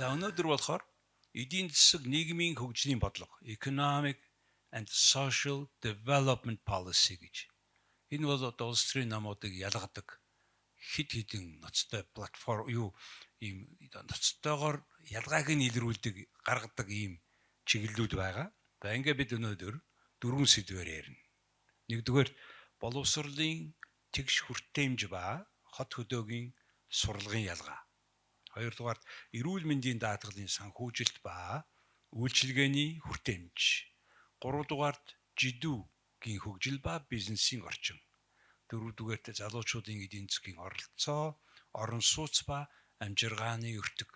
За, өнөөдөр болохоор эдийн засаг, нийгмийн хөгжлийн бодлого, Economic and Social Development Policy гэж. Энэ бол одоо улс төрийн намуудыг ялгадаг хэд хэдэн ноцтой платформ юу ийм ноцтойгоор ялгааг нь илрүүлдэг, гаргадаг ийм чиглэлүүд байгаа. За, ингээд бид өнөөдөр дөрвөн сэдвээр ярина. Нэгдүгээр, боловсролын тэгш хүртээмж ба хот хөдөөгийн сурлагын ялгаа. Хоёрдугаар, эрүүл мэндийн даатгалын санхүүжилт ба үйлчилгээний хүртээмж. Гуравдугаарт, жидүүгийн хөгжил ба бизнесийн орчин. Дөрөвдүгээрт, залуучуудын эдийн засгийн оролцоо, орон сууц ба амжиргааны өртөг.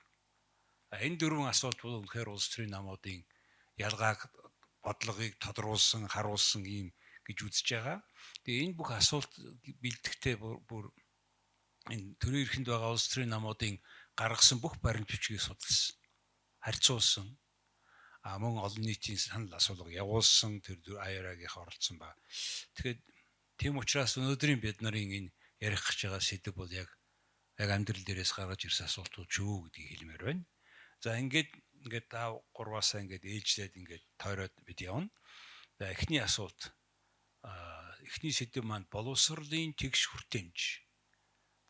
Энэ дөрвөн асуулт бол үнэхээр улс төрийн намуудын ялгааг, бодлогыг тодруулсан, харуулсан ийм гэж үзэж байгаа. Тэгээ энэ бүх асуулт бэлтгэхдээ бүр энэ төрийн эрхэнд байгаа улс төрийн намуудын гаргасан бүх баримт бичгийг судалсан, харьцуулсан. А мөн олон нийтийн санал асуулга явуулсан, тэр IRA-гийнхаа оролцсон ба. Тэгэхээр тийм учраас өнөөдрийн бид нарын энэ ярих гэж байгаа сэдэв бол яг амьдрал дээрээс гаргаж ирсэн асуултууд шүү гэдгийг хэлмээр байна. За, ингээд та гурваасаа ингээд ээлжлээд, ингээд тойроод бид явна. За, эхний асуулт, эхний сэдэв маань боловсролын тэгш хүртээмж.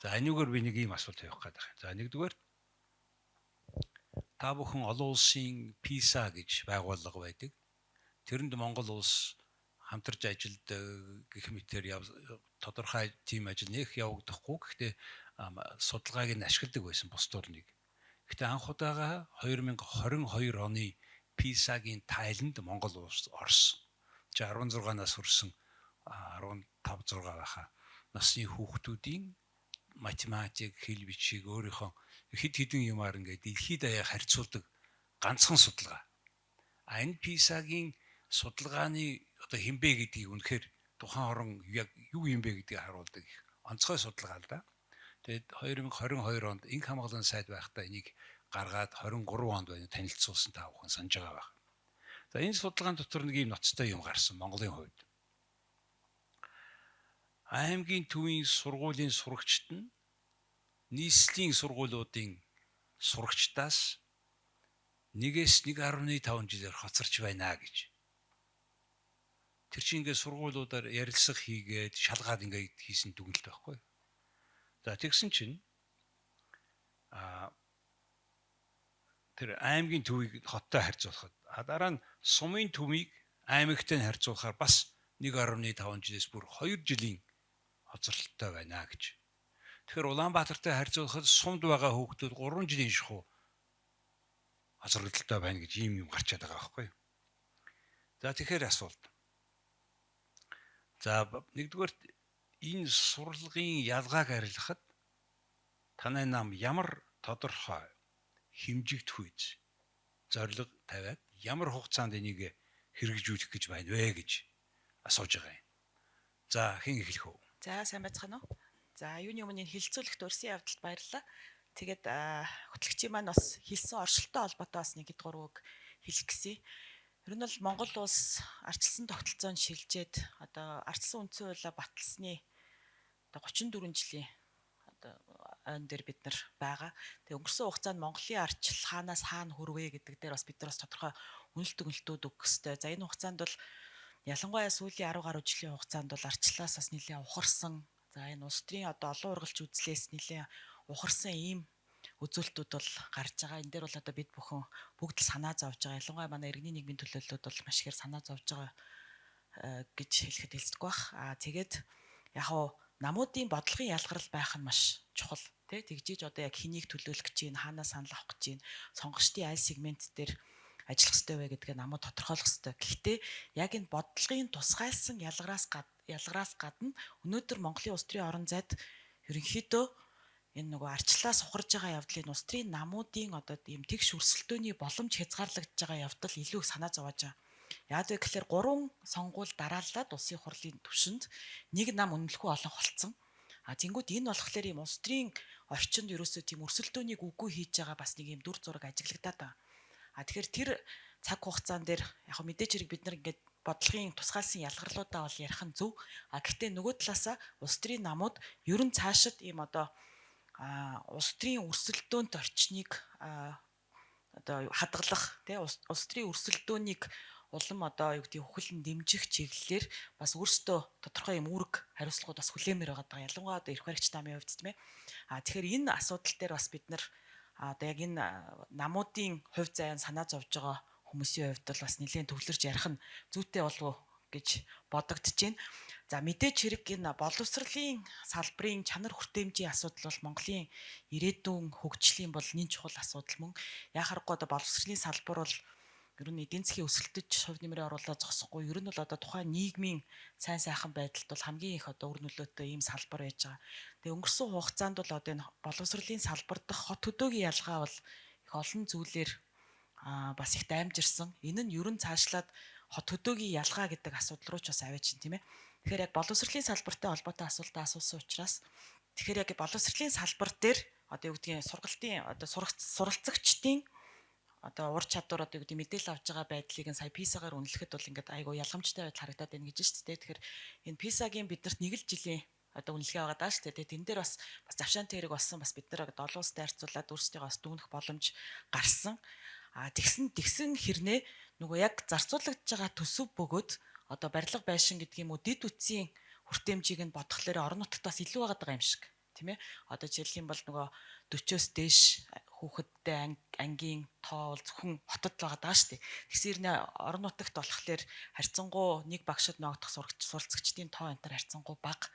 За, энүүгээр би нэг ийм асуулт тавих гээд байна. За, нэгдүгээр, та бүхэн олон улсын PISA гэж байгууллага байдаг. Тэрэнд Монгол улс хамтарч ажилладаг гэх мэтээр тодорхой тийм ажил нэх явагдахгүй. Гэхдээ судалгааг нь ашигладаг байсан бусд орныг. Гэхдээ анх удаага 2022 оны PISA-гийн тайланд Монгол улс орсон. Чи 16 нас хүрсэн, 15 6 байхаа насны хүүхдүүдийн математик, хэл бичиг, өөрийнхөө хэд хэдэн юмар ингээд дэлхийд даяар харьцуулдаг ганцхан судалгаа. А энэ PISA-гийн судалгааны одоо хэн бэ гэдгийг, үнэхээр тухайн орон яг юу юм бэ гэдгийг харуулдаг их онцгой судалгаа л да. Тэгээд 2022 онд инх хамгаалан сайд байхдаа энийг гаргаад, 23 онд байна, танилцуулсан, та бүхэн санаж байгаа байх. За, энэ судалгаан дотор нэг ийм ноцтой юм гарсан Монголын хувьд. Аймгийн төвийн сургуулийн сурагчид нь нийслэлийн сургуулиудын сурагчдаас 1-ээс 1.5 жилээр хоцорч байна гэж. Тэр чинь ингээд сургуулиудаар ярилцлага хийгээд, шалгаад, ингээд хийсэн дүгнэлт байхгүй. За, тэгсэн чинь тэр аймгийн төвийг хоттой харьцуулахад, дараа нь сумын төвийг аймагтай харьцуулахаар бас 1.5 жилээс бүр 2 жилийн хоцролттой байна гэж. Тэгэхээр Улаанбаатартай харьцуулахад сумд байгаа хүүхдүүд 3 жилийн шахуу хоцрогдолтой байна гэж ийм юм гарчаад байгаа байхгүй юу. За, тэгэхээр асуулт. За, нэгдүгээр, энэ сурлагын ялгааг арилгахад танай нам ямар тодорхой хэмжигдэхүйц зорилго тавиад, ямар хугацаанд энийг хэрэгжүүлэх гэж байна вэ гэж асууж байгаа юм. За, хэн эхлэх вэ? За, сайн байцгаана уу? За, юуны өмнө энэ хэлэлцүүлэгт урьсан явдалд баярлалаа. Тэгээд хөтлөгчийн маань бас хэлсэн оршилттой холбоотой бас нэг гурван үг хэлэх гэсэн. Ер нь бол Монгол улс ардчилсан тогтолцоонд шилжээд, одоо ардчилсан үндсэн хуулиа баталсны одоо 34 жилийн одоо ойн дээр бид нар байгаа. Тэгээ өнгөрсөн хугацаанд Монголын ардчил хаанаас хаана хүрвэ гэдэг дээр бас бид нар бас тодорхой үнэлт дүгнэлтүүд өгөх ёстой. За, энэ хугацаанд бол ялангуяа сүүлийн 10 гаруй жилийн хугацаанд бол ардчлалаас бас нэлээд ухарсан. За, энэ улс төрийн одоо олон ургалч үзлээс нэлээд ухарсан ийм үзүүлэлтүүд бол гарч байгаа. Энэ дээр бол одоо бид бүхэн бүгд л санаа зовж байгаа. Ялангуяа манай иргэний нийгмийн төлөөллүүд бол маш ихээр санаа зовж байгаа гэж хэлэхэд хэлцдэггүй бах. Аа, тэгээд яг хуу намуудын бодлогын ялгарл байх нь маш чухал тий, тэгжиж одоо яг хэнийг төлөөлөх гэж байна, хаанаас санал авах гэж байна, сонгогчдын аль сегмент дээр ажиллах ёстой вэ гэдгээ намууд тодорхойлох ёстой. Гэхдээ яг энэ бодлогын тусгайлсан ялгараас гадна өнөөдөр Монголын улс төрийн орон зайд ерөнхийдөө энэ нөгөө ардчлалаас ухарж байгаа явдлын улс төрийн намуудын одоо ийм тэгш өрсөлдөөний боломж хязгаарлагдж байгаа явдал илүү их санаа зовоож байгаа. Яг вэ гэхээр гурван сонгуул дараалаад улсын хурлын түвшинд нэг нам үнэмлэхүй олонх болцсон. А тэнгууд энэ болохоор ийм улс төрийн орчинд ерөөсөө тийм өрсөлдөөнийг үгүй хийж байгаа бас нэг ийм дүр зураг ажиглагдаад байгаа. А тэгэхээр тэр цаг хугацаан дээр яг мэдээж хэрэг бид нар ингээд бодлогын тусгаалсан ялгарлуудаа бол ярих нь зөв. А гэхдээ нөгөө талаасаа улс төрийн намууд ер нь цаашид ийм одоо улс төрийн өрсөлдөөнт орчныг одоо хадгалах, тий, улс төрийн өрсөлдөөнийг улам одоо юу гэдгийг хүлэн дэмжих чиглэлээр бас өөрсдөө тодорхой юм үүрэг хариуцлагууд бас хүлээмээр байгаа даа. Ялангуяа одоо эрх баригч намын хувьд, тийм ээ. Тэгэхээр энэ асуудал дээр бас бид нар одоо яг энэ намуудын хувь заяан санаа зовж байгаа хүмүүсийн хувьд бол бас нэлээд төвлөрч ярих нь зүйтэй болов уу гэж бодогдож байна. За, мэдээж хэрэг энэ боловсролын салбарын чанар хүртээмжийн асуудал бол Монголын ирээдүйн хөгжлийн бол нэн чухал асуудал мөн. Яхаарахгүй одоо боловсролын салбар бол ер нь эдийн засгийн өсөлтөд хувь нэмрээ оруулаад зогсохгүй. Ер нь бол одоо тухайн нийгмийн сайн сайхан байдалд бол хамгийн их одоо үр нөлөөтэй ийм салбар байж байгаа. Тэгээ өнгөрсөн хугацаанд бол одоо энэ боловсролын салбар дахь хот хөдөөгийн ялгаа бол их олон зүйлээр бас их даймжирсан. Энэ нь ер нь цаашлаад хот хөдөөгийн ялгаа гэдэг асуудал руу ч бас аваачин, тийм ээ. Тэгэхээр яг боловсролын салбартай холбоотой асуултаа асуусан учраас, тэгэхээр яг боловсролын салбар дээр одоо юу гэдгийг сургалтын одоо суралцагчдын одоо ур чадвар, одоо юу гэдэг, мэдээлэл авч байгаа байдлыг нь сая PISA-гаар үнэлэхэд бол ингээд айгу ялгамжтай байдал харагдаад байна гэж шүү дээ. Тэгэхээр энэ PISA-гийн биднэрт нэг л жилийн одоо үнэлгээ байгаа даа шүү дээ. Тэн дээр бас бас завшаантай хэрэг болсон, бас бид нар олон улстай харьцуулаад өөрсдийгөө бас дүгнэх боломж гарсан. А тэгсэн тэгсэн хэрнээ нөгөө яг зарцуулагдж байгаа төсөв бөгөөд одоо барилга байшин гэдэг юм уу, дэд үтсийн хүртээмжийг нь бодохлоор орон нутагт бас илүү байгаа юм шиг, тийм ээ. Одоо жишээлх юм бол нөгөө 40-оос дээш хүүхэдтэй ангийн тоо бол зөвхөн хотод л байгаа даа шүү дээ. Тэгсэн хэрнээ орон нутагт болохоор харьцангуй нэг багшид ногдох суралцагчдын тоо энэ төр харьцангуй бага.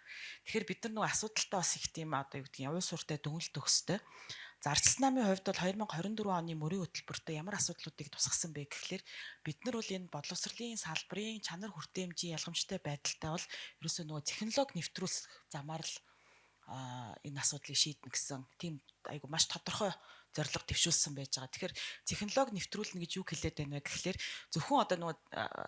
Тэгэхээр бид нар нөгөө асуудалтай бас их тийм одоо юу гэдгийг уй сууртай дүгнэлт өгөх ёстой. За, Ардчилсан намын хувьд бол 2024 оны мөрийн хөтөлбөртөө ямар асуудлуудыг тусгасан бэ гэхлээр бид нар бол энэ боловсролын салбарын чанар хүртээмжийн ялгамжтай байдалтай бол ерөөсөө нөгөө технологи нэвтрүүлэх замаар л энэ асуудлыг шийднэ гэсэн тийм айгу маш тодорхой зорилго дэвшүүлсэн байж байгаа. Тэгэхээр технологи нэвтрүүлнэ гэж юу хэлээд байна вэ гэхлээр зөвхөн одоо нөгөө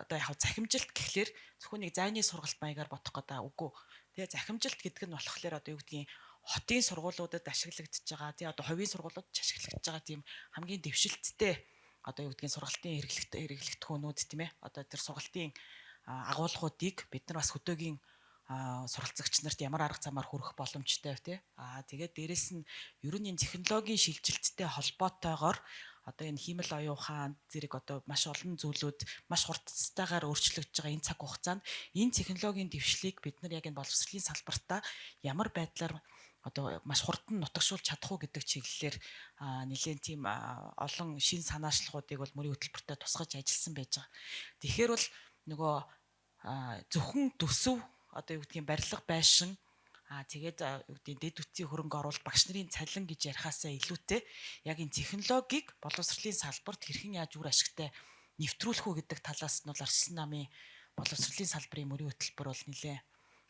одоо яг захимжилт гэхлээр зөвхөн нэг зайны сургалт маягаар бодох гэдэг үгүй. Тэгээ захимжилт гэдэг нь болохоор одоо юу гэдгийг хотын сургуулиудад ашиглагдаж байгаа, тий, одоо хувийн сургуулиуд ч ашиглагдаж байгаа тийм хамгийн дэвшилттэй одоо юу гэдгийг сургалтын хэрэглэгдэхүүнүүд, тийм ээ. Одоо тэр сургалтын агуулгуудыг бид нар бас хөдөөгийн суралцагч нарт ямар арга замаар хүргэх боломжтой вэ, те. Тэгээд дээрэс нь ер нь энэ технологийн шилжилттэй холбоотойгоор одоо энэ хиймэл оюун ухаан зэрэг одоо маш олон зүйлүүд маш хурдцтайгаар өөрчлөгдөж байгаа энэ цаг хугацаанд энэ технологийн дэвшлийг бид нар яг энэ боловсролын салбартаа ямар байдлаар одоо маш хурдан нутагшуулж чадах уу гэдэг чиглэлээр нэлээд тийм олон шин санаачлагуудыг бол мөрийн хөтөлбөртөө тусгаж ажилласан байж байгаа. Тэгэхээр бол нөгөө зөвхөн төсөв, одоо юу гэдгийг, барилга байшин, тэгээд юу гэдгийг, дэд үтсийн хөрөнгө оруулалт, багш нарын цалин гэж ярихаасаа илүүтэй яг энэ технологиг боловсролын салбарт хэрхэн яаж үр ашигтай нэвтрүүлэх үү гэдэг талаас нь бол Ардчилсан намын боловсролын салбарын мөрийн хөтөлбөр бол нэлээд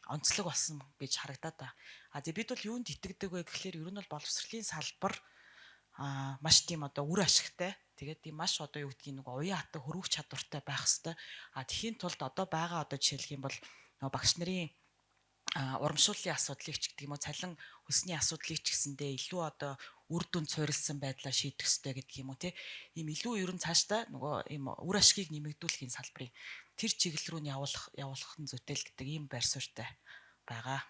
онцлог болсон гэж харагдаад байна. Тэгээ бид бол юунд итгэдэг вэ гэхлээр ер нь бол боловсролын салбар маш тийм одоо үр ашигтай. Тэгээд тийм маш одоо юу гэдгийг нэг уян хатан хөрвөх чадвартай байх хэвээр. Тэхийн тулд одоо байгаа одоо жишээлх юм бол нөгөө багш нарын урамшууллын асуудлыг ч гэдэг юм уу, цалин хөлсний асуудлыг ч гэсэндээ илүү одоо үр дүнд суурилсан байдлаар шийдэх ёстой гэдэг юм уу, те, ийм илүү ер нь цаашдаа нөгөө ийм үр ашгийг нэмэгдүүлэх энэ салбарын тэр чиглэл рүү нь явуулах явуулах нь зүйтэй л гэдэг ийм байр суурьтай байгаа.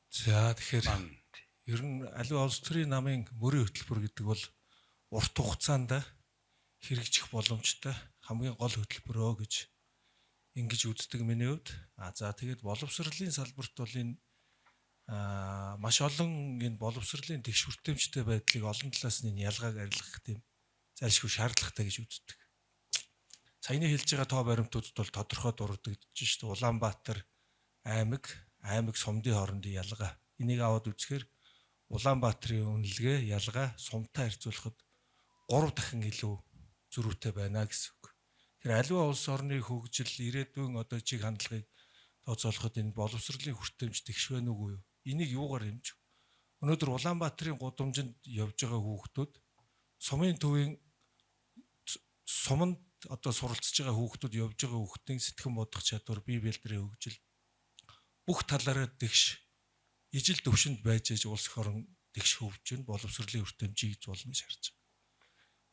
За, тэгэхээр ер нь аливаа улс төрийн намын мөрийн хөтөлбөр гэдэг бол урт хугацаанд хэрэгжих боломжтой хамгийн гол хөтөлбөрөө гэж ингэж үздэг миний хувьд. За, тэгээд боловсролын салбарт бол энэ маш олон энэ боловсролын тэгш хүртээмжтэй байдлыг олон талаас нь энэ ялгааг арилгах тийм зайлшгүй шаардлагатай гэж үздэг. Саяны хэлж байгаа тоо баримтуудад бол тодорхой дурддагдж шүү дээ. Улаанбаатар аймаг, аймаг сумдын хоорондын ялгаа. Энийг аваад үзэхээр Улаанбаатарын үнэлгээ ялгаа сумтай харьцуулахад 3 дахин илүү зөрүүтэй байна гэсэн үг. Тэр аливаа улс орны хөгжил, ирээдүйн одоо чиг хандлагыг тооцоолоход энэ боловсролын хүртээмж тэгш байна уугүй юу? Энийг юугаар хэмжих? Өнөөдөр Улаанбаатарын гудамжинд явж байгаа хүүхдүүд, сумын төвийн суманд одоо суралцж байгаа хүүхдүүд явж байгаа хүүхдийн сэтгэн бодох чадвар, бие бэлдрийн хөгжил бүх талаараа тэгш ижил төвшөнд байж аж улс орон тэгш хөгжин боловсролын хүртээмжийг хийж болно гэж харж байгаа.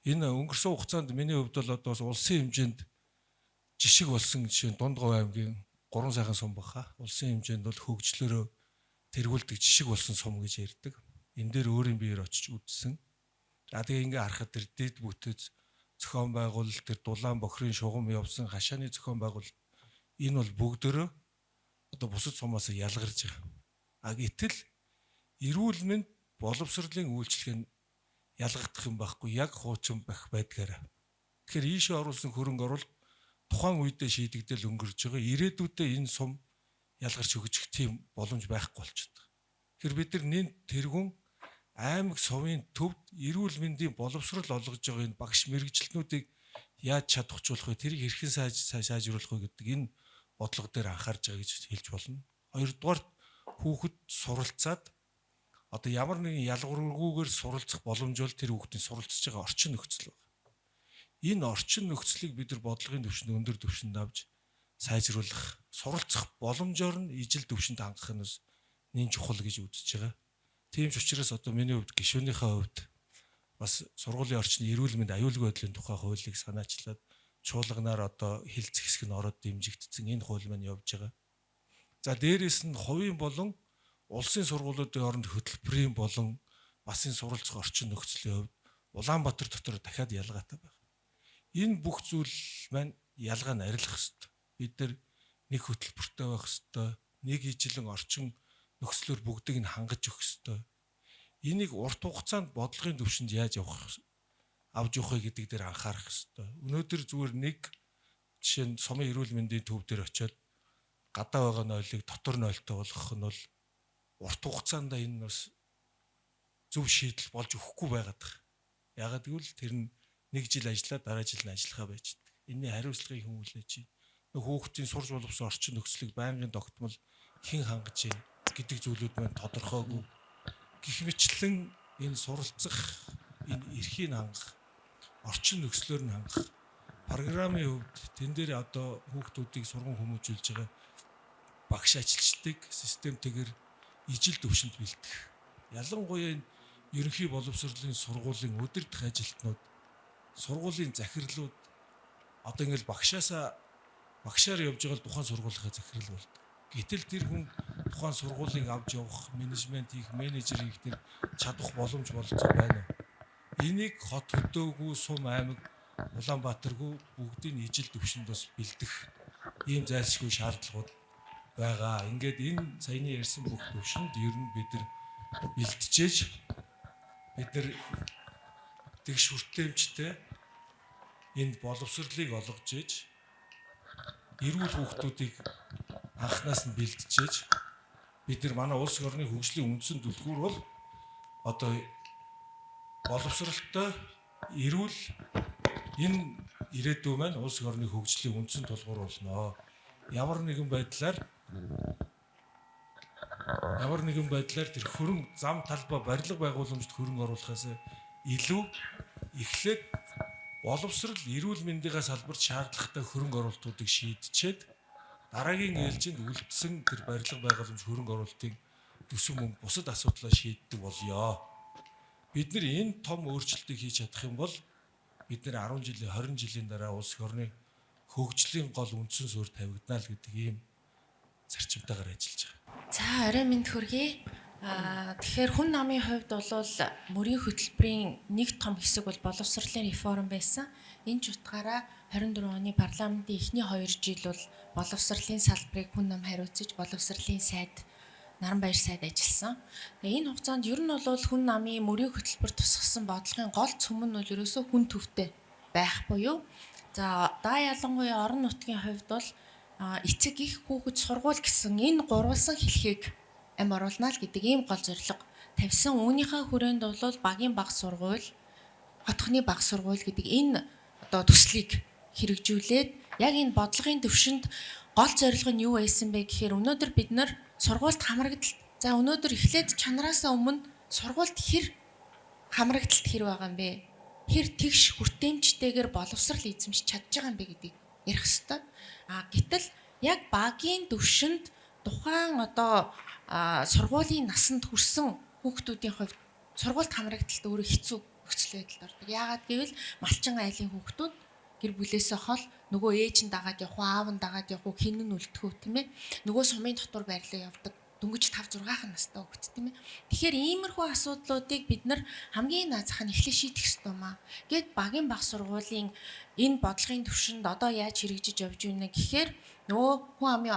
Энэ өнгөрсөн хугацаанд миний хувьд бол одоо бас улсын хэмжээнд жишг болсон жишээ нь Дунд Говь аймгийн гурван сайхан сум баха. Улсын хэмжээнд бол хөгжлөөрөө тэргүүлдэг жишг болсон сум гэж ярьдаг. Энэ дээр өөрийн биеэр очиж үзсэн. За тэгээ ингээ харахад тэр дэд бүтэц зохион байгуулалт, тэр дулаан бохирын шугам явсан хашааны зохион байгуулалт энэ бол бүгдөрөө одоо бусад сумаас ялгарч байгаа. А гэтэл эрүүл мэнд боловсролын үйлчилгээ нь ялгагдах юм байхгүй, яг хуучин бах байдгаараа. Тэгэхээр ийшээ оруулсан хөрөнгө оруулалт тухайн үедээ шийдэгдэл өнгөрж байгаа. Ирээдүйдээ энэ сум ялгарч өгчих тийм боломж байхгүй болчихдог. Тэгэхээр бид нар нэн тэргүүн аймаг сувын төвд эрүүл мэндийн боловсрол олгож байгаа энэ багш мэргэжилтнүүдийг яаж чадахжуулах вэ? Тэрийг хэрхэн сайжруулах вэ гэдэг энэ бодлого дээр анхаарч байгаа гэж хэлж болно. Хоёрдугаарт хүүхэд суралцаад одоо ямар нэгэн ялгуургүйгээр суралцах боломж бол тэр хүүхдийн суралцж байгаа орчин нөхцөл байна. Энэ орчин нөхцөлийг бид нар бодлогын түвшинд өндөр түвшинд авч сайжруулах, суралцах боломжоор нь ижил түвшинд хангах нь бас нэн чухал гэж үзэж байгаа. Тийм ч учраас одоо миний хувьд гишүүнийхээ хувьд бас сургуулийн орчны эрүүл мэнд аюулгүй байдлын тухай хуулийг санаачлаад чуулганаар одоо хилцэх хэсэг нь ороод дэмжигдсэн энэ хууль маань явж байгаа. За дээрээс нь хувийн болон улсын сургуулиудын хооронд хөтөлбөрийн болон бас энэ суралцах орчин нөхцөлийн хувьд Улаанбаатар дотор дахиад ялгаатай байна. Энэ бүх зүйл маань ялгаа нь арилах ёстой. Бид нар нэг хөтөлбөртэй байх ёстой, нэг ижилэн орчин нөхцлөөр бүгдийг нь хангаж өгөх ёстой. Энийг урт хугацаанд бодлогын түвшинд яаж явах авч явах вэ гэдэг дээр анхаарах ёстой. Өнөөдөр зүгээр нэг жишээ нь сумын эрүүл мэндийн төв дээр очиод гадаа байгаа нойлыг дотор нойлтой болгох нь бол урт хугацаанд энэ бас зөв шийдэл болж өгөхгүй байгаад байгаа. Ягаад гэвэл тэр нь нэг жил ажиллаад дараа жил нь ажиллахаа байждаг. Энийний хариуцлагыг хэн хүлээж байна? Хүүхдийн сурч боловсон орчин нөхцөлийг байнгын тогтмол хэн хангаж байна гэдэг зүйлүүд маань тодорхойгүй. Гэх мэтлэн энэ суралцах, энэ эрхийг хангах, орчин нөхцлөөр нь хангах программын хувьд тэн дээр одоо хүүхдүүдийг сурган хүмүүжүүлж байгаа багш ажилчдыг системтэйгээр ижил төвшөнд бэлтгэх. Ялангуяа энэ ерөнхий боловсролын сургуулийн удирдах ажилтнууд, сургуулийн захирлууд одоо ингээл багшаасаа багшаар явж байгаа л тухайн сургуулийнхаа захирал болдог. Гэтэл тэр хүн тухайн сургуулийг авч явах, менежмент хийх, менежер хийх тэр чадах боломж бололцоо байна уу? Энийг хот хөдөөгүй, сум аймаг, Улаанбаатаргүй бүгдийг ижил төвшөнд бас бэлдэх ийм зайлшгүй шаардлагууд байгаа. Ингээд энэ саяны ярьсан бүх төвшөнд ер нь бид нар бэлтжээж бид нар тэгш хүртээмжтэй энд боловсролыг олгож ээж эрүүл хүүхдүүдийг анхнаас нь бэлтжээж бид нар манай улс орны хөгжлийн үндсэн түлхүүр бол одоо боловсролтой эрүүл энэ ирээдүй маань улс орны хөгжлийн үндсэн тулгуур болно. Ямар нэгэн байдлаар тэр хөрөнгө зам талбай барилга байгууламжид хөрөнгө оруулахаас илүү эхлээд боловсрол эрүүл мэндийн салбарт шаардлагатай хөрөнгө оруулалтуудыг шийдчихэд дараагийн ээлжинд үлдсэн тэр барилга байгууламж хөрөнгө оруулалтын төсөв мөнгө бусад асуудлаа шийддэг болёо. Бид нар энэ том өөрчлөлтийг хийж чадах юм бол бид нар 10 жилийн 20 жилийн дараа улс орны хөгжлийн гол үндсэн суурь тавигдана л гэдэг ийм зарчимтайгаар ажиллаж байгаа. За орой мэнд хүргэе. Тэгэхээр хүн намын хувьд бол мөрийн хөтөлбөрийн нэг том хэсэг бол боловсролын реформ байсан. Энэ ч утгаараа 24 оны парламентын эхний 2 жил бол боловсролын салбарыг хүн нам хариуцаж, боловсролын сайд Наранбаяр сайд ажилласан. Тэгээ энэ хугацаанд ер нь бол хүн намын мөрийн хөтөлбөр тусгасан бодлогын гол цөм нь бол ерөөсөө хүн төвтэй байх буюу за даа ялангуяа орон нутгийн хувьд бол эцэг их хүүхэд сургууль гэсэн энэ гурвалсан хэлхийг ам оруулна л гэдэг ийм гол зорилго тавьсан. Үүнийхээ хүрээнд бол багийн баг сургууль, хотхны баг сургууль гэдэг энэ одоо төслийг хэрэгжүүлээд яг энэ бодлогын төвшөнд гол зорилго нь юу байсан бэ гэхээр өнөөдөр бид нар сургуульд хамрагдалт за өнөөдөр эхлээд чанараасаа өмнө сургуульд хэр хамрагдалт хэр байгаа юм бэ? Хэр тэгш хүртээмжтэйгээр боловсрал эзэмшиж чадж байгаа юм бэ гэдгийг ярих хэвээр. А гэтэл яг багийн төвшөнд тухайн одоо сургуулийн насанд хүрсэн хүүхдүүдийн хувьд сургуульд хамрагдалт өөрөө хэцүү нөхцөл байдалд ордог. Яагаад гэвэл малчин айлын хүүхдүүд гэр бүлээсээ хол нөгөө ээж нь дагаад явах уу, аав нь дагаад явах уу, хэн нь үлдэх үү, тийм ээ. Нөгөө сумын дотор байрлал явдаг. Дөнгөж 5 6 настай хүүхэд, тийм ээ. Тэгэхээр иймэрхүү асуудлуудыг бид нар хамгийн наазах нь эхлээ шийдэх ёстой юм аа. Гэт багийн баг сургуулийн энэ бодлогын төвшөнд одоо яаж хэрэгжиж явж байна гэхээр нөгөө хүн амын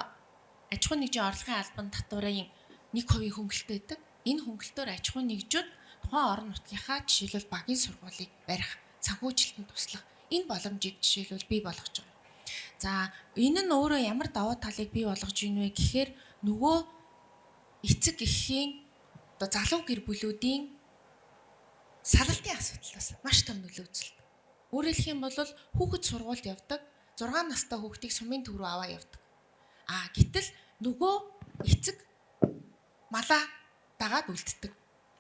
аж ахуйн нэгжийн орлогын албан татварын 1% хөнгөлөлт байдаг. Энэ хөнгөлөлтөөр аж ахуйн нэгжүүд тухайн орон нутгийнхаа жишээлбэл багийн сургуулийг барих, санхүүжилтэнд туслах энэ боломжийг жишээлбэл бий болгож байгаа. За, энэ нь өөрөө ямар давуу талыг бий болгож ийн вэ гэхээр нөгөө эцэг эхийн одоо залуу гэр бүлүүдийн салалтын асуудлаас маш том нөлөө үзүүлдэг. Өөрөөр хэлэх юм бол хүүхэд сургуульд явдаг, 6 настай хүүхдийг сумын төв рүү аваа явдаг. А гэтэл нөгөө эцэг малаа дагаад үлддэг.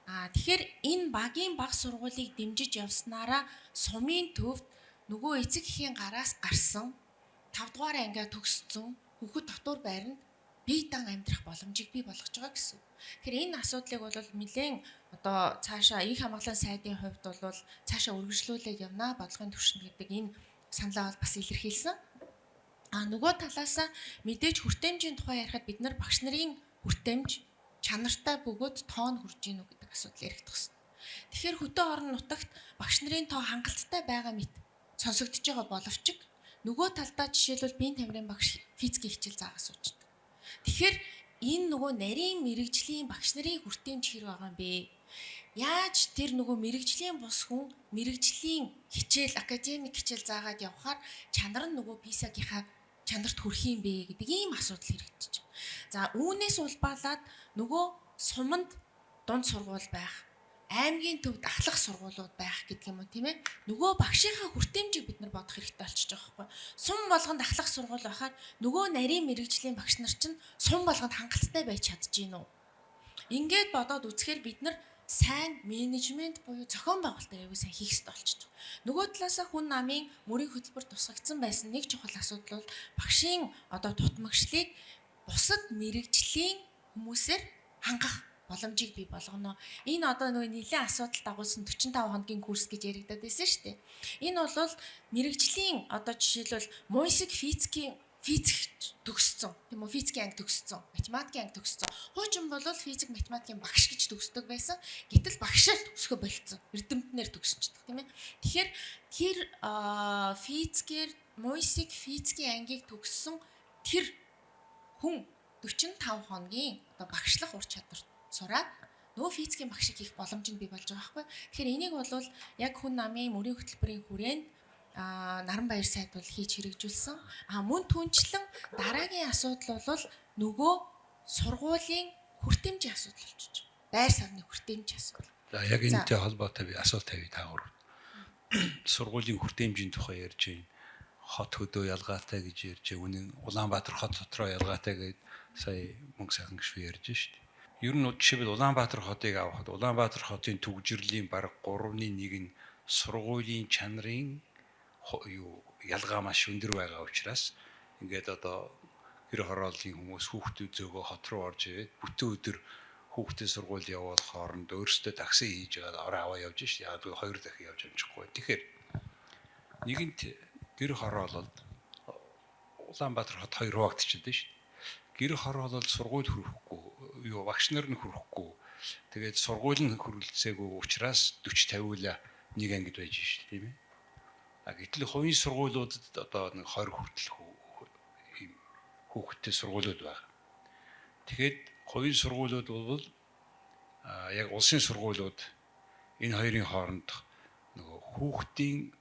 А тэгэхээр энэ багийн баг сургуулийг дэмжиж явснараа сумын төвд нөгөө эцэг эхийн гараас гарсан 5 дугаар ангиа төгссөн хүүхэд дотор байранд бие дан амьдрах боломжийг бий болгож байгаа гэсэн. Тэгэхээр энэ асуудлыг бол нэлээд одоо цаашаа их хамгаалан сайдын хувьд бол цаашаа үргэлжлүүлээд явна бодлогын түвшинд гэдэг энэ саналаа бол бас илэрхийлсэн. А нөгөө талаасаа мэдээж хүртээмжийн тухай ярихад бид нар багш нарын хүртээмж чанартай бөгөөд тоон хүрж гинүү гэдэг асуудал яригдах хэрэгтэй. Тэгэхээр хөдөө орон нутагт багш нарын тоо хангалттай байгаа мэт сонсогдож байгаа боловч нөгөө талдаа жишээлбэл биеийн тамирын багш физикийн хичээл заагаа суучдаг. Тэгэхээр энэ нөгөө нарийн мэрэгжлийн багш нарын хүртээмж хэр байгаа юм бэ? Яаж тэр нөгөө мэрэгжлийн бус хүн мэрэгжлийн хичээл, академик хичээл заагаад явхаар чанар нь нөгөө PISA-гийнхаа чанарт хүрэх юм бэ гэдэг ийм асуудал хэрэгжиж байна. За, үүнээс улбаалаад нөгөө суманд дунд сургууль байх, аймгийн төвд ахлах сургуулиуд байх гэдэг юм уу, тийм ээ. Нөгөө багшийнхаа хүртээмжийг бид нар бодох хэрэгтэй болчихж байгаа байхгүй. Сум болгонд ахлах сургууль байхаар нөгөө нарийн мэрэгжлийн багш нар чинь сум болгонд хангалттай байж чадж гин үү? Ингээд бодоод үзэхээр бид нар сайн менежмент буюу зохион байгуулалтыг аягүй сайн хийх хэрэгтэй болчихж байгаа. Нөгөө талаасаа хүн намын мөрийн хөтөлбөр тусгагдсан байсан нэг чухал асуудал бол багшийн одоо дутмагшлыг бусад мэрэгжлийн хүмүүсээр хангах боломжийг бий болгоно. Энэ одоо нөгөө нэлийн асуудал дагуулсан 45 хоногийн курс гэж яригадад байсан шүү дээ. Энэ бол мэрэгжлийн одоо жишээлбэл муйсик физикийн физик төгссөн, тийм үү, физикийн анги төгссөн, математикийн анги төгссөн. Хуучин бол физик математикийн багш гэж төгсдөг байсан. Гэтэл багшаар төгсгөө болцсон. Эрдэмтнэр төгсөнчдөг, тийм ээ. Тэгэхээр тэр физикээр муйсик физикийн ангийг төгссөн тэр хүн 45 хоногийн одоо багшлах ур чадвар сураад нөгөө физикийн багшиг хийх боломж нь бий болж байгаа байхгүй. Тэгэхээр энийг бол яг хүн намын мөрийн хөтөлбөрийн хүрээнд Наранбаяр сайд бол хийж хэрэгжүүлсэн. А мөн түнчлэн дараагийн асуудал бол нөгөө сургуулийн хүртээмжийн асуудал болчихж байгаа. Байр сарны хүртээмжийн асуудал. За, яг энэтэй холбоотой би асуулт тавья та гурав. Сургуулийн хүртээмжийн тухай ярьж байна. Хот хөдөө ялгаатай гэж ярьж байна. Үнэн Улаанбаатар хот дотроо ялгаатай гэж сая мөнгө сайхан гişүү ярьж шít. Ер нь жишээлбэл Улаанбаатар хотыг авахад Улаанбаатар хотын түгжрэлийн бараг 3-ны 1 нь сургуулийн чанарын юу ялгаа маш өндөр байгаа учраас ингээд одоо гэр хорооллын хүмүүс хүүхдүүд зөөгөө хот руу орж ирээд бүтэн өдөр хүүхдээ сургууль явуул хооронд өөрсдөө такси хийж байгаа ороо аваа явж ш. Яг гэвэл хоёр дахин явж амжихгүй. Тэгэхээр нэгэнт гэр хороололд Улаанбаатар хот хоёр хуваагдчихад ш. Гэр хороолол сургууль хүрэхгүй, юу багш нар нь хүрэхгүй. Тэгээд сургууль нь хүрэлцээгүй учраас 40 50 нэг ангид байж ш, тийм ээ. А гэтэл хувийн сургуулиудад одоо нэг 20 хүртэл ийм хүүхэдтэй сургуулиуд байна. Тэгэхэд хувийн сургуулиуд бол яг улсын сургуулиуд энэ хоёрын хооронд нөгөө хүүхдийн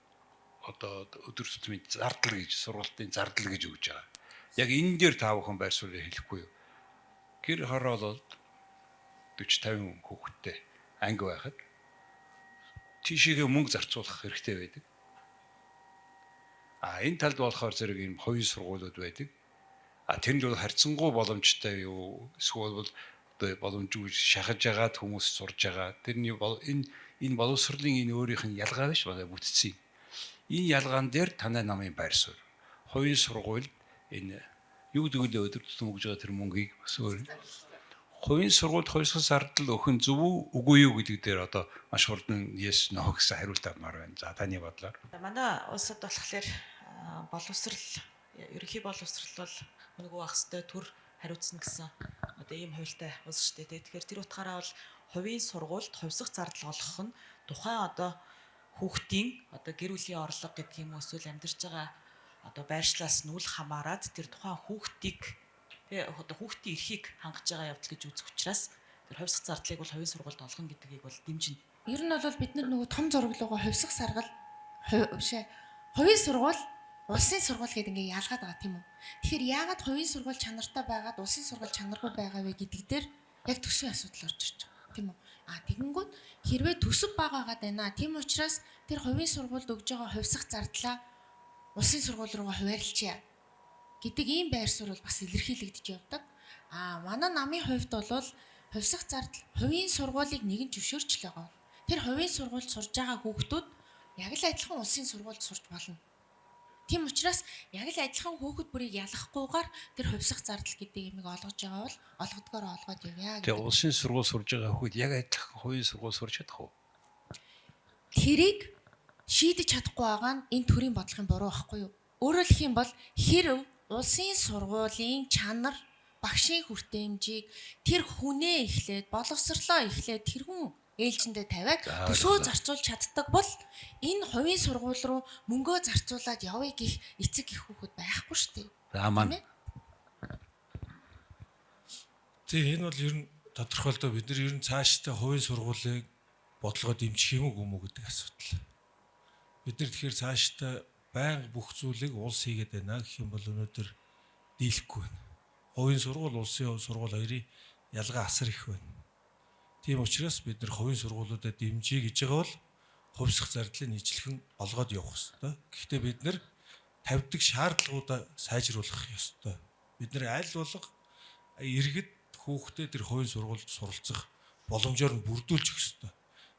одоо өдөр тутмын зардал гэж сургалтын зардал гэж өгж байгаа. Яг энэ дээр та бүхэн байр суурийг хэлэхгүй юу? Гэр хороололд 40 50 хүүхэдтэй анги байхад тийшээгээ мөнгө зарцуулах хэрэгтэй байдаг. А энэ талд болохоор зэрэг ийм хувийн сургуулиуд байдаг. А тэнд бол харьцангуй боломжтой юу эсвэл бол одоо боломжгүй шахаж агаад хүмүүс сурж байгаа. Тэрний энэ энэ боловсролын энэ өөрийнх нь ялгаа биш байна бүтцийн. Энэ ялгаан дээр танай намын байр суурь. Хувийн сургуульд энэ юу гэдэг вэ, өдөр тутам өгж байгаа тэр мөнгийг бас өөр. Хувийн сургуульд хоёрсол зардал өхөн зөв үү үгүй юу гэдэг дээр одоо маш хурдан yes no гэсэн хариулт авмаар байна. За, таны бодлоор. Манай улсад болохоор боловсрал, ерөнхий боловсрал бол үнэгүй байх ёстой, төр хариуцна гэсэн одоо ийм хуультай улс шүү дээ. Тэгэхээр тэр утгаараа бол хувийн сургуульд хувьсах зардал олгох нь тухайн одоо хүүхдийн одоо гэр бүлийн орлого гэдэг юм уу эсвэл амьдарч байгаа одоо байршлаас нь үл хамааран тэр тухайн хүүхдийг тий одоо хүүхдийн эрхийг хангаж байгаа явдал гэж үзэх учраас тэр хувьсах зардлыг бол хувийн сургуульд олгоно гэдгийг бол дэмжинэ. Ер нь бол бид нар нөгөө том зураглуугаа хувьсах саргал хувийн сургууль улсын сургууль гэдэг ингээ ялгаад байгаа тийм үү. Тэгэхээр яагаад хувийн сургууль чанартай байгаад улсын сургууль чанаргүй байгаа вэ гэдэг дээр яг төсвийн асуудал орж ирж байгаа тийм үү. А тэгэнгүүт хэрвээ төсөв бага байгаад байна. Тийм учраас тэр хувийн сургуульд өгж байгаа хувьсах зардлаа улсын сургууль руугаа хуваарлчаа гэдэг ийм байр суурь бол бас илэрхийлэгдэж явдаг. А манай намын хувьд бол хувьсах зардал хувийн сургуулийг нэгэн зөвшөөрч л байгаа. Тэр хувийн сургуульд сурж байгаа хүүхдүүд яг л адилхан улсын сургуульд сурч болно. Тийм учраас яг л адилхан хүүхэд бүрийг ялахгүйгээр тэр хувьсах зардал гэдэг юмыг олгож байгаа бол олгодгоор олгоод явъя Тэгээ гэдэг. улсын сургууль сурж байгаа хүүхэд яг адилхан хувийн сургууль сурч чадах уу? Тэрийг шийдэж чадахгүй байгаа нь энэ төрийн бодлогын буруу байхгүй юу? Өөрөөр хэлэх юм бол хэрв улсын сургуулийн чанар багшийн хүртээмжийг тэр хүнээ эхлээд боловсрлоо эхлээд тэр хүн ээлжиндээ тавиад төсөө зарцуулж чаддаг бол энэ хувийн сургууль руу мөнгөө зарцуулаад явъя гэх эцэг их хүүхэд байхгүй шүү дээ. За маань. Тийм энэ бол ер нь тодорхой л доо бид нар ер нь цаашдаа хувийн сургуулийг бодлогоо дэмжих юм уу юм уу гэдэг асуудал. Бид нар тэгэхээр цаашдаа байнга бүх зүйлийг улс хийгээд байна гэх юм бол өнөөдөр дийлэхгүй байна. Хувийн сургууль, улсын сургууль хоёрын ялгаа асар их байна. Тийм учраас бид нар хувийн сургуулиудад дэмжиж гэж байгаа бол хувьсах зардлыг нийтлхэн олгоод явах ёстой. Гэхдээ бид нар тавьдаг шаардлагуудаа сайжруулах ёстой. Бид нар аль болох иргэд хүүхдээ тэр хувийн сургуульд суралцах боломжоор нь бүрдүүлж өгөх ёстой.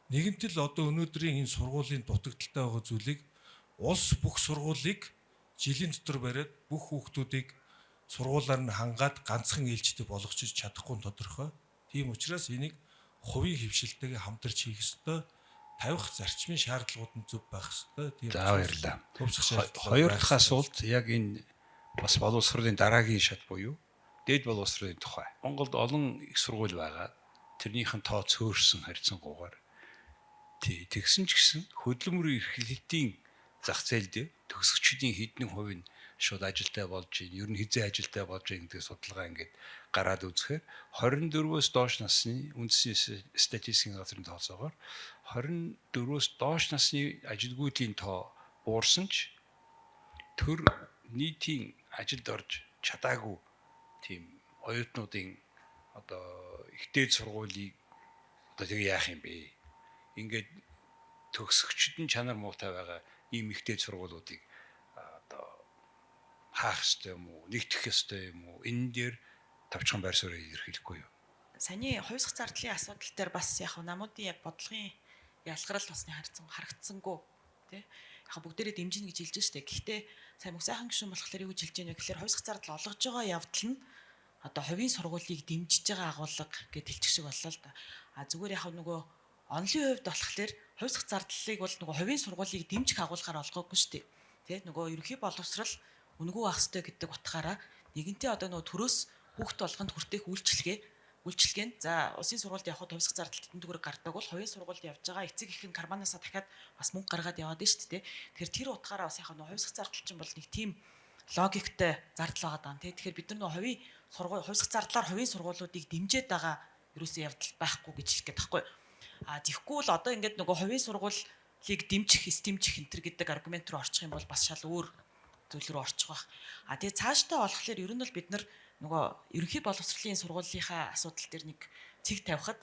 Нэгэнт л одоо өнөөдрийн энэ сургуулийн дутагдaltaй байгаа зүйлийг улс бүх сургуулийг жилийн дотор бариад бүх хүүхдүүдийг сургуулаар нь хангаад ганцхан ээлжтэй болгочих чадахгүй нь тодорхой. Тийм учраас энийг хувийн хвшилтэйгээ хамтарч хийх ёстой. Тавих зарчмын шаардлагууд нь зөв байх ёстой. Тийм За баярлалаа. Хоёр дахь асуулт яг энэ бас боловсролын дараагийн шат буюу дээд боловсролын тухай. Монголд олон их сургууль байгаа. Тэрнийхэн тоо цөөрсөн харьцангуйгаар. Тэгсэн ч гэсэн хөдөлмөрийн эрхлэлтийн зах зээл дээр төгсөгчдийн хэдэн хувь нь шууд ажилтай болж байна. Ер нь хизээ ажилтай болж байна гэдэг судалгаа ингээд гараад үзэхээр 24-өөс доош насны үндэсний статистикийн газрын тооцоогоор 24-өөс доош насны ажилгүйдлийн тоо буурсан ч төр нийтийн ажилд орж чадаагүй тийм оюутнуудын одоо их дээд сургуулийг одоо тэгээ яах юм бэ? Ингээд төгсөгчд нь чанар муутай байгаа ийм их дээд сургуулиудыг одоо хаах ёстой юм уу? Нэгтгэх ёстой юм уу? Энэ дээр товчхон байр суурь илэрхийлэхгүй юу? Саяны хувьсах зардлын асуудал дээр бас яг намуудын яг бодлогын ялгарл бас харагдсангүй тий. Яг бүгдээрээ дэмжинэ гэж хэлж штэ. Гэхдээ сайн мөх сайхан гишүүн болохоор юу гэж хэлж яах вэ гэхээр хувьсах зардал олгож байгаа явдал нь одоо хувийн сургуулийг дэмжиж байгаа агуулга гэд хэлчих шиг боллоо л да. А зүгээр яг нөгөө онлын хувьд болохоор хувьсах зардлыг бол нөгөө хувийн сургуулийг дэмжих агуулгаар олгоогүй штэ. Тэ нөгөө ерөнхий боловсрал үнэгүй байх ёстой гэдэг утгаараа нэгэнтээ одоо нөгөө төрөөс хүүхд болгонд хүртэх үйлчилгээ нь за улсын сургуульд явхад хувьсах зардал тэдэн төгрөг гардаг бол хувийн сургуульд явж байгаа эцэг их нь карманаасаа дахиад бас мөнгө гаргаад яваад нь шүү дээ. Тэгэхээр тэр утгаараа бас яг нөгөө хувьсах зардал чинь бол нэг тийм логиктэй зардал байгаа даа тий. Тэгэхээр бид нар нөгөө хувийн сургууль хувьсах зардлаар хувийн сургуулиудыг дэмжиж байгаа ерөөсөө явдал байхгүй гэж хэлэх гээд байхгүй. А тэгэхгүй л одоо ингээд нөгөө хувийн сургуулийг дэмжих, эс дэмжих энэ төр гэдэг аргумент руу орчих юм бол бас шал өөр зүйл рүү орчих байх. А тэгээ цаашдаа болохоор ер нь бол бид нар нөгөө ерөнхий боловсролын сургуулийнхаа асуудал дээр нэг цэг тавихад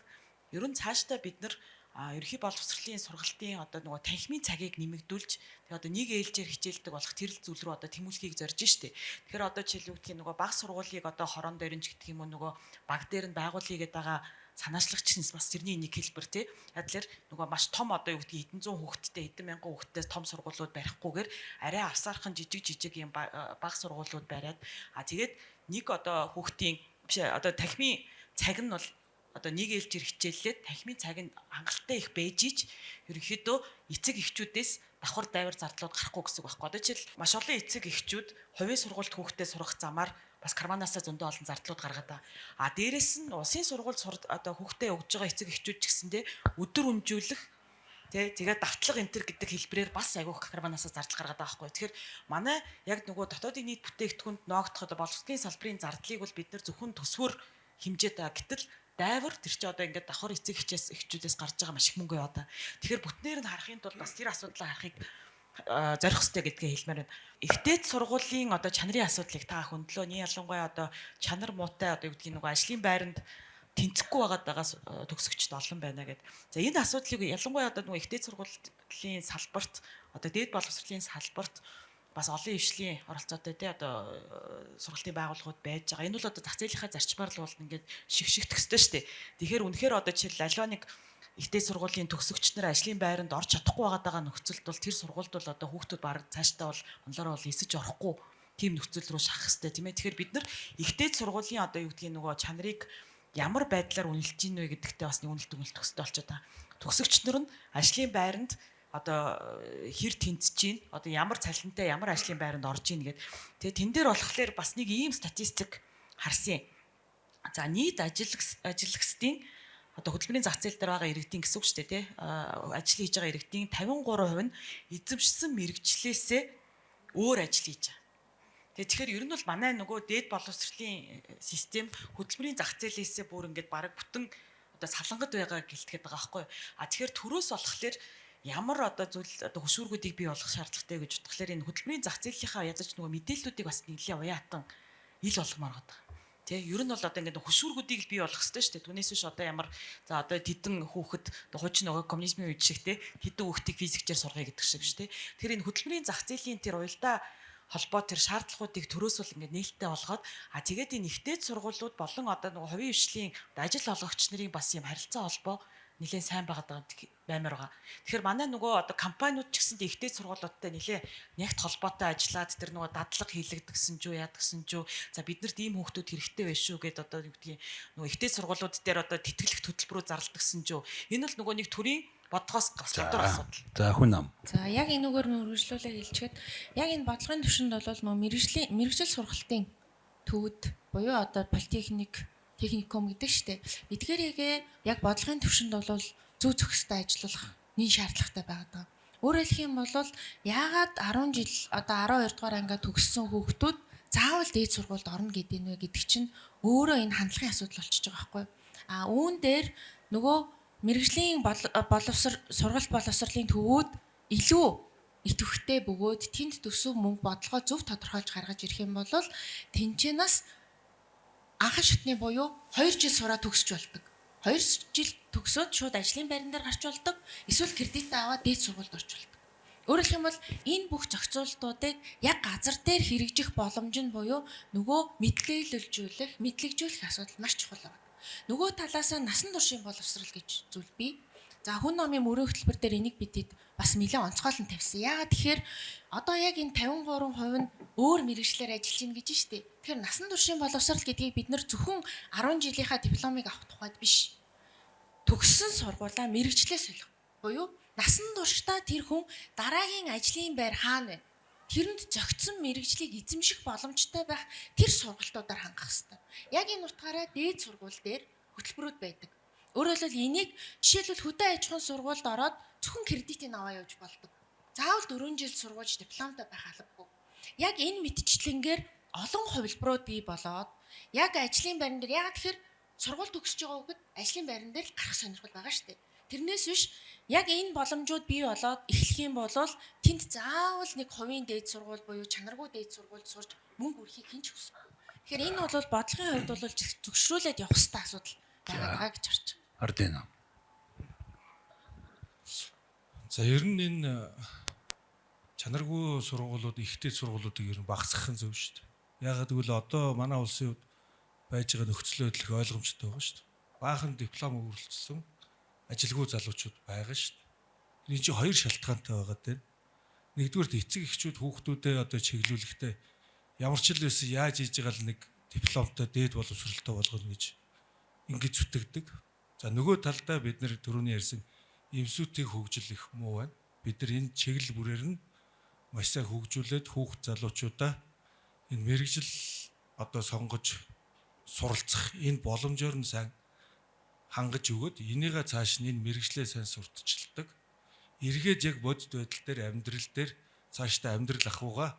ер нь цаашдаа бид нар ерөнхий боловсролын сургалтын одоо нөгөө танхимын цагийг нэмэгдүүлж тэгээ одоо нэг ээлжээр хичээлдэг болох тэр л зүйл рүү одоо тэмүүлэхийг зорж штэ. Тэгэхээр одоо жишээлбэл нөгөө баг сургуулийг одоо хорон дээр нь ч гэх юм уу нөгөө баг дээр нь байгуулъя гэдэг байгаа санаачлагч нь бас тэрний нэг хэлбэр тий. Яг тэр нөгөө маш том одоо юу гэдгийг хэдэн зуун хүүхэдтэй хэдэн мянган хүүхэдтэй том сургуулиуд барихгүйгээр арай авсаархан жижиг жижиг юм баг сургуулиуд бариад а тэгээд нэг одоо хүүхдийн биш одоо танхимын цаг нь бол одоо нэг ээлжээр хичээллээд танхимын цаг нь хангалттай их байж ич ерөнхийдөө эцэг эхчүүдээс давхар дайвар зардлууд гарахгүй гэсэн үг байхгүй. Одоо жишээл маш олон эцэг эхчүүд хувийн сургуульд хүүхдээ сурах замаар Бас карманаасаа зөндөө олон зардлууд гаргаад байгаа. А дээрэс нь улсын сургууль одоо хүүхдээ өгж байгаа эцэг эхчүүд ч гэсэндээ өдөр өнжүүлэх тэ тэгээд давтлага энтер гэдэг хэлбэрээр бас айгүйх карманаасаа зардал гаргаад байгаа байхгүй. Тэгэхээр манай яг нөгөө дотоодын нийт бүтээгдэхүүнд ноогдох одоо боловсролын салбарын зардлыг бол бид нар зөвхөн төсвөр хэмжээд байгаа. Гэтэл дайвар тэр чи одоо ингээд давхар эцэг эхчээс эхчүүдээс гарч байгаа маш их мөнгө яваа та. Тэгэхээр бүтнээр нь харахын тулд бас тэр асуудлаа харахыг зорих ёстой гэдгээ хэлмээр байна. Ихтэйд сургуулийн одоо чанарын асуудлыг та хөндлөө. Ни ялангуяа одоо чанар муутай одоо юу гэдгийг нөгөө ажлын байранд тэнцэхгүй байгаад байгаа төгсөгчд олон байна гэд. За энэ асуудлыг ялангуяа одоо нөгөө ихтэй сургуулийн салбарт одоо дээд боловсролын салбарт бас олон ившлийн оролцоотой тий одоо сургалтын байгууллагууд байж байгаа. Энэ бол одоо зах зээлийнхаа зарчмаар л бол ингээд шигшигдэх ёстой шүү дээ. Тэгэхээр үнэхээр одоо жишээл аливаа нэг ихтэй сургуулийн төгсөгч нар ажлын байранд орч чадахгүй байгаа нөхцөлд бол тэр сургуульд бол одоо хүүхдүүд баг цаашдаа бол онлороо бол эсэж орохгүй тийм нөхцөл рүү шахах хэрэгтэй тийм ээ. Тэгэхээр бид нар ихтэй сургуулийн одоо юу гэдгийг нөгөө чанарыг ямар байдлаар үнэлж гин вэ гэдэгтээ бас нэг үнэлт өгөх хэрэгтэй болчиход байгаа. Төгсөгч нар нь ажлын байранд одоо хэр тэнцэж гин одоо ямар цалинтай ямар ажлын байранд орж ийн гэд. Тэгээ тэн дээр болохоор бас нэг ийм статистик харсан юм. За нийт ажиллагчдын одоо хөдөлмөрийн зах зээл дээр байгаа иргэдийн гэсэн үг шүү дээ тий. Ажил хийж байгаа иргэдийн 53% нь эзэмшсэн мэрэгчлээсээ өөр ажил хийж байгаа. Тэгэхээр ер нь бол манай нөгөө дээд боловсролын систем хөдөлмөрийн зах зээлээсээ бүр ингээд бараг бүтэн одоо салангад байгаа гэлтгэд байгаа байхгүй юу. А тэгэхээр төрөөс болохоор ямар одоо зүйл одоо хөшүүргүүдийг бий болгох шаардлагатай гэж бодохлоор энэ хөдөлмөрийн зах зээлийнхаа ядаж нөгөө мэдээллүүдийг бас нэлээд уяатан ил болгомоор байгаа. Тэ ер нь бол одоо ингээд хөшүүргүүдийг л бий болгох хэрэгтэй шүү дээ. Түүнээс биш одоо ямар за одоо тэдэн хүүхэд хуучин нөгөө коммунизмын үед шиг тэ тэдэн хүүхдийг физикчээр сургая гэдэг шиг шүү дээ. Тэгэхээр энэ хөдөлмөрийн зах зээлийн тэр уялдаа холбоо тэр шаардлагуудыг төрөөс бол ингээд нээлттэй болгоод а тэгээд энэ ихтэй сургуулиуд болон одоо нөгөө хувийн хвшлийн ажил олгогч нарын бас юм харилцаа холбоо нэлээд сайн байгаад баймаар байгаа. Тэгэхээр манай нөгөө одоо компаниуд ч гэсэн ихтэй сургуулиудтай нэлээд нягт холбоотой ажиллаад тэр нөгөө дадлага хийлэгдсэн ч үү яадгсан ч үү за биднэрт ийм хүүхдүүд хэрэгтэй байх шүү гэд одоо юу гэдгийг нөгөө ихтэй сургуулиуд дээр одоо тэтгэлэг хөтөлбөрүүд зарлагдсан ч үү энэ бол нөгөө нэг төрийн бодлогоос бас гадуур асуудал. За хүн ам. За яг энүүгээр нь үргэлжлүүлээ хэлчихэд яг энэ бодлогын түвшинд бол нөгөө мэргэжил сургалтын төвд буюу одоо политехник техникум гэдэг штэ. Эдгээрийгээ яг бодлогын түвшинд бол зүй зохистой ажиллуулах нэн шаардлагатай байгаа даа. Өөрөөр хэлэх юм бол яагаад 10 жил одоо 12 дугаар ангиа төгссөн хүүхдүүд заавал дээд сургуульд орно гэдэг нь вэ гэдэг чинь өөрөө энэ хандлагын асуудал болчихж байгаа байхгүй юу? А үүн дээр нөгөө мэргэжлийн боловср сургалт боловсролын төвүүд илүү идэвхтэй бөгөөд тэнд төсөв мөнгө бодлогоо зөв тодорхойлж гаргаж ирэх юм бол тэнчэнаас анхан шатны буюу 2 жил сураа төгсөж болдог. 2 жил төгсөөд шууд ажлын байран дээр гарч болдог. Эсвэл кредитээ аваад дээд сургуульд орч болдог. Өөрөөр хэлэх юм бол энэ бүх зохицуултуудыг яг газар дээр хэрэгжих боломж нь буюу нөгөө мэдлэглүүлжүүлэх, мэдлэгжүүлэх асуудал маш чухал байна. Нөгөө талаасаа насан туршийн боловсрал гэж зүйл бий. За хүн номын мөрийн хөтөлбөр дээр энийг бидэд бас нэлээд онцгойлон тавьсан. Яагаад тэгэхээр одоо яг энэ 53% нь өөр мэрэгчлэр ажиллаж байна гэж штэ. Тэгэхээр насан туршийн боловсрал гэдгийг бид нэр зөвхөн 10 жилийнхаа дипломыг авах тухайд биш. Төгссөн сургуулаа мэрэгчлээ солих. Буюу насан туршдаа тэр хүн дараагийн ажлын байр хаана вэ? Тэрэнд зохицсон мэрэгжлийг эзэмших боломжтой байх тэр сургалтуудаар хангах хэрэгтэй. Яг энэ утгаараа дээд сургууль дээр хөтөлбөрүүд байдаг. Өөрөөр хэлбэл энийг жишээлбэл хөдөө аж ахуйн сургуульд ороод зөвхөн кредитийг аваа явж болдог. Заавал 4 жил сургуулж дипломтой байх албагүй. Яг энэ мэтчлэнгээр олон хувилбарууд бий болоод яг ажлын байран дээр яагаад тэгэхээр сургууль төгсөж байгаа хүүхэд ажлын байран дээр л гарах сонирхол байгаа шүү дээ. Тэрнээс биш яг энэ боломжууд бий болоод эхлэх юм бол тэнд заавал нэг хувийн дээд сургууль буюу чанаргүй дээд сургуульд сурж мөнгө үрхийг хэн ч хүсэхгүй. Тэгэхээр энэ бол бодлогын хувьд бол зөвшрүүлээд явах хэрэгтэй асуудал байгаа гэж харж байна. Ардын ам. За ер нь энэ чанаргүй сургуулиуд, ихтэй сургуулиудыг ер нь багасгах нь зөв шүү дээ. Яагаад гэвэл одоо манай улсын хувьд байж байгаа нөхцөл байдал их ойлгомжтой байгаа шүү дээ. Баахан диплом үргэлжлсэн ажилгүй залуучууд байгаа шүү дээ. Энэ чинь хоёр шалтгаантай байгаа дээ. Нэгдүгээрт эцэг эхчүүд хүүхдүүдээ одоо чиглүүлэхдээ ямар ч л байсан яаж хийж байгаа л нэг дипломтой дээд боловсролтой болгоно гэж ингэж зүтгэдэг. За нөгөө талдаа бид нэр түрүүний ярьсан эмсүүтийн хөгжил их муу байна. Бид нар энэ чиглэл бүрээр нь маш сайн хөгжүүлээд хүүхд залуучуудаа энэ мэрэгжил одоо сонгож суралцах энэ боломжоор нь сайн хангаж өгөөд энийгээ цааш нь энэ мэргэжлээ сайн сурталчилдаг. Эргээд яг бодит байдал дээр амьдрал дээр цаашдаа амьдрал ахуйгаа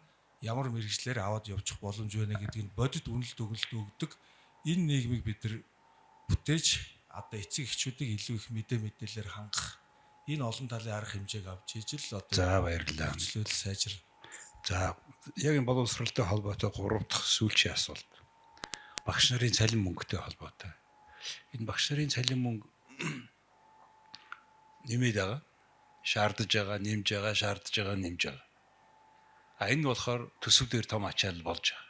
ямар мэргэжлээр аваад явчих боломж байна гэдгийг бодит үнэлт өгөлт өгдөг. Энэ нийгмийг бид нар бүтээж одоо эцэг эхчүүдийг илүү их мэдээ мэдээлэлээр хангах энэ олон талын арга хэмжээг авч ижил одоо За баярлалаа. нөхцөл байдал сайжирна. За яг энэ боловсралтай холбоотой гурав дахь сүүлчийн асуулт. Багш нарын цалин мөнгөтэй холбоотой. Энэ багш нарын цалин мөнгө нэмээд байгаа. Шаардаж байгаа, нэмж байгаа, шаардаж байгаа, нэмж байгаа. А энэ болохоор төсөв дээр том ачаал болж байгаа.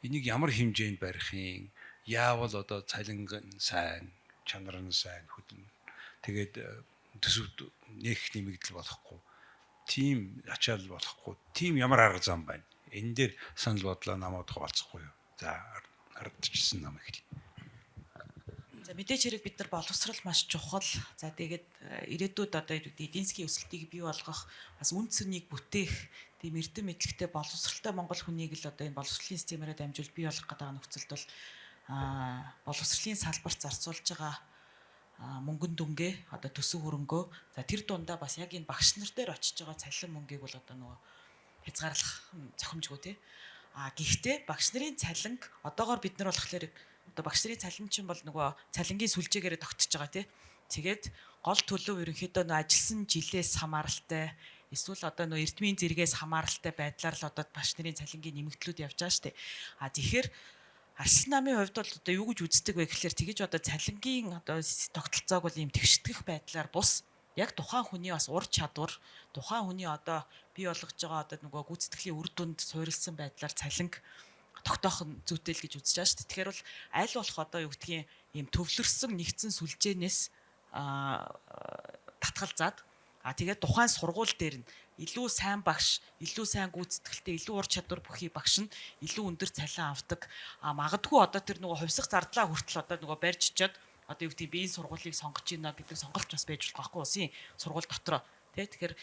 Энийг ямар хэмжээнд барих юм? Яавал одоо цалин сайн, чанар нь сайн хөдөн. Тэгээд төсөвд нэх нэмэгдэл болохгүй. Тийм ачаал болохгүй. Тийм ямар арга зам байна? Энэ дээр санал бодлоо намууд хуваалцахгүй юу? За ардчилсан нам эхэлье. За мэдээч хэрэг бид нар боловсрал маш чухал. За тэгээд ирээдүйд одоо эдийн засгийн өсөлтийг бий болгох бас үн цэнийг бүтээх тийм эрдэм мэдлэгтэй боловсралтай монгол хүнийг л одоо энэ боловсролын системээрээ дамжуул бий болгох гэдэг нөхцөлд бол боловсролын салбарт зарцуулж байгаа мөнгөн дүнгээ одоо төсөв хөрөнгөө за тэр дундаа бас яг энэ багш нар дээр очиж байгаа цалин мөнгийг бол одоо нөгөө хязгаарлах зохимжгүй тий. А гэхдээ багш нарын цалинг одоогоор бид нар болохоор одоо багш нарын цалин чинь бол нөгөө цалингийн сүлжээгээрээ тогтож байгаа тий. Тэгээд гол төлөв ерөнхийдөө нөгөө ажилласан жилээс хамааралтай эсвэл одоо нөгөө эрдмийн зэргээс хамааралтай байдлаар л одоо багш нарын цалингийн нэмэгдлүүд явж байгаа шүү дээ. А тэгэхээр Арслан намын хувьд бол одоо юу гэж үздэг вэ гэхлээр тэгэж одоо цалингийн одоо тогтолцоог бол ийм тэгштгэх байдлаар бус яг тухайн хүний бас ур чадвар тухайн хүний одоо бий болгож байгаа одоо нөгөө гүйцэтгэлийн үр дүнд суурилсан байдлаар цалинг тогтоох нь зүйтэй л гэж үзэж байгаа шүү дээ. Тэгэхээр бол аль болох одоо юу гэдгийг ийм төвлөрсөн нэгдсэн сүлжээнээс татгалзаад тэгээд тухайн сургууль дээр нь илүү сайн багш, илүү сайн гүйцэтгэлтэй, илүү ур чадвар бүхий багш нь илүү өндөр цалин авдаг. А магадгүй одоо тэр нөгөө хувьсах зардлаа хүртэл одоо нөгөө барьж чичээд одоо юу гэдгийг би энэ сургуулийг сонгож байна гэдэг сонголт бас байж болох байхгүй улсын сургууль дотроо. Тэ тэгэхээр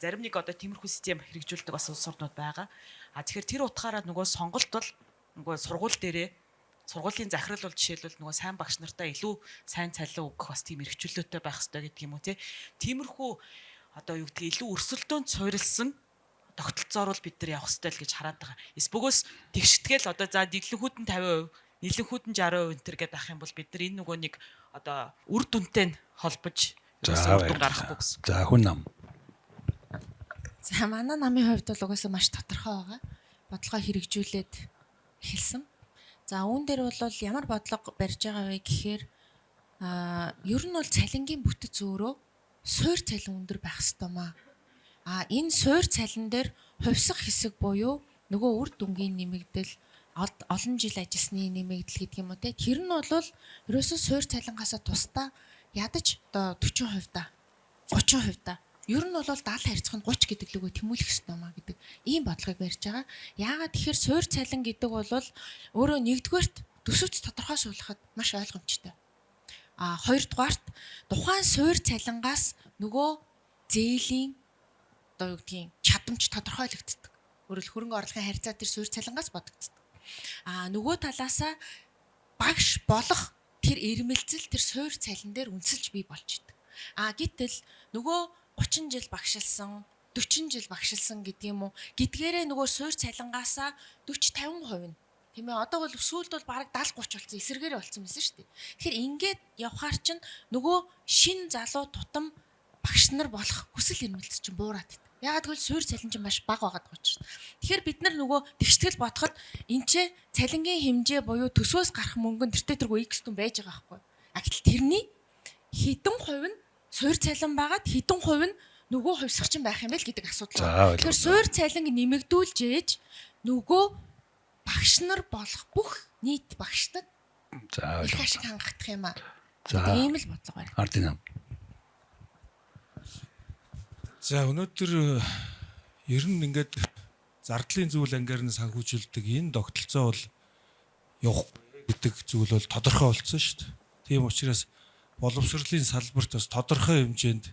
зарим нэг одоо тиймэрхүү систем хэрэгжүүлдэг бас улс орнууд байгаа. А тэгэхээр тэр утгаараа нөгөө сонголт бол нөгөө сургууль дээрээ сургуулийн захирал бол жишээлбэл нөгөө сайн багш нартаа илүү сайн цалин өгөх бас тийм эрхчлөөтэй байх хэрэгтэй гэдэг юм уу те. Тиймэрхүү одоо юу гэдгийг илүү өрсөлдөөнд суурилсан тогтолцоор бол бид нар явах хэрэгтэй л гэж хараад байгаа. Эс бөгөөс тэгштгэл одоо за нийлэнхүүд нь 50%, нийлэнхүүд нь 60% энэ төр гэдээ ах юм бол бид нар энэ нөгөө нэг одоо үр дүнтэй нь холбож За үр дүн гаргахгүй гэсэн. За хүн нам. За манай намын хувьд бол угаасаа маш тодорхой байгаа. Бодлогоо хэрэгжүүлээд эхэлсэн. За үүн дээр бол ямар бодлого барьж байгаа вэ гэхээр ер нь бол цалингийн бүтэц өөрөө суур цалин өндөр байх ёстой маа. А энэ суур цалин дээр хувьсах хэсэг буюу нөгөө үр дүнгийн нэмэгдэл олон жил ажилласны нэмэгдэл гэдэг юм уу те. Тэр нь бол ерөөсөө суур цалингаасаа тусдаа ядаж одоо 40% та 30% та. Ер нь бол 70 харьцах нь 30 гэдэг лүгөө тэмүүлэх ёстой маа гэдэг ийм бодлогыг барьж байгаа. Яагаад тэгэхээр суур цалин гэдэг бол өөрөө нэгдүгээрт төсөвт тодорхой суулгахад маш ойлгомжтой. А хоёрдугаарт тухайн суур цалингаас нөгөө зээлийн одоо юу гэдгийг чадамж тодорхойлогддог. Өөрөлд хөрөнгө оруулалтын харьцаа тэр суур цалингаас бодогддог. А нөгөө талаасаа багш болох тэр эрмэлзэл тэр суур цалин дээр үнсэлж бий болж идэг. А гэтэл нөгөө 30 жил багшилсан 40 жил багшилсан гэдэг юм уу гэдгээрээ нөгөө суур цалингаасаа 40 50% нь тийм ээ одоо бол сүүлд бол бараг 70 30 болсон эсэргээрээ болсон байсан шүү дээ. Тэгэхээр ингээд явхаар чинь нөгөө шин залуу тутам багш нар болох хүсэл эрмэлзэл чинь буураад идэг. Яагаад гэвэл суур цалин чинь маш бага байгаад байгаа учраас. Тэгэхээр бид нар нөгөө тэгштгэл бодоход энэ ч цалингийн хэмжээ буюу төсвөөс гарах мөнгө нь тэртээ тэргүй X дүн байж байгаа байхгүй. А гэтэл тэрний хэдэн хувь нь суур цалин байгаад хэдэн хувь нь нөгөө хувьсгч нь байх юм бэ л гэдэг асуудал. Тэгэхээр суур цалинг нэмэгдүүлж ээж нөгөө багш нар болох бүх нийт багш нар За их ашиг хангагдах юм аа. За ийм л бодлого байна. Ардын нам. За өнөөдөр ер нь ингээд зардлын зүйл ангаар нь санхүүжилдэг энэ тогтолцоо бол явахгүй гэдэг зүйл бол тодорхой болсон шүү дээ. Тийм учраас боловсролын салбарт бас тодорхой хэмжээнд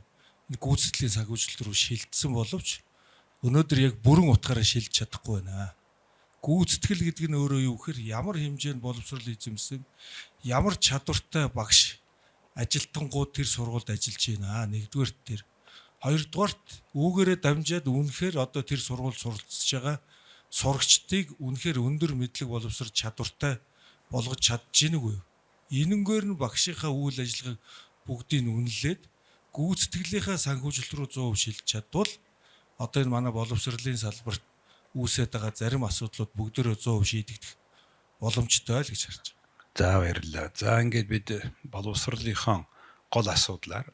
энэ гүйцэтгэлийн санхүүжилт рүү шилжсэн боловч өнөөдөр яг бүрэн утгаараа шилжиж чадахгүй байна. Гүйцэтгэл гэдэг нь өөрөө юу гэхээр ямар хэмжээнд боловсрол эзэмсэн, ямар чадвартай багш ажилтангууд тэр сургуульд ажиллаж байна. Нэгдүгээрт тэр. Хоёрдугаарт үүгээрээ дамжаад үнэхээр одоо тэр сургуульд суралцж байгаа сурагчдыг үнэхээр өндөр мэдлэг боловсрол чадвартай болгож чадж гин үгүй юу? Энэнгээр нь багшийнхаа үйл ажиллагааг бүгдийг нь үнэлээд гүйцэтгэлийнхаа санхүүжилт рүү 100% шилжиж чадвал одоо энэ манай боловсролын салбарт үүсээд байгаа зарим асуудлууд бүгдээрээ 100% шийдэгдэх боломжтой л гэж харж байна. За, баярлалаа. За, ингээд бид боловсролынхон гол асуудлаар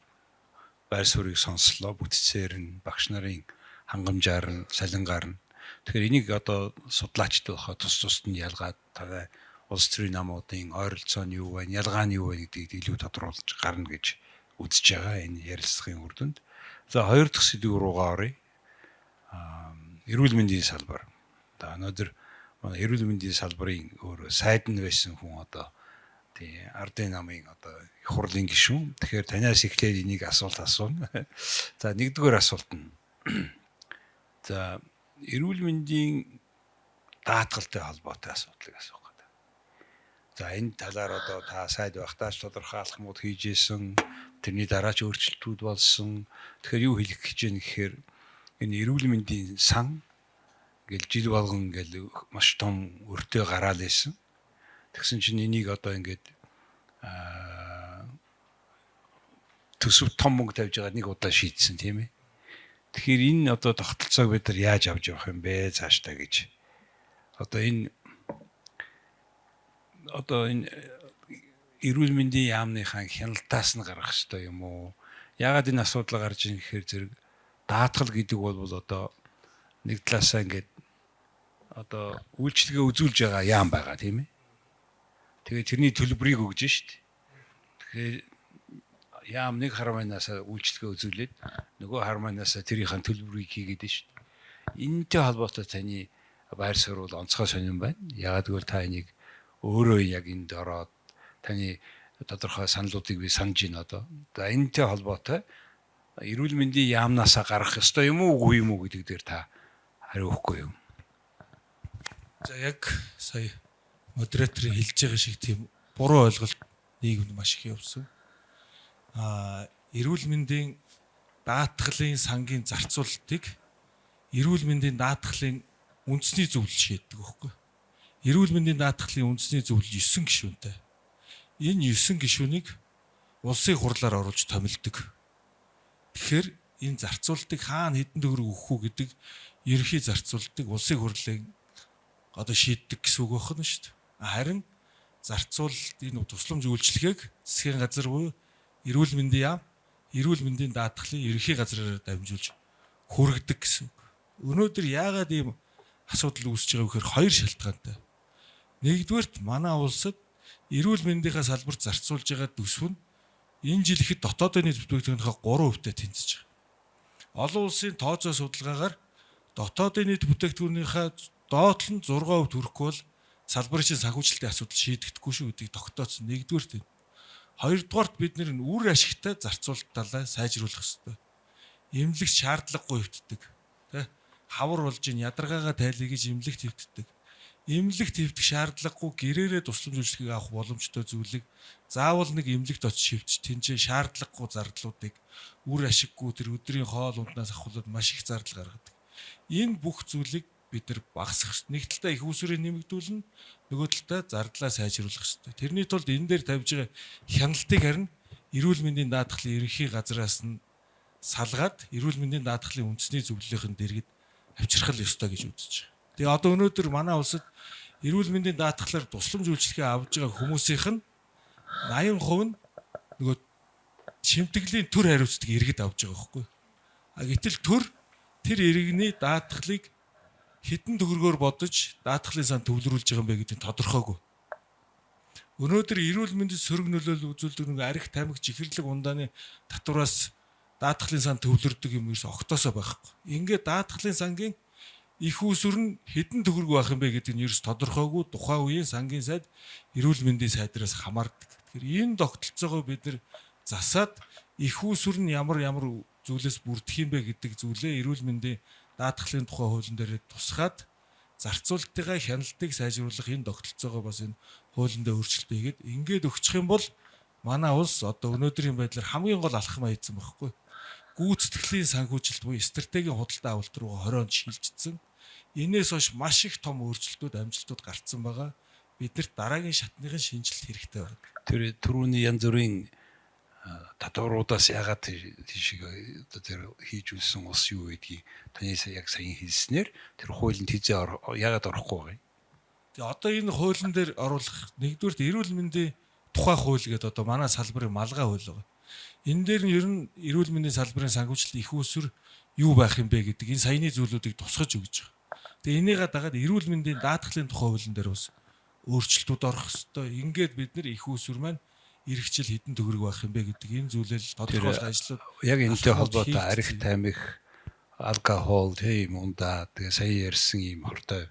байр суурийг сонслоо. Бүтцээр нь, багш нарын хангамжаар нь, салингаар нь. Тэгэхээр энийг одоо судлаачдад байхаа тус тусд нь ялгаад та улс төрийн намуудын ойролцоо нь юу вэ, ялгаа нь юу вэ гэдгийг илүү тодруулж гарна гэж үзэж байгаа энэ ярилцлагын үр дүнд. За, хоёр дахь сэдв рүүгээ оръё. Эрүүл мэндийн салбар. За, өнөөдөр манай эрүүл мэндийн салбарын өөр сайд нь байсан хүн одоо тий ардын намын одоо их хурлын гишүүн. Тэгэхээр танаас эхлээд энийг асуулт асууна. За, нэгдүгээр асуулт нь. За, эрүүл мэндийн даатгалтай холбоотой асуудлыг асуух гэдэг. За, энэ талаар одоо та сайд байхдаа ч тодорхой алхмууд хийж исэн, тэрний дараа ч өөрчлөлтүүд болсон. Тэгэхээр юу хэлэх гэж байна гэхээр энэ эрүүл мэндийн сан ингээл жил болгон ингээл маш том өртөө гараал байсан. Тэгсэн чинь энийг одоо ингээд төсөв том мөнгө тавьж байгаа нэг удаа шийдсэн, тийм ээ. Тэгэхээр энэ одоо тогтолцоог бид нар яаж авч явах юм бэ цаашдаа гэж. Одоо энэ эрүүл мэндийн яамныхаа хяналтаас нь гаргах ёстой юм уу? Яагаад энэ асуудал гарч ийн гэхээр зэрэг даатгал гэдэг бол одоо нэг талаасаа ингээд одоо үйлчилгээ үзүүлж байгаа яам байгаа, тийм ээ. Тэгээ тэрний төлбөрийг өгж шít. Тэгэхээр яам нэг хармаанаас үйлчилгээ үзүүлээд нөгөө хармаанаас тэрийнхэн төлбөрийг хийгээд шít. Энэтэй холбоотой таны байр суурь бол онцгой сонирн байна. Яагаад гэвэл та энийг өөрөө яг энд ороод таны тодорхой саналуудыг би санаж байна одоо. За, энэтэй холбоотой эрүүл мэндийн яамнаасаа гарах ёстой юм уу, үгүй юм уу гэдэг дээр та хариу өгөхгүй юу? За, яг сая модераторын хэлж байгаа шиг тийм буруу ойлголт нийгэмд маш их явсан. Эрүүл мэндийн даатгалын сангийн зарцуулалтыг эрүүл мэндийн даатгалын үндэсний зөвлөл шийддэг байхгүй. Эрүүл мэндийн даатгалын үндэсний зөвлөл 9 гишүүнтэй. Энэ 9 гишүүнийг улсын хурлаар оруулж томилдог. Тэгэхээр энэ зарцуулалтыг хаана хэдэн төгрөг өгөх үү гэдэг ерөнхий зарцуулалтыг улсын хурлын одоо шийддэг гэсэн үг байна шүү дээ. Харин зарцуулалт энэ тусламж үйлчилгээг засгийн газар буюу эрүүл мэндийн яам, эрүүл мэндийн даатгалын ерөнхий газраараа дамжуулж хүргэдэг гэсэн үг. Өнөөдөр яагаад ийм асуудал үүсэж байгаа вэ гэхээр хоёр шалтгаантай. Нэгдүгээрт манай улсад эрүүл мэндийнхаа салбарт зарцуулж байгаа төсөв нь энэ жил ихэд дотоодын нийт бүтээгдэхүүнийхээ 3%-тэй тэнцэж байгаа. Олон улсын тооцоо судалгаагаар дотоодын нийт бүтээгдэхүүнийхээ доод нь 6% хүрэхгүй бол салбарын чинь санхүүжилтийн асуудал шийдэгдэхгүй шүү гэдгийг тогтооцсон. Нэгдүгээрт энэ. Хоёрдугаарт бид нэр үр ашигтай зарцуулалт талаа сайжруулах ёстой. Эмнэлэгт шаардлагагүй хэвтдэг. Тэ? Хавар болж ин ядаргаагаа тайлъя гэж эмнэлэгт хэвтдэг. Эмнэлэгт хэвтэх шаардлагагүй гэрээрээ тусламж үйлчилгээг авах боломжтой зүйлийг заавал нэг эмнэлэгт очиж хэвтэж тэнцээ шаардлагагүй зардлуудыг үр ашиггүй тэр өдрийн хоол унднаас авахулаад маш их зардал гаргадаг. Энэ бүх зүйлийг бид нар багасгах ёстой. Нэг талдаа их усрыг нэмэгдүүлнэ, нөгөө талдаа зардлаа сайжруулах ёстой. Тэрний тулд энэ дээр тавьж байгаа хяналтыг харин эрүүл мэндийн даатгалын ерөнхий газраас нь салгаад эрүүл мэндийн даатгалын үндэсний зөвлөлийн дэргэд авчрах л ёстой гэж үзэж байгаа. Тэгээ одоо өнөөдөр манай улсад эрүүл мэндийн даатгалаар тусламж үйлчилгээ авж байгаа хүмүүсийнх нь 80% нь нөгөө шимтгэлийн төр хариуцдаг иргэд авж байгаа байхгүй. А гэтэл төр тэр иргэний даатгалыг хэдэн төгрөгөөр бодож даатгалын сан төвлөрүүлж байгаа юм бэ гэдэг нь тодорхойгүй. Өнөөдөр эрүүл мэндэд сөрөг нөлөөлөл үзүүлдэг нэг арх тамхи чихэрлэг ундааны татвараас даатгалын сан төвлөрдөг юм ерөөс огтоосоо байхгүй. Ингээд даатгалын сангийн их усүр нь хэдэн төгрөг байх юм бэ гэдэг нь ерөөс тодорхойгүй. Тухайн үеийн сангийн сайд эрүүл мэндийн сайдраас хамаардаг. Тэгэхээр энэ тогтолцоогоо бид нар засаад их усүр нь ямар ямар зүйлээс бүрдэх юм бэ гэдэг зүйлээ эрүүл мэндийн даатгалын тухай хуулийн дээр тусгаад Зарцуулалтынхаа хяналтыг сайжруулах энэ тогтолцоогоо бас энэ хуулиндаа өөрчлөлт хийгээд ингээд өгчих юм бол манай улс одоо өнөөдрийн байдлаар хамгийн гол алхам хийсэн байхгүй. Гүйцэтгэлийн санхүүжилт буюу стратегийн худалдаа авалт руугаа 20 онд шилжчихсэн. Энээс хойш маш их том өөрчлөлтүүд, амжилтууд гарцсан байгаа. Биднэрт дараагийн шатныхын шинжилэлт хэрэгтэй байна. Тэр түрүүний янз бүрийн татваруудаас ягаад тийшээ одоо тэр хийж үлсэн ус юу гэдгийг таны яг саяхан хэлснээр тэр хуулинд хизээ ягаад орохгүй байгаа юм? Тэгээ одоо энэ хуулийн дээр оруулах нэгдүгээрт эрүүл мэндийн тухай хууль гэдэг одоо манай салбарын малгай хууль байгаа. Энэ дээр нь ер нь эрүүл мэндийн салбарын санхүүжилт их усүр юу байх юм бэ гэдэг энэ саяны зүйлүүдийг тусгаж өгч байгаа. Тэгээ энийгээ дагаад эрүүл мэндийн даатгалын тухай хуулийн дээр бас өөрчлөлтүүд орох хэвээр. Ингээд бид нар их усүр маань эх жил хэдэн төгрөг байх юм бэ гэдэг энэ зүйлэл тодорхойлох ажлууд яг энэтэй холбоотой арх тамхи, алкогол тийм ундаа тэгээ сая ярьсан ийм хортой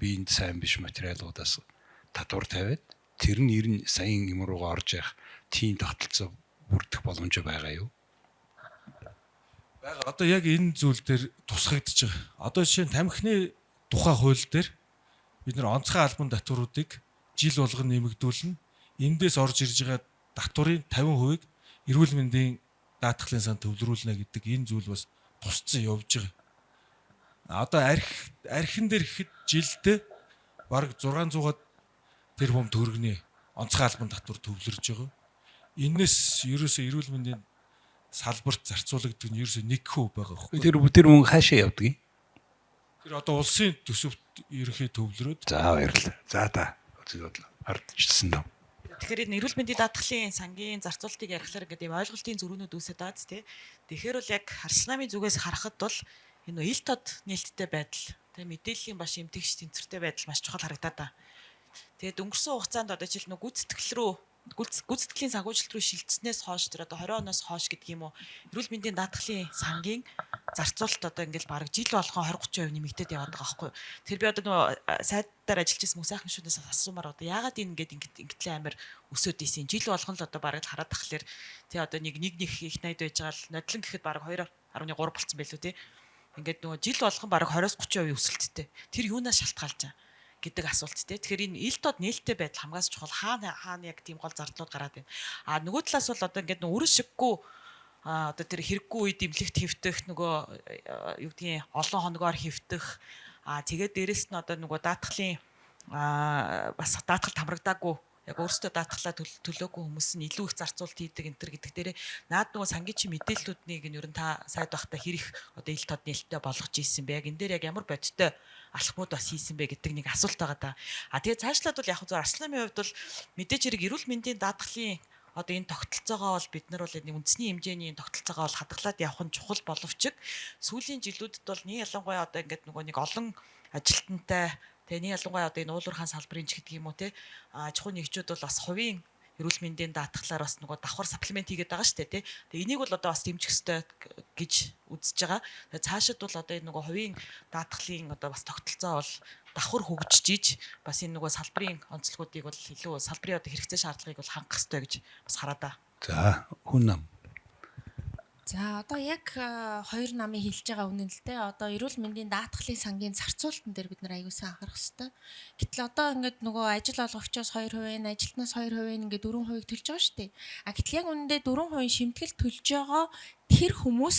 биеинд сайн биш материалуудаас татвар тавиад тэр нь ер нь саяын юм руугаа орж явах тийм тогтолцоо бүрдэх боломж байгаа юу? Байгаа. Одоо яг энэ зүйл дээр тусгагдчих. Одоо жишээ нь тамхины тухай хууль дээр бид нар онцгой албан татваруудыг жил болгон нэмэгдүүлнэ. Эндээс орж ирж байгаа татварын 50%-ийг эрүүл мэндийн даатгалын сан төвлөрүүлнэ гэдэг энэ зүйл бас тусцсан явж байгаа. Одоо архин дээр гэхэд жилдээ бараг 600-аад тэрбум төгрөгний онцгой албан татвар төвлөрж байгаа. Энээс ерөөсөө эрүүл мэндийн салбарт зарцуулагддаг нь ерөөсөө 1% байгаа байхгүй. Тэр мөнгө хаашаа явдаг юм? Тэр одоо улсын төсөвт ерөнхий төвлөрөөд. За баярлалаа. За та үзэл бодол ардчилсан даа. Тэгэхээр энэ эрүүл мэндийн даатгалын сангийн зарцуулалтыг ярихлаар ингээд ийм ойлголтын зөрүүнүүд үүсээд байгаа ч тий. Тэгэхээр бол яг харс намын зүгээс харахад бол энэ ил тод нээлттэй байдал, тий, мэдээллийн баш эмтэгч тэнцвэртэй байдал маш чухал харагдаад байна. Тэгээд өнгөрсөн хугацаанд одоо жишээл нөх гүйцэтгэл рүү гүйцэтгэлийн санхүүжилт рүү шилжснээс хойш тэр одоо 20 оноос хойш гэдэг юм уу эрүүл мэндийн даатгалын сангийн зарцуулалт одоо ингээл бараг жил болгон 20 30% нэмэгдээд яваад байгаа байхгүй юу. Тэр би одоо нөгөө сайдаар ажиллаж байсан хүмүүс сайхан шүнээс асуумаар одоо яагаад энэ ингээд ингэтлээ амир өсөөд исэн жил болгон л одоо бараг л хараад тахлаар тий одоо нэг нэг нэг их 80 байж байгаа л нодлон гэхэд бараг 2.3 болцсон байлуу тий. Ингээд нөгөө жил болгон бараг 20-30% өсөлттэй. Тэр юунаас шалтгаалж байгаа гэдэг асуулт те. Тэгэхээр энэ ил тод нээлттэй байдал хамгаас чухал. Хаана хаана яг тийм гол зардлууд гараад байна. А нөгөө талаас бол одоо ингээд нөө өрн шиггүй одоо тэр хэрэггүй үед имлэгт хэвтэх нөгөө юу гэдгийг олон хоногоор хэвтэх тэгээд дээрэс нь одоо нөгөө даатгалын бас даатгал хамрагдаагүй яг өөрсдөө даатгалаа төлөөгүй хүмүүс нь илүү их зарцуулалт хийдэг энэ төр гэдэг дээрээ наад нөгөө сангийн чи мэдээллүүднийг нь ер нь та сайд байхдаа хэрэг одоо ил тод нээлттэй болгож ийсэн бэ? Яг энэ дээр яг ямар бодиттой алхмууд бас хийсэн бэ гэдэг нэг асуулт байгаа даа. А тэгээ цаашлаад бол яг зөв Арслан намын хувьд бол мэдээж хэрэг эрүүл мэндийн даатгалын одоо энэ тогтолцоогоо бол бид нар бол энэ үндэсний хэмжээний энэ тогтолцоогоо бол хадгалаад явах нь чухал боловч сүүлийн жилүүдэд бол нэг ялангуяа одоо ингээд нөгөө нэг олон ажилтнтай тэгээ нэг ялангуяа одоо энэ уулуурхаан салбарын ч гэдэг юм уу те аж ахуйн нэгжүүд бол бас хувийн эрүүл мэндийн даатгалаар бас нөгөө давхар саплемент хийгээд байгаа шүү дээ тий. Тэгээ энийг бол одоо бас дэмжих ёстой гэж үзэж байгаа. Тэгээ цаашид бол одоо энэ нөгөө хувийн даатгалын одоо бас тогтолцоо бол давхар хөгжиж бас энэ нөгөө салбарын онцлогуудыг бол илүү салбарын одоо хэрэгцээ шаардлагыг бол хангах ёстой гэж бас хараа да. За хүн нам. За одоо яг хоёр намын хэлж байгаа үнэн л дээ. Одоо эрүүл мэндийн даатгалын сангийн зарцуулалтан дээр бид нар аягүй сайн анхаарах хэрэгтэй. Гэтэл одоо ингээд нөгөө ажил олгогчоос 2%, ажилтнаас 2% ингээд 4% төлж байгаа шүү дээ. А гэтэл яг үнэндээ 4% шимтгэл төлж байгаа тэр хүмүүс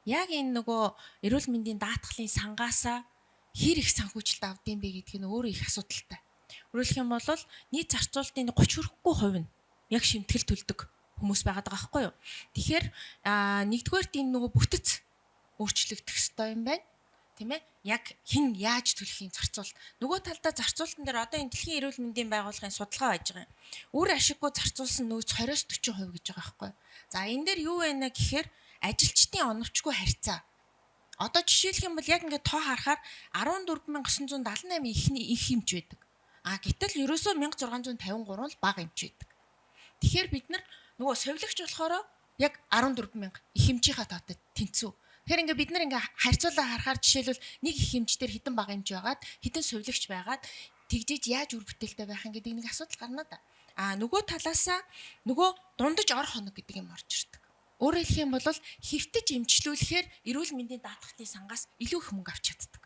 яг энэ нөгөө эрүүл мэндийн даатгалын сангаасаа хэр их санхүүжилт авдсан бэ гэдг нь өөрөө их асуудалтай. Өөрөлдөх юм бол нийт зарцуулалтын 30 хүрэхгүй хувь нь яг шимтгэл төлдөг хүмүүс байгаад байгаа байхгүй юу. Тэгэхээр нэгдүгээрт энэ нөгөө бүтэц өөрчлөгдөх ёстой юм байна. Тийм ээ? Яг хэн яаж төлөхийн зарцуулалт. Нөгөө талдаа зарцуулалтан дээр одоо энэ дэлхийн эрүүл мэндийн байгууллагын судалгаа байж байгаа юм. Үр ашиггүй зарцуулсан нөөц 20-40% гэж байгаа байхгүй юу. За энэ дээр юу байна гэхээр ажилчдын оновчгүй харьцаа. Одоо жишээлх юм бол яг ингээд тоо харахаар 14978 ихний их эмч байдаг. А гэтэл ерөөсөө 1653 л бага эмч байдаг. Тэгэхээр бид нар нөгөө совилогч болохоор яг 14000 их эмчийнхаа тоотой тэнцүү. Тэгэхээр ингээ бид нар ингээ харьцуулаа харахаар жишээлбэл нэг их эмч дээр хэдэн бага эмч байгаад хэдэн совилогч байгаад тэгжээж яаж үр бүтээлтэй байх юм гэдэг нэг асуудал гарна да. А нөгөө талаасаа нөгөө дундаж ор хоног гэдэг юм орж ирдэг. Өөрөөр хэлэх юм бол хэвтэж эмчлүүлэхээр эрүүл мэндийн даатгалын сангаас илүү их мөнгө авч чаддаг.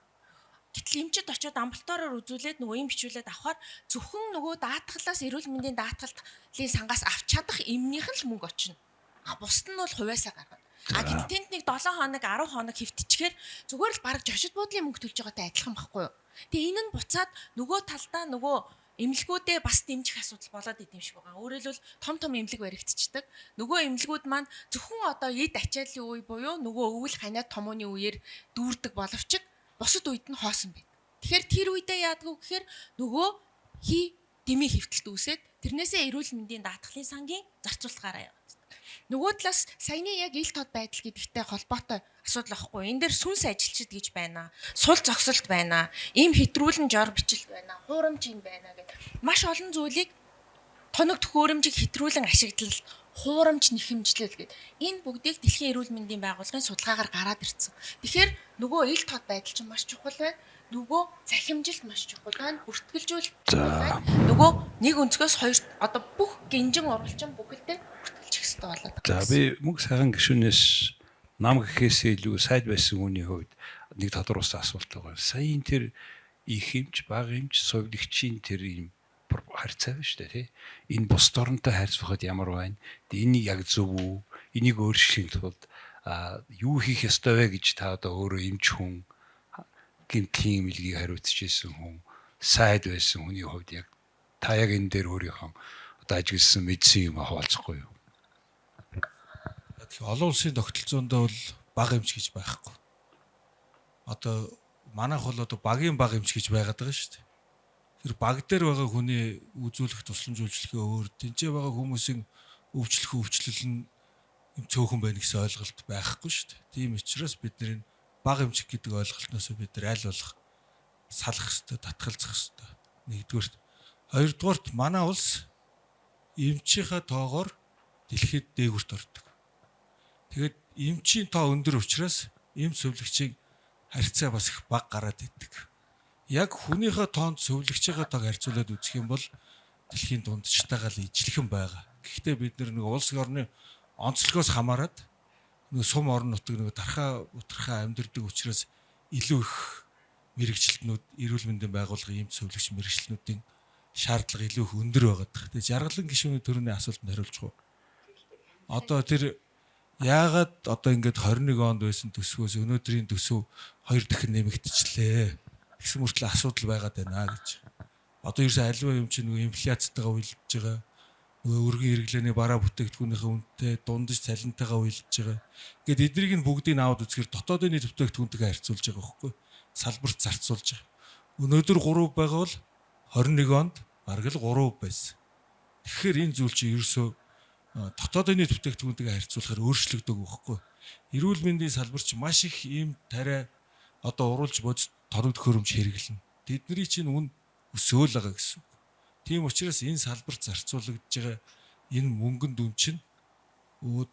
Гэтэл эмчид очиод амбулаториор үзүүлээд нөгөө эм бичүүлээд авахаар зөвхөн нөгөө даатгалаас эрүүл мэндийн даатгалын сангаас авч чадах эмнийх нь л мөнгө очино. А бусд нь бол хувиасаа гаргана. А гэтэл тэнд нэг 7 хоног 10 хоног хэвтчихээр зүгээр л бараг жошид буудлын мөнгө төлж байгаатай адилхан байхгүй юу? Тэгээ энэ нь буцаад нөгөө талдаа нөгөө эмнэлгүүдээ бас дэмжих асуудал болоод идэм шиг байгаа. Өөрөөр хэлбэл том том эмнэлэг баригдчихдаг. Нөгөө эмнэлгүүд маань зөвхөн одоо эд ачааллын үе буюу нөгөө өвөл ханиад томооны үеэр дүүрдэг боловч бусад үед нь хоосон байдаг. Тэгэхээр тэр үедээ яадгүй гэхээр нөгөө хий дэмий хэвтэлт үүсээд тэрнээсээ эрүүл мэндийн даатгалын сангийн зарцуулалт гараа яваад. Нөгөө талаас саяны яг ил тод байдал гэдэгтэй холбоотой асуудал байхгүй. Энэ дээр сүнс ажилчид гэж байна. Сул зогсолт байна. Ийм хэтрүүлэн жор бичлэл байна. Хуурамч юм байна гэд маш олон зүйлийг тоног төхөөрөмжийг хэтрүүлэн ашиглал, хуурамч нэхэмжлэл гэд энэ бүгдийг дэлхийн эрүүл мэндийн байгууллагын судалгаагаар гараад ирсэн. Тэгэхээр нөгөө ил тод байдал чинь маш чухал байна. Нөгөө цахимжилт маш чухал байна. Бүртгэлжүүлэлт чухал байна. Нөгөө нэг өнцгөөс хоёр одоо бүх гинжин уралчин бүхэлдээ бүртгэлчих хэрэгтэй болоод байгаа. За би мөнх сайхан гишүүнээс нам гэхээсээ илүү сайд байсан хүний хувьд нэг тодорхойсон асуулт байгаа. Саяын тэр их эмч, бага эмч, сувилагчийн тэр юм харьцаа байна шүү дээ, тий. Энэ бус оронтой харьцуулахад ямар байна? Энэ яг зөв үү? Энийг өөрчлөхийн тулд юу хийх ёстой вэ гэж та одоо өөрөө эмч хүн, гэмтлийн эмнэлгийг хариуцж исэн хүн, сайд байсан хүний хувьд яг та яг энэ дээр өөрийнхөө одоо ажигласан мэдсэн юм хаваалцахгүй юу? Тэгэхээр олон улсын тогтолцоонд бол бага эмч гэж байхгүй. Одоо манайх бол одоо багийн бага эмч гэж байгаад байгаа шүү дээ. Тэр баг дээр байгаа хүний үзүүлэх тусламж үйлчлэгээ өөр, тэнцээ байгаа хүмүүсийн өвчлөх өвчлөл нь юм цөөхөн байна гэсэн ойлголт байхгүй шүү дээ. Тийм учраас бид нар энэ бага эмч гэдэг ойлголтноос бид нар аль болох салах ёстой, татгалзах ёстой. Нэгдүгээрт, хоёрдугаарт манай улс эмчийнхээ тоогоор дэлхийд дээгүүрт ордог. Тэгээд эмчийн тоо өндөр учраас эмч сувилагчийн харьцаа бас их бага гараад идэг. Яг хүнийхээ тоонд сувилагчийнхаа тоог харьцуулаад үзэх юм бол дэлхийн дундчтайгаа л ижилхэн байгаа. Гэхдээ бид нэг улс орны онцлогоос хамаарат нэг сум орон нутаг нэг тархаа бутархаа амьдардаг учраас илүү их мэрэгчлэтнүүд эрүүл мэндийн байгууллагын эмч сувилагч мэрэгчлэтнүүдийн шаардлага илүү их өндөр байгаад байна. Тэгээ жаргалан гишүүний төрөний асуултанд хариулж уу. Одоо тэр яагаад одоо ингээд 21 онд байсан төсвөөс өнөөдрийн төсөв 2 дахин нэмэгдчихлээ. Тэгсэн мөртлөө асуудал байгаад байна гэж. Одоо ерөөсөө аливаа юм чинь нөгөө инфляцтайгаа уялдж байгаа. Нөгөө өргөн хэрэглээний бараа бүтээгдэхүүнийхээ үнэтэй дундаж цалинтайгаа уялдж байгаа. Ингээд эднийг нь бүгдийг аваад үзэхээр дотоодын нийт бүтээгдэхүүнтэйгээ харьцуулж байгаа байхгүй. Салбарт зарцуулж байгаа. Өнөөдөр 3 байгаа бол 21 онд бараг л 3 байсан. Тэгэхээр энэ зүйл чинь ерөөсөө дотоодын нийт бүтээгдэхүүнтэйгээ харьцуулахаар өөрчлөгдөг байхгүй. Эрүүл мэндийн салбар чинь маш их ийм тариа одоо уруулж бодит тоног төхөөрөмж хэрэглэнэ. Тэдний чинь үн өсөөл байгаа гэсэн үг. Тийм учраас энэ салбарт зарцуулагдж байгаа энэ мөнгөн дүн чинь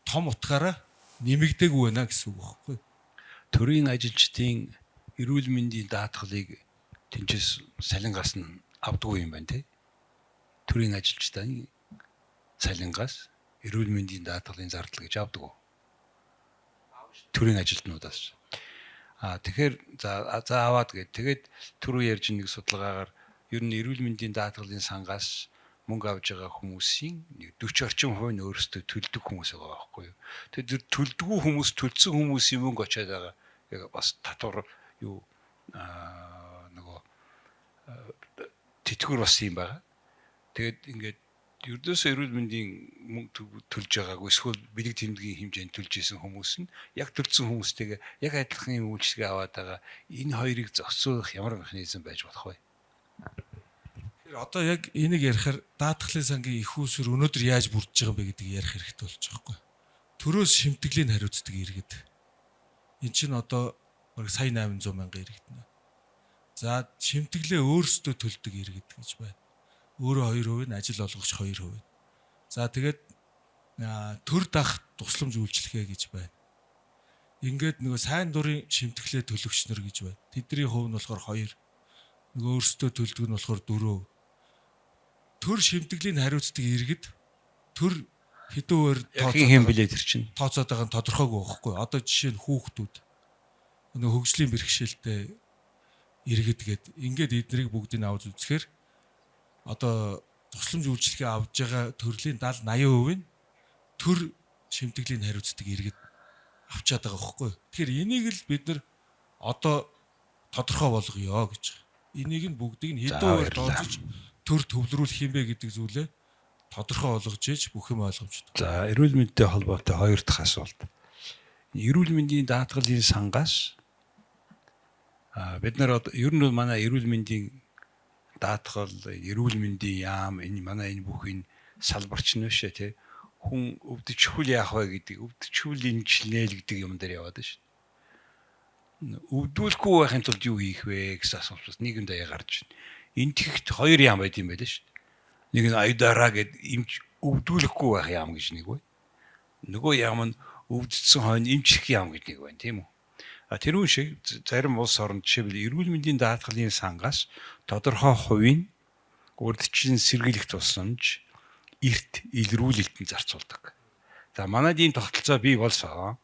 том утгаараа нэмэгдээгүй байна гэсэн үг байхгүй. Төрийн ажилчдын эрүүл мэндийн даатгалыг тэнцээс салингаас нь авдаггүй юм байна тий. Төрийн ажилчдын салингаас эрүүл мэндийн даатгалын зардал гэж авдаг. Төрийн ажилтнуудаас. Тэгэхээр за аваад гээд тэгээд түрүү ярьж нэг судалгаагаар ер нь эрүүл мэндийн даатгалын сангаас мөнгө авж байгаа хүмүүсийн 40 орчим хувь нь өөрсдөө төлдөг хүмүүс байгаа байхгүй юу. Тэгээд төлдгүү хүмүүс төлсөн хүмүүсийн мөнгө очиад байгаа. Яг бас татвар юу нөгөө тэтгэвэр бас юм байгаа. Тэгээд ингээд ердөөсөө эрүүл мэндийн мөнгө төлж байгаагүй эсвэл бэлэг тэмдгийн хэмжээнд төлж исэн хүмүүс нь яг төлсөн хүмүүстэйгээ яг адилхан юм үйлчлэгээ аваад байгаа. Энэ хоёрыг зохицуулах ямар механизм байж болох вэ? Тэгэхээр одоо яг энийг ярихаар даатгалын сангийн их усүр өнөөдөр яаж бүрдэж байгаа юм бэ гэдгийг ярих хэрэгтэй болж байгаа байхгүй. Төрөөс шимтгэлийг хариуцдаг иргэд. Эн чинь одоо бараг сая 800 мянган иргэд нэ. За шимтгэлээ өөрсдөө төлдөг иргэд гэж байна. Өөрөө 2% нь ажил олгогч 2%. За тэгээд төр дах тусламж үйлчлэгээ гэж байна. Ингээд нөгөө сайн дурын шимтгэлээ төлөгч нар гэж байна. Тэдний хувь нь болохоор 2. Нөгөө өөрсдөө төлдөг нь болохоор 4. Төр шимтгэлийг хариуцдаг иргэд төр хэдэн өөр тооцоод юм блэ тэр чинь тооцоод байгаа нь тодорхойгүй байхгүй. Одоо жишээ нь хүүхдүүд нөгөө хөгжлийн бэрхшээлтэй иргэд гээд ингээд эднийг бүгдийг авч үзэхээр одоо тусламж үйлчилгээ авж байгаа төрлийн 70 80% нь төр шимтгэлийн хариуцдаг иргэд авчаад байгаа байхгүй юу. Тэгэхээр энийг л бид нар одоо тодорхой болгоё гэж. Энийг нь бүгдийг нь хэдэн хувиар тооцож төр төвлөрүүлэх юм бэ гэдэг зүйлээ тодорхой болгож ээж бүх юм ойлгомжтой. За, эрүүл мэндтэй холбоотой хоёр дахь асуулт. Эрүүл мэндийн даатгалын сангаас бид нар одоо ер нь бол манай эрүүл мэндийн даатгал, эрүүл мэндийн яам, энэ манай энэ бүх энэ салбарч нь биш ээ тий. Хүн өвдөжхүүл яах вэ гэдэг, өвдөжхүүл эмчилнэ л гэдэг юм дээр яваад байна шүү дээ. Өвдүүлэхгүй байхын тулд юу хийх вэ гэсэн асуулт бас нийгэм даяар гарч байна. Энтгэхт хоёр яам байд юм байл шүү дээ. Нэг нь аюдараа гэд эмч өвдүүлэхгүй байх яам гэж нэг бай. Нөгөө яам нь өвдсөн хойно эмчлэх яам гэж нэг байна, тийм үү? А тэрүүн шиг зарим улс орнд жишээлбэл эрүүл мэндийн даатгалын сангаас тодорхой хувийн урьдчилан сэргийлэх тусламж эрт илрүүлэлтэнд зарцуулдаг. За, манайд ийм тогтолцоо бий болсон.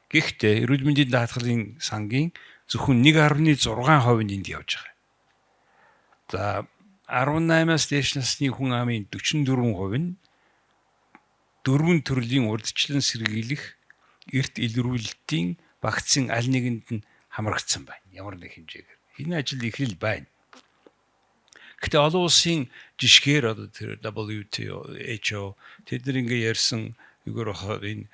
Гэхдээ эрүүл мэндийн даатгалын сангийн зөвхөн 1.6% нь энд явж байгаа. За, 18-аас дээш насны хүн амын 44% нь дөрвөн төрлийн урьдчилан сэргийлэх эрт илрүүлэлтийн вакцин аль нэгэнд нь хамрагдсан байна. Ямар нэг хэмжээгээр. Энэ ажил эхлэл байна. Гэтэ олон улсын жишгээр одоо тэр WHO тэд нар ингээ ярьсан югаар бахаар энэ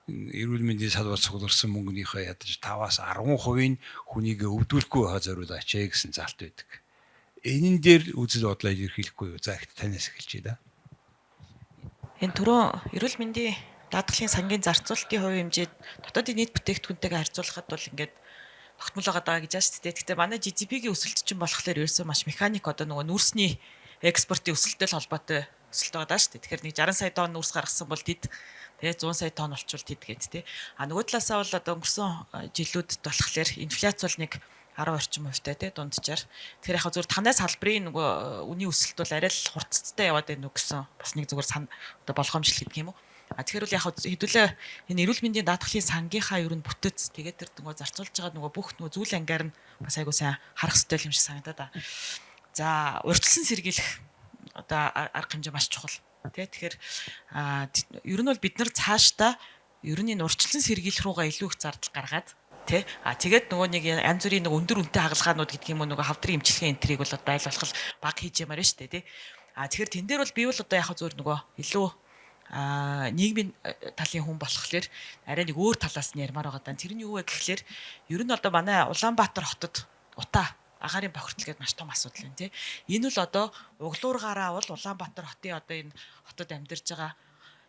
эрүүл мэндийн салбар цугларсан мөнгөнийхөө ядаж 5-аас 10% нь хүнийг өвдүүлэхгүй байха зориулаач ээ гэсэн заалт байдаг. Энэн дээр үзэл бодлоо илэрхийлэхгүй юу? За, их танаас эхэлж да. Энэ түрүүн эрүүл мэндийн даатгалын сангийн зарцуулалтын хувь хэмжээд дотоодын нийт бүтээгдэхүүнтэйгээ харьцуулахад бол ингээд тогтмол байгаа гэж байна шүү дээ. Гэхдээ манай GDP-гийн өсөлт чинь болохоор ерөөсөө маш механик одоо нөгөө нүүрсний экспортын өсөлттэй холбоотой өсөлт байгаа даа шүү дээ. Тэгэхээр нэг 60 сая тонн нүүрс гаргасан бол тэд тэгээ 100 сая тонн болчвол тэд гээд тий. А нөгөө талаасаа бол одоо өнгөрсөн жилүүдэд болохоор инфляц бол нэг 10 орчим хувьтай тий дунджаар. Тэгэхээр яг зөв танай салбарын нөгөө үнийн өсөлт бол арай л хурцтай яваад байна уу гэсэн бас нэг зүгээр сан одоо болгоомжлол гэдэг юм уу. А тэгэхээр бол яг хэдүүлээ энэ эрүүл мэндийн даатгалын сангийнхаа ер нь бүтэц тэгээд тэр нөгөө зарцуулж байгаа нөгөө бүх нөгөө зүйл ангаар нь бас айгуу сайн харах хэрэгтэй юм шиг санагдаад байна. За, урьдчилан сэргийлэх одоо арга хэмжээ маш чухал. Тэ, тэгэхээр ер нь бол бид нар цаашдаа ер нь энэ урьдчилан сэргийлэх руугаа илүү их зардал гаргаад тий. А тэгээд нөгөө нэг янз бүрийн нэг өндөр үнэтэй хагалгаанууд гэдэг юм уу, нөгөө хавдрын эмчилгээ энтрийг бол айл болох баг хийж ямаар нь шүү дээ тий. А тэгэхээр тэн дээр бол би бол одоо яг зүгээр нөгөө илүү нийгмийн талын хүн болохоор арай нэг өөр талаас нь ярмаар байгаа даа. Тэр нь юу вэ гэхлээр ер нь одоо манай Улаанбаатар хотод утаа агаарын бохирдол гэдэг маш том асуудал байна тий. Энэ бол одоо углуургаараа бол Улаанбаатар хотын одоо энэ хотод амьдарч байгаа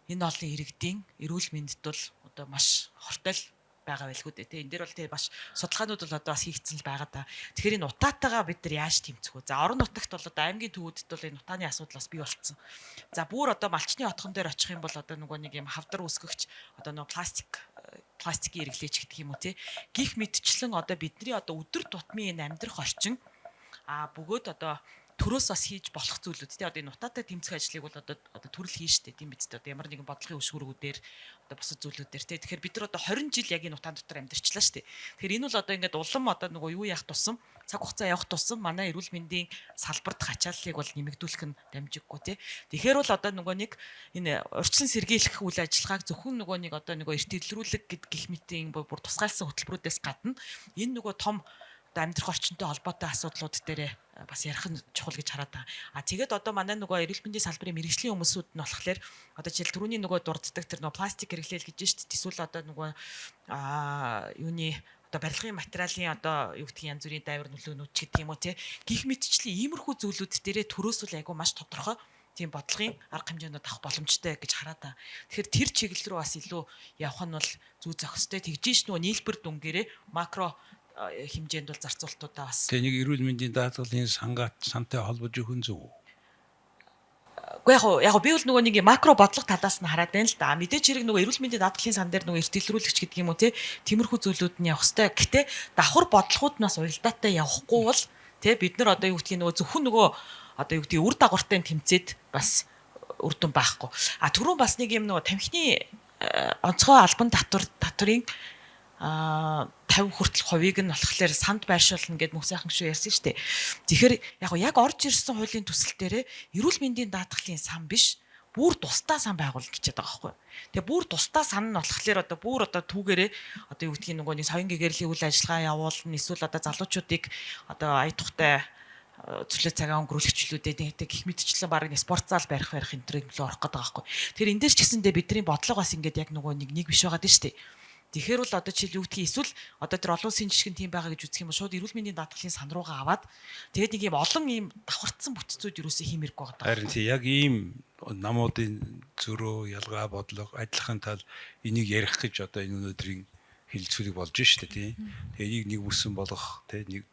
энэ олон иргэдийн эрүүл мэндэд бол одоо маш хортой л байгаа байлгүй дээ тий. Энэ дээр бол тий маш судалгаанууд бол одоо бас хийгдсэн л байгаа да. Тэгэхээр энэ утаатайгаа бид нар яаж тэмцэх вэ? За, орон нутагт бол одоо аймгийн төвүүдэд бол энэ утааны асуудал бас бий болцсон. За, бүр одоо малчны отхон дээр очих юм бол одоо нөгөө нэг юм хавдар үүсгэгч одоо нөгөө пластикийн хэрэглээч гэдэг юм уу тий. Гих мэтчлэн одоо бидний одоо өдөр тутмын энэ амьдрах орчин бөгөөд одоо төрөөс бас хийж болох зүйлүүд тий, одоо энэ утаатай тэмцэх ажлыг бол одоо төрөл хийн штэ, тийм биз дээ, одоо ямар нэгэн бодлогын өшгөргүүдээр, одоо бусад зүйлүүдээр тий. Тэгэхээр бид нар одоо 20 жил яг энэ утаан дотор амьдарчлаа штэ. Тэгэхээр энэ бол одоо ингээд улам одоо нөгөө юу яах тусам, цаг хугацаа явах тусам манай эрүүл мэндийн салбар дахь ачааллыг бол нэмэгдүүлэх нь дамжиггүй тий. Тэгэхээр бол одоо нөгөө нэг энэ урьдчилан сэргийлэх үйл ажиллагааг зөвхөн нөгөө нэг одоо нөгөө эрт илрүүлэг гэд гих мэтийн бүр тусгаалсан хөтөлбөрүүдээс гадна энэ нөгөө том одоо амьдрах орчинтой холбоотой асуудлууд дээр бас ярих нь чухал гэж хараад байгаа. А тэгээд одоо манай нөгөө эрүүл мэндийн салбарын мэргэжлийн хүмүүсүүд нь болохоор одоо жишээл түрүүний нөгөө дурддаг тэр нөгөө пластик хэрэглээл гэж шүү дээ. Эсвэл одоо нөгөө юуны одоо барилгын материалын одоо юу гэдгийг янз бүрийн дайвар нөлөөнүүд ч гэдэг юм уу те. Гих мэтчлийн иймэрхүү зүйлүүд дээрээ төрөөс бол айгүй маш тодорхой тийм бодлогын арга хэмжээнүүд авах боломжтой гэж хараад байгаа. Тэгэхээр тэр чиглэл рүү бас илүү явах нь бол зүү зохистой. Тэгжээш нөгөө нийлбэр дүнгээрээ макро хэмжээнд бол зарцуулалтуудаа бас. Тэгээ нэг эрүүл мэндийн даатгалын сангаат сантай холбож өгөх нь зөв үү? Үгүй, яг би бол нөгөө нэг макро бодлого талаас нь хараад байна л да. Мэдээч хэрэг нөгөө эрүүл мэндийн даатгалын сан дээр нөгөө эрт илрүүлэгч гэдэг юм уу те, тиймэрхүү зүйлүүд нь явах хэвээр. Гэтэ давхар бодлогууд нь бас уялдаатай явахгүй бол те, бид нар одоо юу гэдгийг нөгөө зөвхөн нөгөө одоо юу гэдгийг үр дагавартай тэмцээд бас үр дүн байхгүй. А түрүүн бас нэг юм нөгөө тамхины онцгой албан татварын 50 хүртэл хувийг нь болохоор санд байршуулна гэд мөнх сайхан гişүү ярьсан шүү дээ. Тэгэхээр яг орж ирсэн хуулийн төсөл дээрээ эрүүл мэндийн даатгалын сан биш, бүр тусдаа сан байгуулна гэж байгаа байхгүй. Тэгээ бүр тусдаа сан нь болохоор одоо бүр одоо түүгээрээ одоо юу гэдгийг нөгөө нэг соён гэгэрлийн үйл ажиллагаа явуулна, эсвэл одоо залуучуудыг одоо ая тухтай цөлөө цагаан өнгөрүүлэгчлүүдэд нэг гих мэтчлэн баг нэг спорт зал барих энэ төр юм лөө орох гэдэг байгаа байхгүй. Тэгэхээр энэ дээр ч гэсэндээ бидний бодлого бас ингээд яг нөгөө нэг нэг биш байгаа дээ шүү дээ. Тэгэхээр бол одоо жишээл юу гэдгийг эсвэл одоо тэр олон улсын жишг нь тийм байгаа гэж үзэх юм бол шууд эрүүл мэндийн даатгалын сан руугаа аваад тэгээд нэг юм олон ийм давхарцсан бүтцүүд юусоо хиймэргүй байгаа. Харин тий яг ийм намуудын зөрөө ялгаа бодлого адилхан тал энийг ярих гэж одоо энэ өнөөдрийн хэлэлцүүлэг болж штэ тий. Тэгээ энийг нэг бүсэн болгох тий нэг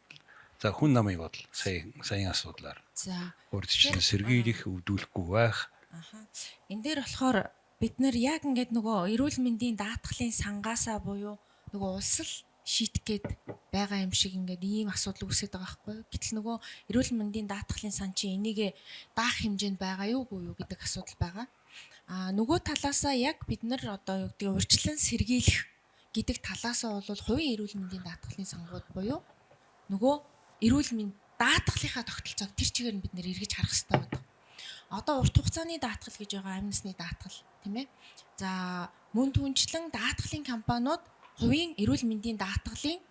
за хүн намын бодол саяын асуудлаар. За урьдчилан сэргийлэх өвдүүлэхгүй байх. Аха. Энэ дээр болохоор бид нэр яг ингээд нөгөө эрүүл мэндийн даатгалын сангаасаа буюу нөгөө улс л шийдэх гээд байгаа юм шиг ингээд ийм асуудал үүсээд байгаа байхгүй юу. Гэтэл нөгөө эрүүл мэндийн даатгалын сан чинь энийг даах хэмжээнд байгаа юу үгүй юу гэдэг асуудал байгаа. А нөгөө талаасаа яг бид нар одоо юу гэдгийг урьдчилан сэргийлэх гэдэг талаасаа бол хувийн эрүүл мэндийн даатгалын сангууд буюу нөгөө эрүүл мэнд даатгалынхаа тогтолцоог тэр чигээр нь бид нэр эргэж харах хэрэгтэй байдаг. Одоо урт хугацааны даатгал гэж байгаа амь насны даатгал тийм ээ. За мөн түнчлэн даатгалын компаниуд хувийн эрүүл мэндийн даатгалын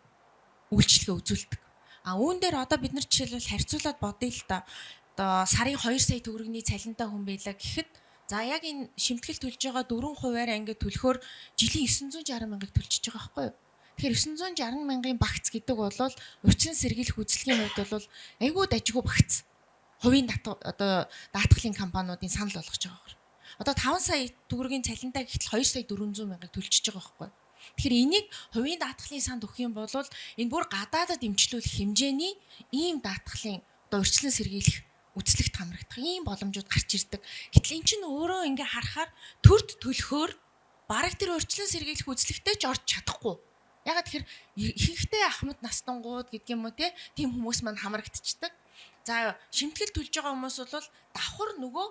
үйлчилгээ үзүүлдэг. А үүн дээр одоо бид нар жишээлбэл харьцуулаад бодъё л да. Одоо сарын 2 сая төгрөгийн цалинтай хүн байлаа гэхэд за яг энэ шимтгэл төлж байгаа 4%-аар ингээд төлөхөөр жилийн 960 мянгаыг төлчихөж байгаа байхгүй юу? Тэгэхээр 960 мянган багц гэдэг бол урьдчилан сэргийлэх үзлэгийн хувьд бол айгүй дажгүй багц. Хувийн одоо даатгалын компаниудын санал болгож байгаагаар. Одоо 5 сая төгрөгийн цалинтай гэхэл 2 сая 400 мянгаыг төлчихөж байгаа байхгүй юу? Тэгэхээр энийг хувийн даатгалын санд өгөх юм бол энэ бүр гадаадад дэмжлүүлэх хэмжээний ийм даатгалын одоо урьдчилан сэргийлэх үзлэгт хамрагдах ийм боломжууд гарч ирдэг. Гэтэл эн чинь өөрөө ингээ харахаар төрд төлөхөөр бараг тэр урьдчилан сэргийлэх үзлэгтээ ч орж чадахгүй. Ягаад тэгэхээр ихэнхдээ ахмад настангууд гэдэг юм уу те тийм хүмүүс маань хамрагдчихдаг. За шимтгэл төлж байгаа хүмүүс бол давхар нөгөө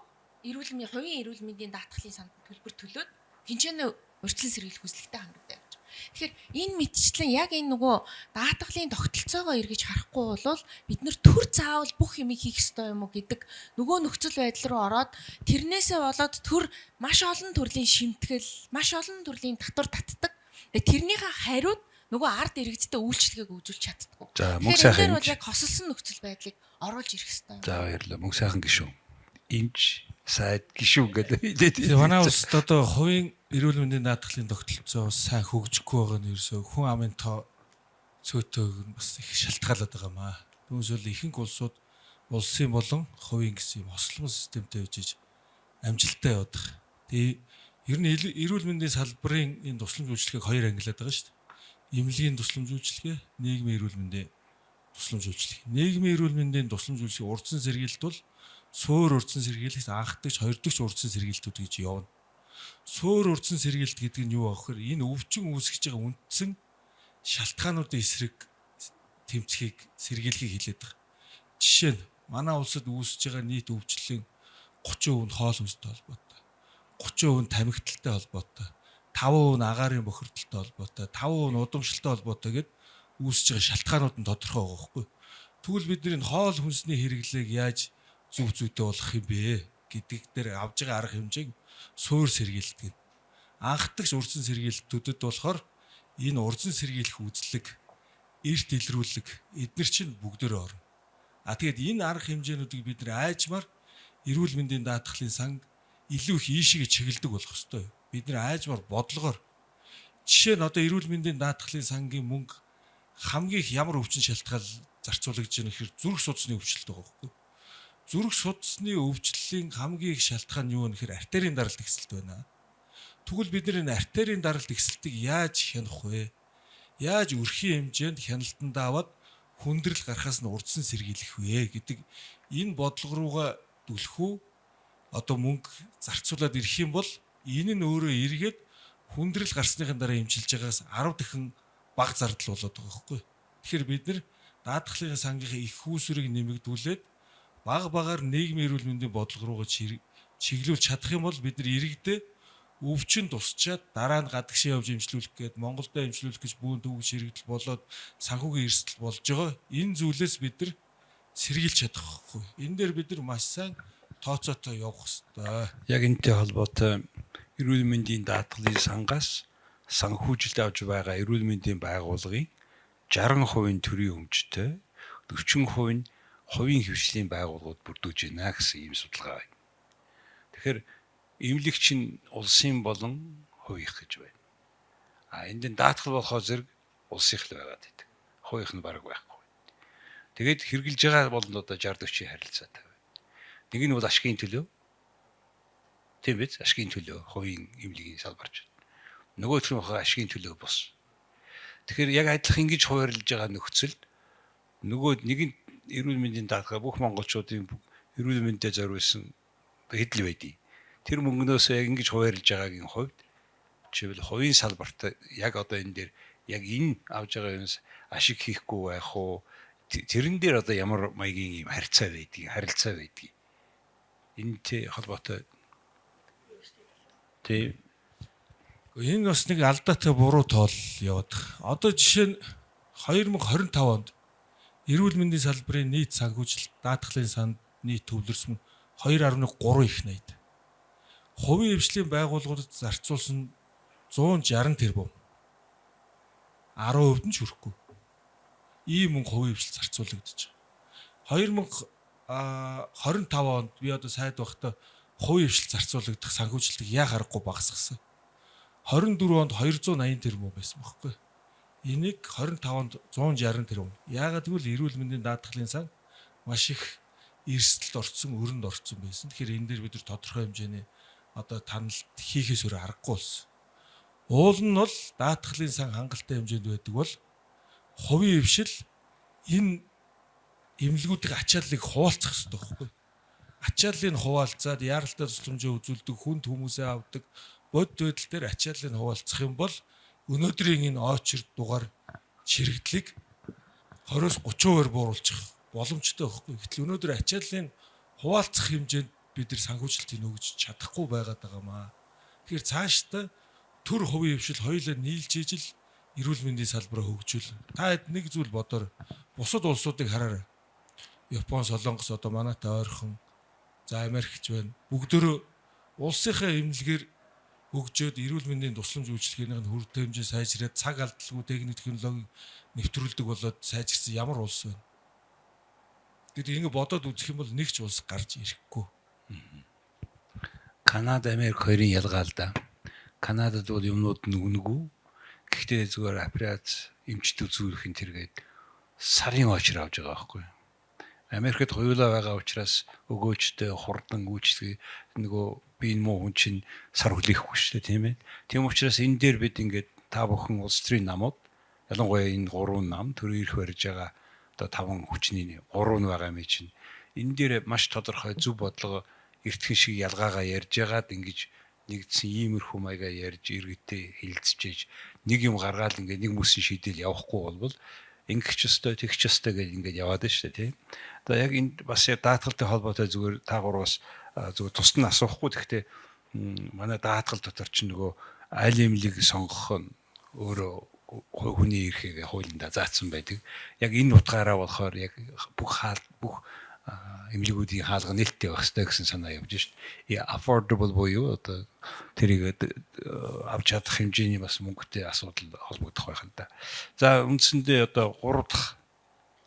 эрүүл мэндийн хувийн эрүүл мэндийн даатгалын санд төлбөр төлөөд тэнцэнэ урьдчилан сэргийлэх үзлэгтэй хамрагдаа явж байгаа. Тэгэхээр энэ мэтчлэн яг энэ нөгөө даатгалын тогтолцоогоо эргэж харахгүй бол бид нэр төр заавал бүх юмыг хийх ёстой юм уу гэдэг нөгөө нөхцөл байдал руу ороод тэрнээсээ болоод төр маш олон төрлийн шимтгэл, маш олон төрлийн татвар татдаг. Тэгээ тэрнийхээ хариуд нөгөө ард иргэдтэй үйлчлэгийг үзүүлж чаддаггүй. За мөнгө сайхан. Тэр бол яг хосолсон нөхцөл байдлыг оруулж ирэх ёстой. За баярлалаа. Мөнгө сайхан гişүн. Эмч сайд гişүн гэдэг. Тэгээ манай улсад одоо хувийн эрүүл мэндийн даатгалын тогтолцоо бас сайн хөгжихгүй байгаа нь ерөөсөө хүн амын тоо цөөтэйг нь бас их шалтгаалаад байгаа юм аа. Түүнээс ихэнх улсууд улсын болон хувийн гэсэн юм хослон системтэй байж иж амжилттай явдаг. Тэгээ ер нь эрүүл мэндийн салбарын энэ тусламж үйлчилгээг хоёр ангилаад байгаа шүү дээ. Эмнэлгийн тусламж үйлчилгээ, нийгмийн эрүүл мэндийн тусламж үйлчилгээ. Нийгмийн эрүүл мэндийн тусламж үйлчилгээ урдсан сэргийлэлт бол суур урдсан сэргийлэлт, анхдагч, хоёрдогч урдсан сэргийлэлтүүд гэж явна. Суур урдсан сэргийлэлт гэдэг нь юу вэ гэхээр энэ өвчин үүсгэж байгаа үндсэн шалтгаануудын эсрэг тэмцэхийг сэргийлэхийг хэлээд байгаа. Жишээ нь манай улсад үүсэж байгаа нийт өвчлөлийн 30% нь хоол хүнстэй холбоотой, 30% нь тамхиталтай холбоотой, 5% нь агаарын бохирдолтой холбоотой, 5% нь удамшилтай холбоотой гэд үүсэж байгаа шалтгаанууд нь тодорхой байгаа байхгүй. Тэгвэл бид нар энэ хоол хүнсний хэрэглээг яаж зөв зүйтэй болох юм бэ гэдэг дээр авж байгаа арга хэмжээг суур сэргийлэлт гэнэ. Анхдагч урдсан сэргийлэлтүүдэд болохоор энэ урдсан сэргийлэх үзлэг, эрт илрүүлэг эднэр чинь бүгдээрээ орно. А тэгээд энэ арга хэмжээнүүдийг бид нар айжмаар эрүүл мэндийн даатгалын санг илүү их ийшээгээ чиглэдэг болох ёстой. Бид нар айжмаар бодлогоор жишээ нь одоо эрүүл мэндийн даатгалын сангийн мөнгө хамгийн их ямар өвчин шалтгаал зарцуулагдж байгаа гэхээр зүрх судасны өвчлөлт байгаа байхгүй. Зүрх судасны өвчлөлийн хамгийн их шалтгаан нь юу вэ гэхээр артерийн даралт ихсэлт байна. Тэгвэл бид нар энэ артерийн даралт ихсэлтийг яаж хянах вэ? Яаж өрхийн хэмжээнд хяналтанд аваад хүндрэл гарахаас нь урдсан сэргийлэх вэ гэдэг энэ бодлого руугаа түлхүү одоо мөнгө зарцуулаад ирэх юм бол энэ нь өөрөө эргээд хүндрэл гарсныхын дараа эмчилж байгаас 10 дахин бага зардал болоод байгаа байхгүй. Тэгэхээр бид нар даатгалын сангийнхаа их хүүсвэрийг нэмэгдүүлээд баг багаар нийгмийн эрүүл мэндийн бодлого руугаа чиглүүлж чадах юм бол бид нар иргэдээ Өвчин тусчаад дараа нь гадагшаа явж эмчлүүлэх гээд Монголдо эмчлүүлэх гэж бүүн төвөг ширэгдэл болоод санхүүгийн эрсдэл болж байгаа. Энэ зүйлээс бид нар сэргийлж чадахгүй. Энэ дээр бид нар маш сайн тооцоотой явах ёстой. Яг энэтэй холбоотой эрүүл мэндийн даатгалын сангаас санхүүжилт авч байгаа эрүүл мэндийн байгууллагын 60% төрийн өмчтэй, 40% нь хувийн хвшлийн байгууллагууд бүрдүүлж байна гэсэн ийм судалгаа байна. Тэгэхээр эмнэлэгч нь улсын болон хувийнх гэж байна. А энд нь даатгал болохоор зэрэг улсынх л байгаад байдаг. Хувийнх нь бараг байхгүй. Тэгээд хэрглэж байгаа болонд одоо 60 40 харилцаатай байна. Нэг нь бол ашигын төлөө. Тийм биз? Ашигын төлөө хувийн эмнэлгийн салбарч. Нөгөөх нь болохоор ашигын төлөө бус. Тэгэхээр яг адилхан ингэж хуваарлаж байгаа нөхцөлд нөгөө нэг нь эрүүл мэндийн даатгал бүх монголчуудын эрүүл мэндэд зориулсан хэдэл байдیں۔ Тэр мөнгнөөс яг ингэж хуваарлаж байгаагийн хувьд жишээлбэл хувийн салбарт яг одоо энэ дээр яг энэ авж байгаа юмс ашиг хийхгүй байх уу? Тэрэн дээр одоо ямар маягийн юм харьцаа байдгийг, харилцаа байдгийг. Энэтэй холбоотой. Тий. Энэ бас нэг алдаатай буруу тоол яваад. Одоо жишээ нь 2025 онд эрүүл мэндийн салбарын нийт санхүүжилт даатгалын санд нийт төвлөрсөн 2.3 их 80. Хувийн хвшлийн байгууллагуудад зарцуулсан 160 тэрбум. 10% нь ч хүрэхгүй. Ийм мөнгө хувийн хвшил зарцуулагдаж байгаа. 2025 онд би одоо сайд байхдаа хувийн хвшил зарцуулагдах санхүүжилтийг яа харахгүй багасгасан. 24 онд 280 тэрбум байсан байхгүй. Энийг 25 онд 160 тэрбум. Яагаад гэвэл эрүүл мэндийн даатгалын сан маш их эрсдэлд орцсон, өрөнд орцсон байсан. Тэгэхээр энэ дээр бид нар тодорхой хэмжээний одоо таналт хийхээс өөр аргагүй болсон. Уул нь бол даатгалын сан хангалттай хэмжээнд байдаг бол хувийн хвшил энэ эмнэлгүүдийн ачааллыг хуваалцах хэрэгтэй байхгүй. Ачааллыг хуваалцаад яаралтай тусламжаа үзүүлдэг, хүнд хүмүүсээ авдаг бодит байдал дээр ачааллыг хуваалцах юм бол өнөөдрийн энэ очер дугаар чирэгдлийг 20-оос 30%-аар бууруулчих боломжтой байхгүй. Гэтэл өнөөдөр ачааллыг хуваалцах хэмжээнд бид нар санхүүжилтийг нөгөж чадахгүй байгаад байгаа маа. Тэгэхээр цаашдаа төр хувийн хвшил хоёулаа нийлж ижил эрүүл мэндийн салбараа хөгжүүл. Та хэд нэг зүйл бодоор бусад улсуудыг хараарай. Япон, Солонгос одоо манайтай ойрхон, за Америкч байна. Бүгдөө улсынхаа эмнэлгээр хөгжөөд эрүүл мэндийн тусламж үйлчилгээний нь үр хэмжээ сайжраад цаг алдалгүй техник технологиг нэвтрүүлдэг болоод сайжирсан ямар улс вэ? Тэгэд ингэ бодоод үзэх юм бол нэг ч улс гарч ирэхгүй. Канада, Америк хоёрын ялгаа л да. Канадад бол юмнууд нүгнэгүү. Гэхдээ зүгээр операц, эмчит үзүүлэх энэ тэргээд сарын очир авч байгаа байхгүй. Америкт хоёулаа байгаа учраас өгөөжтэй хурдан үйлчлэг нөгөө би энэ муу хүн чинь сар хүлээхгүй шүү дээ, тийм ээ. Тийм учраас энэ дээр бид ингээд та бүхэн улс төрийн намууд, ялангуяа энэ гурван нам төрийн эрх барьж байгаа одоо таван хүчний гурав нь байгаа юм чинь энэ дээр маш тодорхой зөв бодлого эртхэн шиг ялгаагаа ярьж ягаад ингэж нэгдсэн иймэрхүү маягаа ярьж иргэдтэй хилцчихэж нэг юм гаргаал ингээд нэг мөсөн шийдэл явахгүй болбол ингэх ч өстой тэгч өстой гэж ингээд яваад байна шүү дээ, тийм. Одоо яг энд бас яг даатгалтай холбоотой зүгээр та гурваас зүгээр тусад нь асуухгүй. Гэхдээ манай даатгал дотор чинь нөгөө аль эмнэлэг сонгох нь өөрөө хүний эрхийг хуулиндаа заасан байдаг. Яг энэ утгаараа болохоор яг бүх хаал бүх эмнэлгүүдийн хаалга нээлттэй байх ёстой гэсэн санаа явж шít. Affordable буюу одоо тэрийг авч чадах хэмжээний бас мөнгөтэй асуудал холбогдох байх л да. За үндсэндээ одоо 3 дахь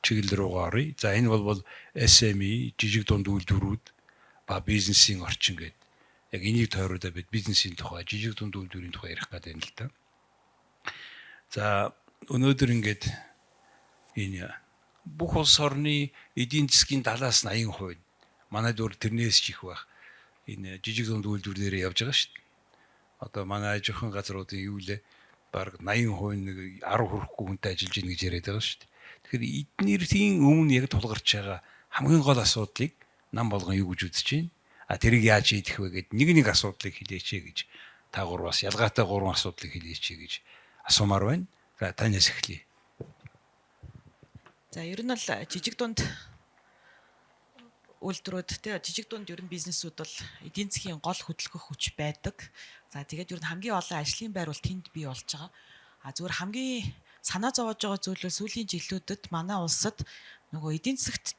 чиглэл рүү оръё. За энэ бол SME, жижиг дунд үйлдвэрүүд ба бизнесийн орчин гэдэг. Яг энийг тойруудаа бид бизнесийн тухай, жижиг дунд үйлдвэрийн тухай ярих гэдэг юм л да. За өнөөдөр ингээд энэ бүх улс орны эдийн засгийн 70-аас 80% манай дүр тэрнээс ч их байх. Энэ жижиг дунд үйлдвэр дээрээ явж байгаа шүү дээ. Одоо манай аж ахуйн газруудын юу лээ бараг 80% нэг 10 хүрэхгүй хүнтэй ажиллаж гин гэж яриад байгаа шүү дээ. Тэгэхээр эднэрийн өмнө яг тулгарч байгаа хамгийн гол асуудлыг нам болгон юу гэж үзэж байна? А тэрийг яаж шийдэх вэ гэд нэг нэг асуудлыг хэлээч гэж та гурваас ялгаатай гурван асуудлыг хэлээч гэж асуумаар байна. За танаас эхлэе. За ер нь бол жижиг дунд үйлдвэрүүд те жижиг дунд ер нь бизнесүүд бол эдийн засгийн гол хөдөлгөх хүч байдаг. За тэгээд ер нь хамгийн олон ажлын байр бол тэнд бий болж байгаа. А зүгээр хамгийн санаа зовоож байгаа зүйл бол сүүлийн жилүүдэд манай улсад нөгөө эдийн засагт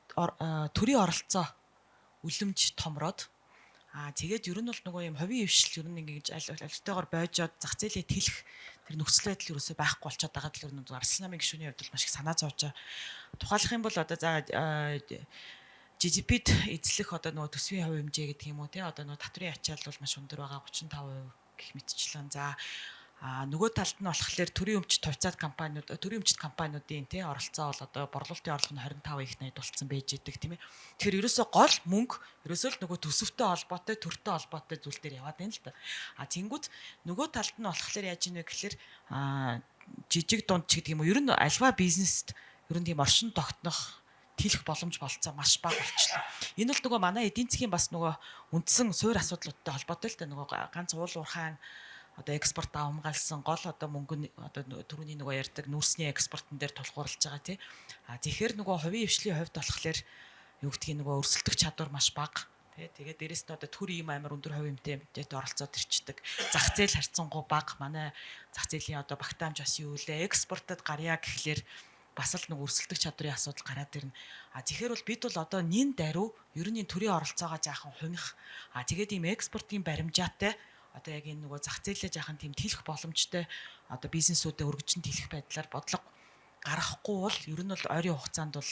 төрийн оролцоо үлэмж томроод, тэгээд ер нь бол нөгөө юм хувийн хвшил ер нь ингэж аль альтайгаар бойжоод зах зээлээ тэлэх тэр нөхцөл байдал ерөөсөй байхгүй болчиход байгаа л ер нь Арслан намын гишүүний хувьд бол маш их санаа зовж байгаа. Тухайлах юм бол одоо за GDP-д эзлэх одоо нөгөө төсвийн хувь хэмжээ гэдэг юм уу те, одоо нөгөө татврын ачаал бол маш өндөр байгаа, 35% гэх мэтчлэн. За, нөгөө талд нь болохоор төрийн өмчт хувьцаат компаниуд, төрийн өмчт компаниудын тий оролцоо бол одоо борлуулалтын орлого нь 25 их 80 болцсон байж идэг, тийм ээ. Тэгэхээр ерөөсөө гол мөнгө ерөөсөө л нөгөө төсөвтэй холбоотой, төртэй холбоотой зүйл дээр яваад байна л да. А тэнгүүт нөгөө талд нь болохоор яаж ийнэ вэ гэхээр жижиг дунд ч гэдэг юм уу, ер нь альва бизнест ер нь тийм оршин тогтнох, тэлэх боломж болцоо маш бага болчихлоо. Энэ бол нөгөө манай эдийн засгийн бас нөгөө үндсэн суур асуудлуудтай холбоотой л да. Нөгөө ганц уул уурхайн одоо экспорт давамгайлсан гол одоо мөнгө нь одоо түрүүний нөгөө ярьдаг нүүрсний экспортон дээр тулгуурлаж байгаа, тий. А тэгэхээр нөгөө хувийн хвшлийн хувьд болохоор юу гэдгийг нөгөө өрсөлдөх чадвар маш бага. Тий. Тэгээд дээрэс нь одоо төр ийм амар өндөр хувь хэмжээтэй оролцоод ирчдэг. Зах зээл харьцангуй бага. Манай зах зээлийн одоо багтаамж бас юу лээ. Экспортод гарья гэхлээр бас л нэг өрсөлдөх чадрын асуудал гараад ирнэ. А тэгэхээр бол бид бол одоо нин даруй ер нь энэ төрийн оролцоогоо жаахан хумих. А тэгээд ийм экспортын баримжаатай одоо яг энэ нөгөө зах зээлээ жаахан тийм тэлэх боломжтой одоо бизнесүүдэд өргөжин тэлэх байдлаар бодлого гаргахгүй бол ер нь бол ойрын хугацаанд бол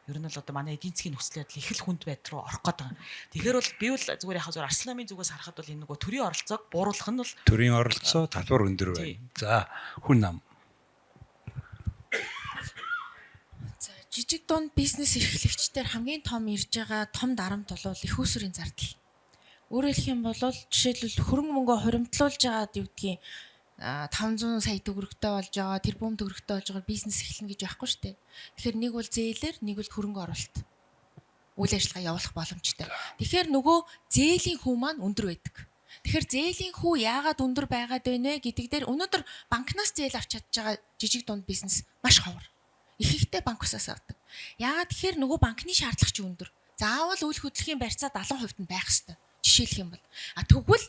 ер нь бол одоо манай эдийн засгийн нөхцөл байдал их л хүнд байдал руу орох гээд байгаа. Тэгэхээр бол би бол зүгээр яг зүгээр Арслан намын зүгээс харахад бол энэ нөгөө төрийн оролцоог бууруулах нь бол Төрийн оролцоо, татвар өндөр байна. За, хүн нам. За, жижиг дунд бизнес эрхлэгчдэр хамгийн том ирж байгаа том дарамт бол их усрын зардал. Өөрөөр хэлэх юм бол жишээлбэл хөрөнгө мөнгөө хуримтлуулж байгаад юу гэдгийг 500 сая төгрөгтэй болж байгаа, тэрбум төгрөгтэй болж байгаа бизнес эхлэнэ гэж байхгүй шүү дээ. Тэгэхээр нэг бол зээлэр, нэг бол хөрөнгө оруулалт үйл ажиллагаа явуулах боломжтой. Тэгэхээр нөгөө зээлийн хүү маань өндөр байдаг. Тэгэхээр зээлийн хүү яагаад өндөр байгаад байна вэ гэдэг дээр өнөөдөр банкнаас зээл авч чадж байгаа жижиг дунд бизнес маш ховор. Ихэнхдээ банк усаас авдаг. Яагаад тэгэхээр нөгөө банкны шаардлага чи өндөр. Заавал үйл хөдлөхийн барьцаа 70% нь байх ёстой. Жишээлх юм бол. А тэгвэл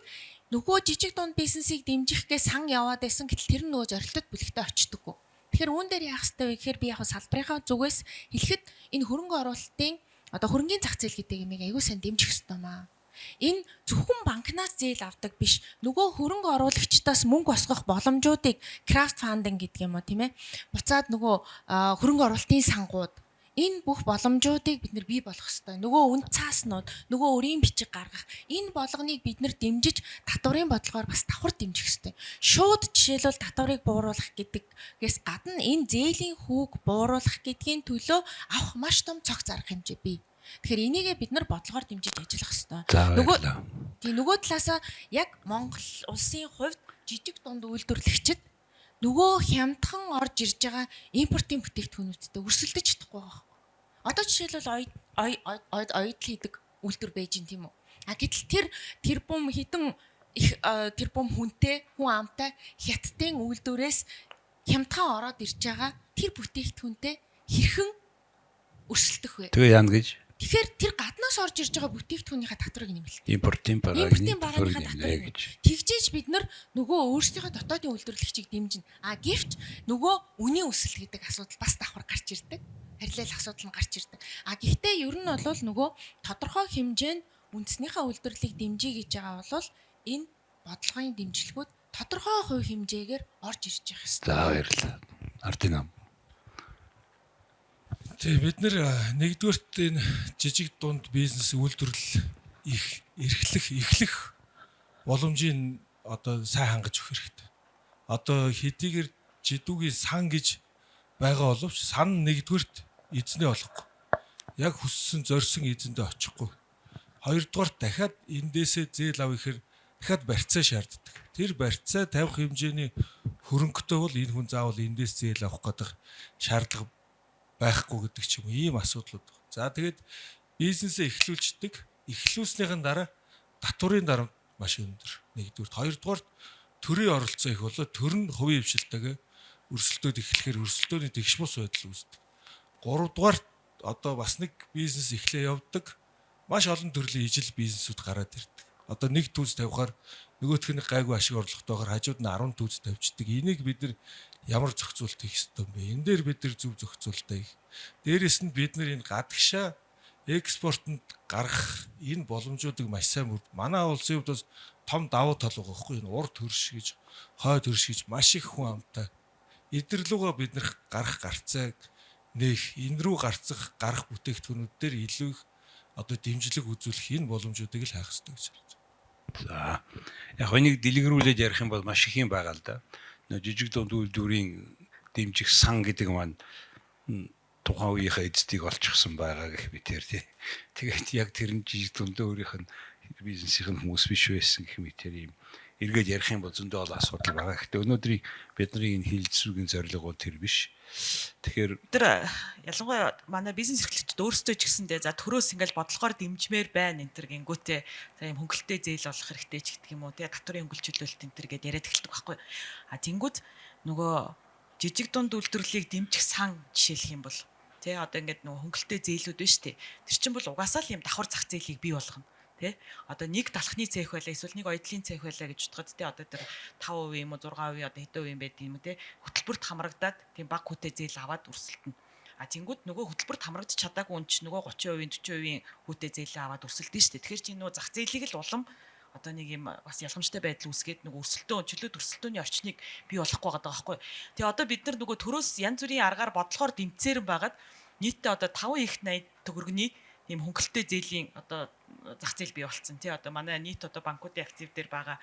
нөгөө жижиг дунд бизнесийг дэмжих гээ сан яваад байсан, гэтэл тэр нь нөгөө зорилтод бүлэгтээ очдоггүй. Тэгэхээр үүн дээр яах ёстой вэ гэхээр би яг салбарынхаа зүгээс хэлэхэд энэ хөрөнгө оруулалтын одоо хөрөнгийн зах зээл гэдэг юмыг аягүй сайн дэмжих ёстой маа. Энэ зөвхөн банкнаас зээл авдаг биш. Нөгөө хөрөнгө оруулагчдаас мөнгө босгох боломжуудыг crowdfunding гэдэг юм уу, тийм ээ. Буцаад нөгөө хөрөнгө оруулалтын сангууд, энэ бүх боломжуудыг бид нар бий болгох ёстой. Нөгөө үнд цааснууд, нөгөө өрийн бичиг гаргах энэ болгоныг бид нар дэмжиж татварын бодлогоор бас давхар дэмжих ёстой. Шууд жишээлбэл татварыг бууруулах гэдгээс гадна энэ зээлийн хүүг бууруулах гэдгийн төлөө авах маш том цогц арга хэмжээ бий. Тэгэхээр энийгээ бид нар бодлогоор дэмжиж ажиллах ёстой. Нөгөө тий нөгөө талаасаа яг Монгол улсын хувьд жижиг дунд үйлдвэрлэгчид нөгөө хямдхан орж ирж байгаа импортын бүтээгдэхүүнүүдтэй өрсөлдөж чадахгүй байгаа. Одоо жишээлбэл оёдол хийдэг үйлдвэр байж гин, тийм үү? А гэтэл тэр тэрбум хэдэн их тэрбум хүнтэй, хүн амтай хятадын үйлдвэрээс хямдхан ороод ирж байгаа тэр бүтээгдэхүүнтэй хэрхэн өрсөлдөх вэ? Тэгээ яана гэж? Тэгэхээр тэр гаднаас орж ирж байгаа бүтээгдэхүүнийхээ татварыг нэмэлт. Импортын Импортын бараагийн барааныхаа татварыг нэмнэ татварыг гэж. Тэгжээж бид нар нөгөө өөрсдийнхөө дотоодын үйлдвэрлэгчийг дэмжинэ. А гэвч нөгөө үнийн өсөлт гэдэг асуудал бас давхар гарч ирдэг. Харилал асуудал нь гарч ирдэг. А гэхдээ ер нь бол нөгөө тодорхой хэмжээнд үндснийхээ үйлдвэрлэлийг дэмжиж гэж байгаа бол энэ бодлогын дэмжлэгүүд тодорхой хувь хэмжээгээр орж ирж явах ёстой. За, баярлалаа. Ардын нам. Тий, бид нэр нэгдүгээрт энэ жижиг дунд бизнес үйлдвэрлэл их эрхлэх эхлэх боломжийг одоо сайн хангаж өгөх хэрэгтэй. Одоо хэдийгээр жидүүгийн сан гэж байгаа боловч сан нэгдүгээрт эзнээ болохгүй. Яг хүссэн зорьсон эзэндээ очихгүй. Хоёрдугаар, дахиад эндээсээ зээл авах гэхээр дахиад барьцаа шаарддаг. Тэр барьцаа тавих хэмжээний хөрөнгөтэй бол энэ хүн заавал эндээс зээл авах гэдэг шаардлага байхгүй гэдэг ч юм уу, ийм асуудлууд байна. За, тэгээд бизнесээ эхлүүлждэг. Эхлүүлснийхэн дараа татварын дарамт маш өндөр. Нэгдүгээрт, хоёрдугаарт төрийн оролцоо их болоо төр нь хувийн хвшилтэйгээ өрсөлдөөд эхлэхээр өрсөлдөөний тэгш бус байдал үүсдэг. Гуравдугаарт одоо бас нэг бизнес эхлээ явдаг. Маш олон төрлийн ижил бизнесүүд гараад ирдэг. Одоо нэг түүз тавихаар нөгөөх нь гайгүй ашиг орлоготойгоор хажууд нь 10 түүз тавьчихдаг. Энийг бид нар ямар зохицуулт хийх ёстой юм бэ? Энэ дээр бид нар зөв зохицуултаа хийх. Дээрээс нь бид нар энэ гадагшаа экспортод гарах энэ боломжуудыг маш сайн бүрд. Манай улсын хувьд бас том давуу тал байгаа байхгүй энэ ур төрш гэж, хой төрш гэж маш их хүн амтай. Эдгээр лүүгээ бид нар гарах гарцааг нээх, энэ рүү гарцах гарах бүтээгдэхүүнүүд дээр илүү их одоо дэмжлэг үзүүлэх энэ боломжуудыг л хайх ёстой гэж харж байна. За яг энийг дэлгэрүүлээд ярих юм бол маш их юм байгаа л да. Нөө жижиг дунд үйлдвэрийн дэмжих сан гэдэг маань тухайн үеийнхээ эзэдийг олчихсон байгаа гэх мэтэр тий. Тэгээд яг тэр нь жижиг дунд өөрийнх нь бизнесийн хүмүүс биш байсан гэх мэтэр юм эргээд ярих юм бол зөндөө олон асуудал байгаа. Гэхдээ өнөөдрийн бидний энэ хилцүүгийн зорилго бол тэр биш. Тэгэхээр тэр ялангуяа манай бизнес эрхлэгчид өөрсдөө ч гэсэндээ за төрөөс ингээл бодлогоор дэмжмээр байна энэ төр гингүүтээ за юм хөнгөлөлттэй зээл олох хэрэгтэй ч гэдэг юм уу тий татварын хөнгөлчлөлт энэ төр гэдээ яриад эхэлдэг байхгүй. А тэнгүүд нөгөө жижиг дунд үйлдвэрлэлийг дэмжих сан жишээлх юм бол тий одоо ингээд нөгөө хөнгөлөлттэй зээлүүд байна шүү дээ. Тэр чинь бол угаасаа л юм давхар зах зээлийг бий болгоно. Тэ? Одоо нэг талхны цех байлаа эсвэл нэг оёдлын цех байлаа гэж бодоход тэ одоо тэр 5% юм уу 6% одоо хэдэн хувь юм байд юм те хөтөлбөрт хамрагдаад тийм баг хүүтэй зээл аваад өрсөлдөнө. А тэнгууд нөгөө хөтөлбөрт хамрагдаж чадаагүй хүн чинь нөгөө 30%, 40% хүүтэй зээлээ аваад өрсөлдөн шүү дээ. Тэгэхээр чи нөгөө зах зээлийг л улам одоо нэг юм бас ялгамжтай байдал үүсгээд нөгөө өрсөлдөөн чөлөөт өрсөлдөөний орчныг бий болохгүй байгаа байхгүй. Тэгээ одоо бид нар нөгөө төрөөс янз бүрийн аргаар бодлохоор дэмцээрэн байгаад нийтдээ одоо 5 их 80 төгрөгний ийм хөнгөлөлттэй зээлийн одоо зах зээл бий болцсон тий одоо манай нийт одоо банкуудын актив дээр байгаа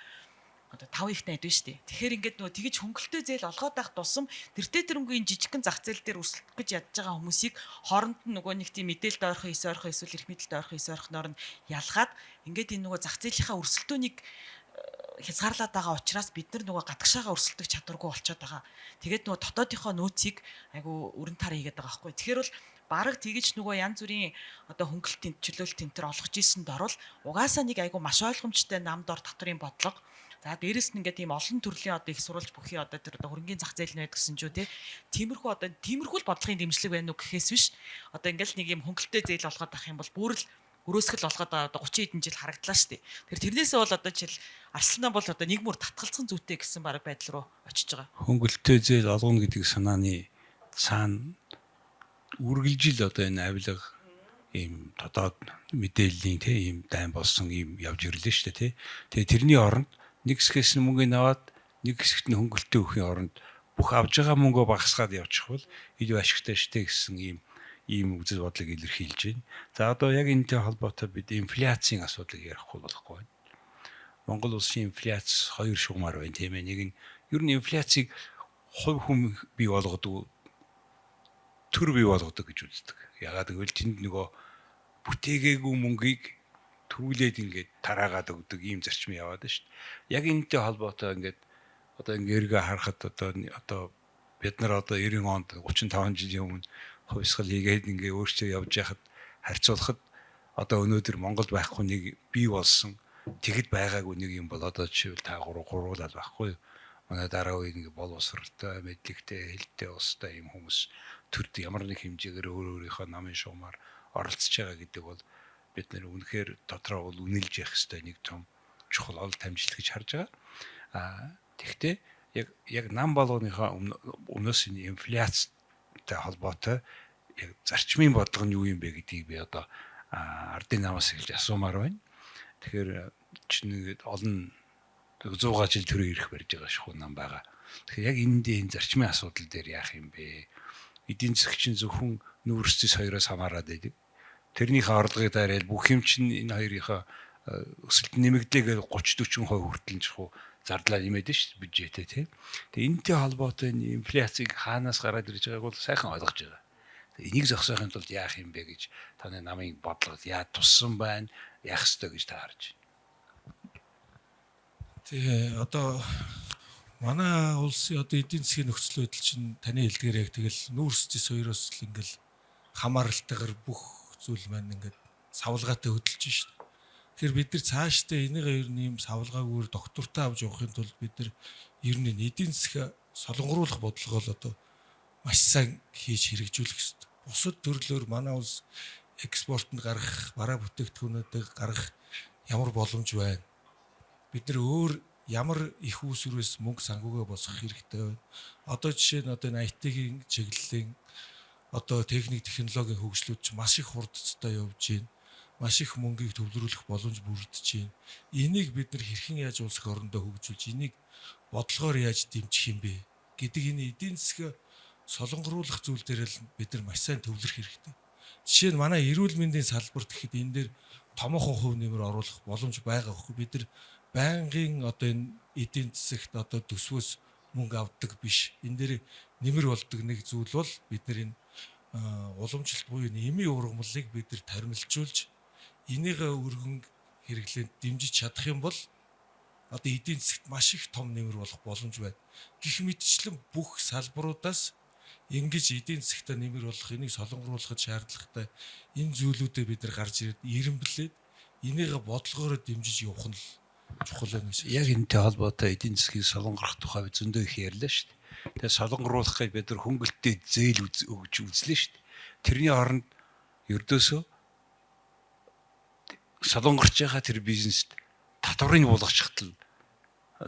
одоо 5 их 80 байна шүү дээ. Тэгэхээр ингээд нөгөө тэгж хөнгөлөлттэй зээл олгоод байх тусам тэртээ тэрнгүй жижигхэн зах зээл дээр өрсөлдөх гэж ядж байгаа хүмүүсийг хооронд нь нөгөө нэг тийм мэдээлэлд ойрхон эс ойрхон эсвэл эрх мэдэлд ойрхон эс ойрхоноор нь ялгаад ингээд энэ нөгөө зах зээлийнхаа өрсөлдөөнийг хязгаарлаад байгаа учраас бид нар нөгөө гадагшаага өрсөлдөх чадваргүй болчиход байгаа. Тэгээд нөгөө дотоодынхоо нөөцийг айгу өрн тар хийгээд байгаа байхгүй. Тэгэхээр бол бараг тэгэж нөгөө янз бүрийн одоо хөнгөлөлтийн чөлөөлт энэ төр олгож исэн дорвол угаасаа нэг айгу маш ойлгомжтой нам дор татварын бодлого. За дээрэс нь ингээд тийм олон төрлийн одоо их сурвалж бүхий одоо тэр одоо хөрөнгөний зах зээл нь байдаг гэсэн ч үү те. Тиймэрхүү одоо тиймэрхүү л бодлогын дэмжлэг байна уу гэхээс биш. Одоо ингээд нэг юм хөнгөлөлттэй зээл олгоод авах юм бол бүр л өрөөсгөл олгоод одоо 30 хэдэн жил харагдлаа шүү дээ. Тэр тэрнээсээ бол одоо жишээл Арсланаа бол одоо нэг мөр татгалцсан зүйтэй гэсэн бараг байдал руу очиж байгаа. Хөнгөлөлттэй зээл олгоно гэдэг санааны цаана үргэлжил одоо энэ авилга ийм дотоод мэдээллийн те ийм дайн болсон ийм явж ирлээ шүү дээ те. Тэгээ тэрний оронд нэг хэсгээс нь мөнгө аваад нэг хэсэгт нь хөнгөлөлтөө өгөхийн оронд бүх авж байгаа мөнгөө багасгаад явчих бол илүү ашигтай штэ гэсэн ийм үзэл бодлыг илэрхийлж байна. За одоо яг энэтэй холбоотой бид инфляцийн асуудлыг ярихгүй болохгүй байна. Монгол улсын инфляц хоёр шугамар байна тийм ээ. Нэг нь ер нь инфляцийг хувь хүн бий болгодог, төр бий болгодог гэж үздэг. Ягаад гэвэл тэнд нөгөө бүтээгээгүй мөнгийг төрүүлээд ингээд тараагаад өгдөг ийм зарчим яваад байна шүү дээ. Яг энэтэй холбоотой ингээд одоо ингээд эргээ харахад одоо бид нар одоо 90 онд 35 жилийн өмнө хувьсгал хийгээд ингээ өөрсдөө явж яхад харьцуулахад одоо өнөөдөр Монголд байхгүй нэг бий болсон тэгэд байгаагүй нэг юм бол одоо жишээл та гурвуулаад байхгүй. Манай дараа үеийн ингээ боловсралтай, мэдлэгтэй, хэлтэй, устай юм хүмүүс төрд ямар нэг хэмжээгээр өөр өөрийнхөө намын шугамар оролцож байгаа гэдэг бол бид нэр үнэхээр дотроо бол үнэлж явах ёстой нэг том чухал ол тамжилт гэж харж байгаа. Аа тэгвэл яг нам болгоныхоо өмнөөс энэ инфляцтай холбоотой яг зарчмын бодлого нь юу юм бэ гэдгийг би одоо ардын намаас эхэлж асуумаар байна. Тэгэхээр чинь олон 100 жил төрөө ирэх барьж байгаа шахуу нам байгаа. Тэгэхээр яг энд энэ зарчмын асуудал дээр яах юм бэ? Эдийн засаг чинь зөвхөн нүүрс хоёроос хамаарат байдаг. Тэрнийхээ орлогыг даарал бүх юм чинь энэ хоёрынхоо өсөлт нэмэгдээгээ 30 40% хүртэл чухал зардлаа нэмээд шүү дээ бюджетээ тий. Тэгээ энэтэй холбоотой энэ инфляцийг хаанаас гараад ирж байгааг бол сайхан ойлгож байгаа. Тэгээ энийг зогсоохын тулд яах юм бэ гэж таны намын бодлогод яа туссан байна, яах ёстой гэж та харж байна. Тэгээ одоо манай улсын одоо эдийн засгийн нөхцөл байдал чинь таны хэлдгээр яг тэгэл нүүрс зэс хоёроос л ингээл хамааралтайгаар бүх зүйл маань ингээд савлгаатай хөдөлж шít. Тэгэхээр бид нар цаашдаа энийг ер нь ийм савлгаагүйр доктортой авч явахын тулд бид нар ер нь эдийн засгаа солонгоруулах бодлогоо л одоо маш сайн хийж хэрэгжүүлэх ёстой. Бусад төрлөөр манай улс Экспортод гаргах, бараа бүтээгдэхүүнүүдийг гаргах ямар боломж байна? Бид нар өөр ямар их үүсвэрээс мөнгө санхүүгээ босгох хэрэгтэй байна? Одоо жишээ нь одоо энэ IT-ийн чиглэлийн одоо техник технологийн хөгжлүүд ч маш их хурдцтай явж байна. Маш их мөнгийг төвлөрүүлэх боломж бүрдэж байна. Энийг бид нар хэрхэн яаж улс орондоо хөгжүүлж, энийг бодлогоор яаж дэмжих юм бэ гэдэг энэ эдийн засгаа солонгоруулах зүйл дээр л бид нар маш сайн төвлөрөх хэрэгтэй. Жишээ нь манай эрүүл мэндийн салбарт гэхэд энэ дээр томоохон хувь нэмэр оруулах боломж байгаа байхгүй. Бид нар байнгын одоо энэ эдийн засагт одоо төсвөөс мөнгө авдаг биш. Энэ дээр нэмэр болдог нэг зүйл бол бид нар энэ уламжлалт буюу нэмийн ургамлыг бид нар тармилжуулж энийгээ өргөн хэрэглээнд дэмжиж чадах юм бол одоо эдийн засагт маш их том нэмэр болох боломж байна. Гэх мэтчлэн бүх салбаруудаас ингэж эдийн засагтаа нэмэр болох, энийг солонгоруулахад шаардлагатай энэ зүйлүүдээ бид нар гарч ирээд ирэмблээд энийгээ бодлогоороо дэмжиж явах нь чухал байна гэж. Яг энэтэй холбоотой эдийн засгийг солонгорох тухай зөндөө их ярьлаа шүү дээ. Тэгээ солонгоруулах гэж бид нар хөнгөлөлттэй зээл өгч үзлээ шүү дээ. Тэрний оронд ердөөсөө солонгорч байгаа тэр бизнест татварыг буулгачихтал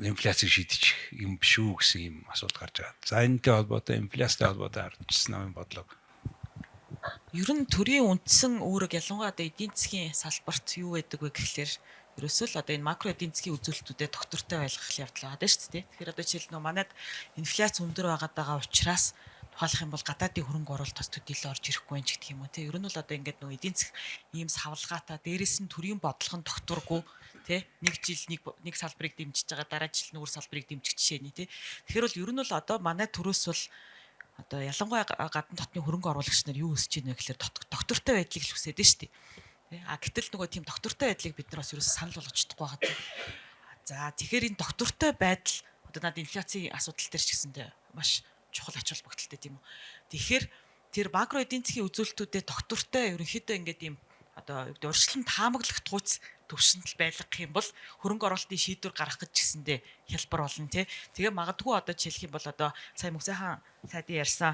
инфляцийг шийдчих юм биш үү гэсэн юм асуулт гарч байгаа. За энэтэй холбоотой инфляцтай холбоотой ардчсан намын бодлого. Ер нь төрийн үндсэн үүрэг ялангуяа одоо эдийн засгийн салбарт юу байдаг вэ гэхлээр ерөөсөө л одоо энэ макро эдийн засгийн үзүүлэлтүүдэд доктортой байлгах явдал байгаа шүү дээ. Тэгэхээр одоо жишээл нөө манад инфляц өндөр байгаад байгаа учраас тухайлах юм бол гадаадын хөрөнгө оруулалт бас төдийлөн орж ирэхгүй юм ч гэх юм уу те. Ер нь бол одоо ингээд нөө эдийн засаг ийм савлгаатай дээрэс нь төрийн бодлого нь докторгүй те. Нэг жил нэг салбарыг дэмжиж байгаа, дараа жил нь өөр салбарыг дэмжих жишээний те. Тэгэхээр бол ер нь бол одоо манай төрөөс бол одоо ялангуяа гадна дотны хөрөнгө оруулагч нар юу хүсэж байна вэ гэхээр доктортой байдлыг л хүсээд байна шүү дээ. А гэтэл нөгөө тийм доктортой байдлыг бид нар бас ерөөсөө санал болгож чадахгүй байгаа тийм. За тэгэхээр энэ доктортой байдал одоо над инфляцийн асуудал дээр ч гэсэндээ маш чухал ач холбогдолтой тийм үү. Тэгэхээр тэр макро эдийн засгийн үзүүлэлтүүдэд доктортой ерөнхийдөө ингээд ийм одоо юу гэдэг урьдчилан таамаглах тууц төвшөнд л байлгах юм бол хөрөнгө оруулалтын шийдвэр гаргах гэж гэсэндээ хялбар болно тий. Тэгээ магадгүй одоо жишээлх юм бол одоо сая Мөксөхан сайдын ярьсан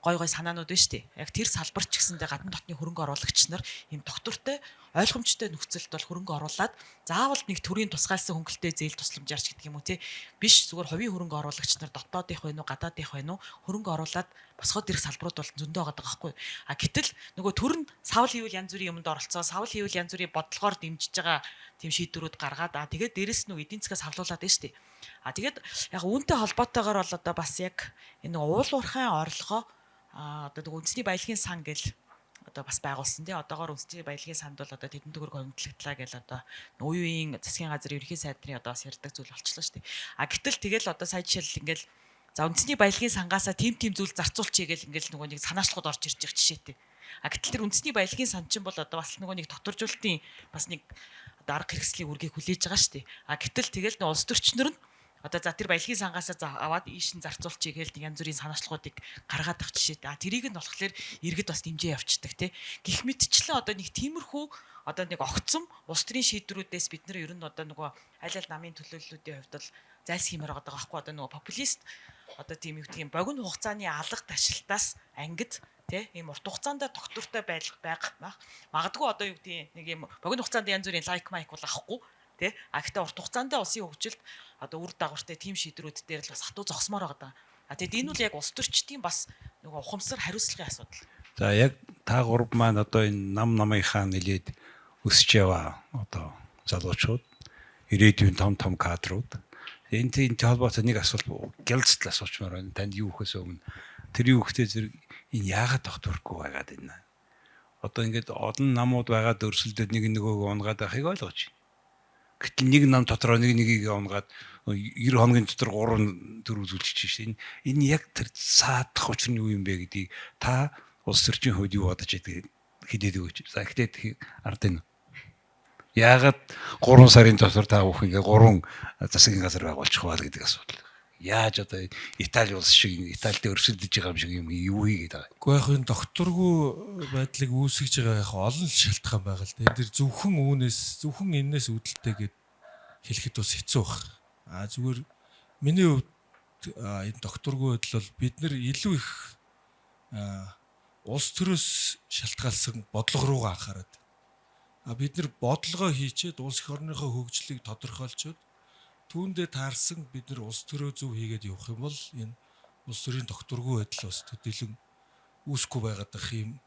гой гой санаанууд байна шүү дээ. Яг тэр салбар ч гэсэндээ гадна дотны хөрөнгө оруулагч нар ийм доктортой ойлгомжтой нөхцөлд бол хөрөнгө оруулаад заавал нэг төрийн тусгаалсан хөнгөлтэй зээл тусламжаарч гэдэг юм уу тий. Биш зүгээр хувийн хөрөнгө оруулагч нар дотоодынх байна уу, гадаадынх байна уу хөрөнгө оруулаад босгоод ирэх салбарууд бол зөндөө байгаа байхгүй. А гэтэл нөгөө төр нь савл хийвэл янз бүрийн юмд оролцоо, савл хийвэл янз бүрийн бодлогоор дэмжиж байгаа тийм шийдвэрүүд гаргаад а тэгээд дээрэс нь эдийн засгаа савлуулад байна шүү дээ. А тэгээд яг үүнтэй холбоотойгоор бол одоо бас яг энэ уул уурхайн орлогоо одоо нөгөө үндэсний баялагын сан гэл одоо бас байгуулсан тий. Одоогоор үндэсний баялагын санд бол одоо тэдэн төгрөг хөрөнгөлөгдлаа гэл одоо үе үеийн засгийн газар ерөнхий сайдны одоо бас ярьдаг зүйл болчлоо шүү дээ. А гэтэл тэгэл одоо сая жишээл ингээл за үндэсний баялагын сангаасаа тим тим зүйл зарцуулчихъя гэл ингээл нөгөө нэг санаачлахад орж ирж байгаа жишээтэй. А гэтэл тэр үндэсний баялагын сан чинь бол одоо бас нөгөө нэг докторжуулалтын бас нэг одоо арга хэрэгслийн үргийг хүлээж байгаа шүү дээ. А гэтэл тэгэл нөгөө улс төрчнөр нь одоо за тэр баялагын сангаасаа аваад ийш нь зарцуулчихъя гээл нэг янз бүрийн санаачлахуудыг гаргаад авах жишээтэй. А тэрийг нь болохоор иргэд бас дэмжээ явцдаг тий. Гэх мэтчлэн одоо нэг тиймэрхүү одоо нэг огцом улс төрийн шийдвэрүүдээс бид нар ер нь одоо нөгөө аль аль намын төлөөллүүдийн хувьд бол зайлсхиймээр байгаа байхгүй. Одоо нөгөө популист одоо тийм юу гэдэг юм богино хугацааны алга ташлтаас ангид тий ийм урт хугацаанд доктортой байх магадгүй одоо юу гэдэг нэг юм богино хугацаанд янз бүрийн лайк майк бол авахгүй тий. А гэхдээ урт хугацаанд улсын хөгжилд одоо үр дагавартай тийм шийдвэрүүд дээр л бас хатуу зогсмоор байгаа. А тэгэд энэ бол яг улс төрчдийн бас нөгөө ухамсар хариуцлагын асуудал. За яг та гурав маань одоо энэ нам намынхаа нэлээд өсөж яваа одоо залуучууд ирээдүйн том том кадрууд энэтэй холбоотой нэг асуулт гялцтал асуучмаар байна. Танд юу гэхээс өмнө тэр юу гэхтэй зэрэг энэ яагаад тогтворгүй байгаад байна? Одоо ингээд олон намууд байгаа өрсөлдөд нэг нөгөөгөө унгаад байхыг ойлгож байна. Гэтэл нэг нам дотроо нэг нэгийг унгаад 90 хоногийн дотор 3 4 зүйлчиж шин. Энэ яг тэр саадах учир нь юу юм бэ гэдгийг та улс төрчийн хувьд юу бодож байдгийг хэлээд өгөөч. За эхлээд ард энэ. Яагаад 3 сарын дотор та бүхэн ингээ 3 засгийн газар байгуулчих вэ гэдэг асуудал. Яаж одоо Итали улс шиг Италид өрсөлдөж байгаа юм шиг юм юу хийгээд байгаа. Гэхдээ яг энэ докторгүй байдлыг үүсгэж байгаа яг олон шалтгаан байгаа л да. Энэ дэр зөвхөн үүнээс зөвхөн энээс үүдэлтэй гэд хэлэхэд бас хэцүү байх. А зүгээр миний хувьд энэ докторгүй байдал бол бид нар илүү их Улс төрөөс шалтгаалсан бодлого руугаа анхаарат. А бид нар бодлогоо хийчээд улс эх орныхоо хөгжлийг тодорхойлцоод түүндээ таарсан бид нар улс төрөө зөв хийгээд явах юм бол энэ улс төрийн тогтворгүй байдал бас төдийлөн үүсэхгүй байгаад ах юм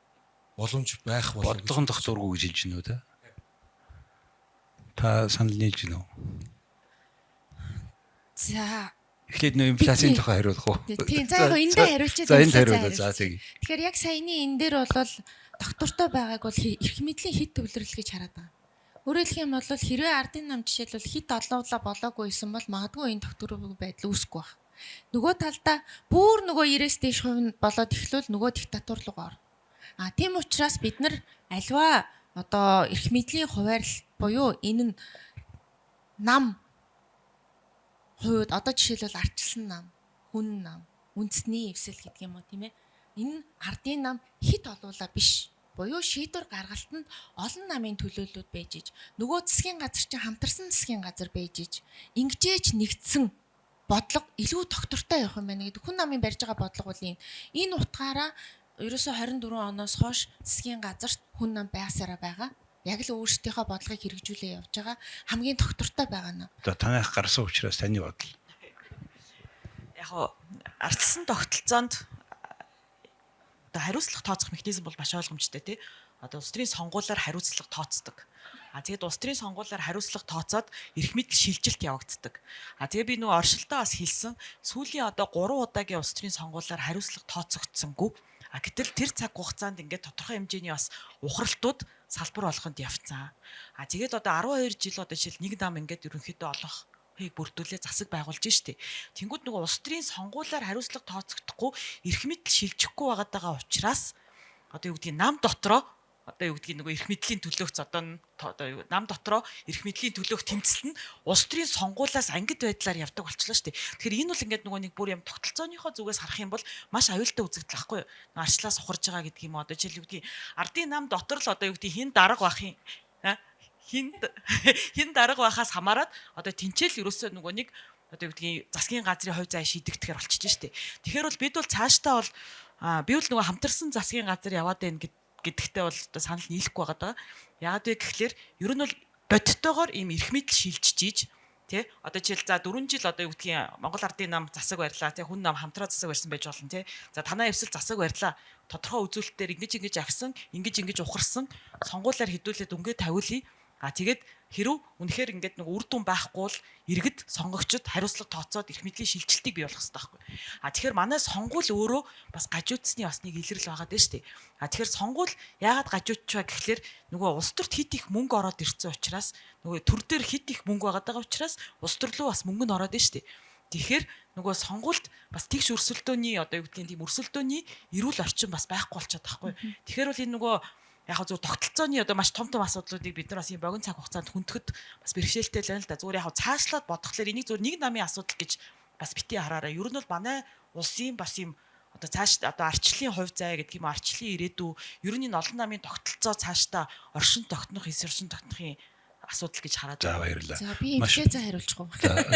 боломж байх болов. Бодлогон тогтворгүй гэж хэлж гинүү те? Та санал нийлж гинүү? За Эхлээд нөө инфляцийн тухай хариулах уу? Тийм, за яг эндээ хариулчих. За энд хариулаа. За тэг. Тэгэхээр яг саяны энэ дээр бол доктортой байгааг бол эрх мэдлийн хит төвлөрөл гэж хараад байгаа. Өөрөөр хэлэх юм бол хэрвээ ардын нам жишээлбэл хит олоолаа болоогүй байсан бол магадгүй энэ докторгүй байдал үүсэхгүй байх. Нөгөө талдаа бүр нөгөө 90-ээс дээш хувь нь болоод эхлүүл нөгөө диктатур руу орно. А тийм учраас бид нар альва одоо эрх мэдлийн хуваарлалт буюу энэ нь нам хувьд одоо жишээлбэл арчилсан нам, хүн нам, үндэсний эвсэл гэдэг юм уу тийм ээ. Энэ ардын нам хит олуула биш. Буюу шийдвэр гаргалтанд олон намын төлөөллүүд байж иж нөгөө засгийн газар чинь хамтарсан засгийн газар байж иж ингэжээж нэгдсэн бодлого илүү тогтвортой явах юм байна гэдэг хүн намын барьж байгаа бодлого бол юм. Энэ утгаараа ерөөсө 24 оноос хойш засгийн газарт хүн нам байсараа байгаа. Яг л өөрсдийнхөө бодлогыг хэрэгжүүлээ явж байгаа хамгийн тогтвортой байгаа нь. За танайх гарсан учраас таны бодол. Яг хоо ардчилсан тогтолцоонд одоо хариуцлага тооцох механизм бол маш ойлгомжтой тий. Одоо улс төрийн сонгуулиар хариуцлага тооцдог. А тэгээд улс төрийн сонгуулиар хариуцлага тооцоод эрх мэдэл шилжилт явагддаг. А тэгээ би нөгөө оршилтоо бас хэлсэн. Сүүлийн одоо 3 удаагийн улс төрийн сонгуулиар хариуцлага тооцогдсонгүй. А гэтэл тэр цаг хугацаанд ингээд тодорхой хэмжээний бас ухралтууд салбар болгонд явцсан. А тэгээд одоо 12 жил одоо жишээл нэг нам ингээд ерөнхийдөө олох хийг бүрдүүлээ засаг байгуулж штэ. Тэнгүүд нөгөө улс төрийн сонгуулиар хариуцлага тооцогдохгүй эрх мэдэл шилжихгүй байгаад байгаа учраас одоо юу гэдгийг нам дотроо одоо юу гэдгийг нөгөө эрх мэдлийн төлөөх одоо одоо нам дотроо эрх мэдлийн төлөөх тэмцэл нь улс төрийн сонгуулиас ангид байдлаар явдаг болчлоо шүү дээ. Тэгэхээр энэ бол ингээд нөгөө нэг бүр юм тогтолцооныхоо зүгээс харах юм бол маш аюултай үзэгдэл ахгүй юу? Арчлаас ухарж байгаа гэдэг юм одоо жишээл юу гэдгийг ардын нам дотор л одоо юу гэдгийг хин дарга байх юм хин хин дарга байхаас хамаарат одоо тэнцэл ерөөсөө нөгөө нэг одоо юу гэдгийг засгийн газрын хувь зай шийдэгдэхээр болчихж штэ. Тэгэхээр бол бид бол цаашдаа бол би бол нөгөө хамтарсан засгийн газар яваад байна гэдэгтээ бол одоо санал нийлэхгүй байгаа даа. Яагаад вэ гэхлээр ер нь бол бодтойгоор ийм эрх мэдэл шилжиж ийж тий одоо жишээл за 4 жил одоо юу гэдгийг Монгол Ардын нам засаг барьлаа тий хүн нам хамтраа засаг барьсан байж болно тий за танаа эвсэл засаг барьлаа тодорхой үзүүлэлтээр ингэж ингэж авсан ингэж ингэж ухарсан сонгуулиар хэдүүлээд өнгээ тавиулъя. А тэгээд хэрв үнэхээр ингээд нэг үр дүн байхгүй бол иргэд сонгогчд хариуцлага тооцоод эрх мэдлийн шилжилтийг бий болгох хэрэгтэй байхгүй. А тэгэхээр манай сонгуул өөрөө бас гажуудсны бас нэг илрэл байгаа дээ шүү дээ. А тэгэхээр сонгуул яагаад гажуудчваа гэхлээр нөгөө улс төрт хит их мөнгө ороод ирсэн учраас нөгөө төр дээр хит их мөнгө байгаад байгаа учраас улс төр рүү бас мөнгө нь ороод байна шүү дээ. Тэгэхээр нөгөө сонгуульд бас тэгш өрсөлдөөний одоо юу гэдгийг тийм өрсөлдөөний эрүүл орчин бас байхгүй болчиход байхгүй. Тэгэхээр бол энэ нөгөө яг хаа зөв тогтолцооны одоо маш том том асуудлуудыг бид нар бас ийм богино цаг хугацаанд хүндэхэд бас бэрхшээлтэй л байна л да. Зүгээр яг хаа цаашлаад бодохлоор энийг зөв нэг намын асуудал гэж бас бити хараарай. Ер нь бол манай улсын бас ийм одоо цааш одоо арчлалын хувь зай гэдэг юм арчлалын ирээдүй ер нь энэ олон намын тогтолцоо цаашдаа оршин тогтнох, эс оршин тогтнохын асуудал гэж хараад За баярлалаа. За би инфляци хариулчих уу?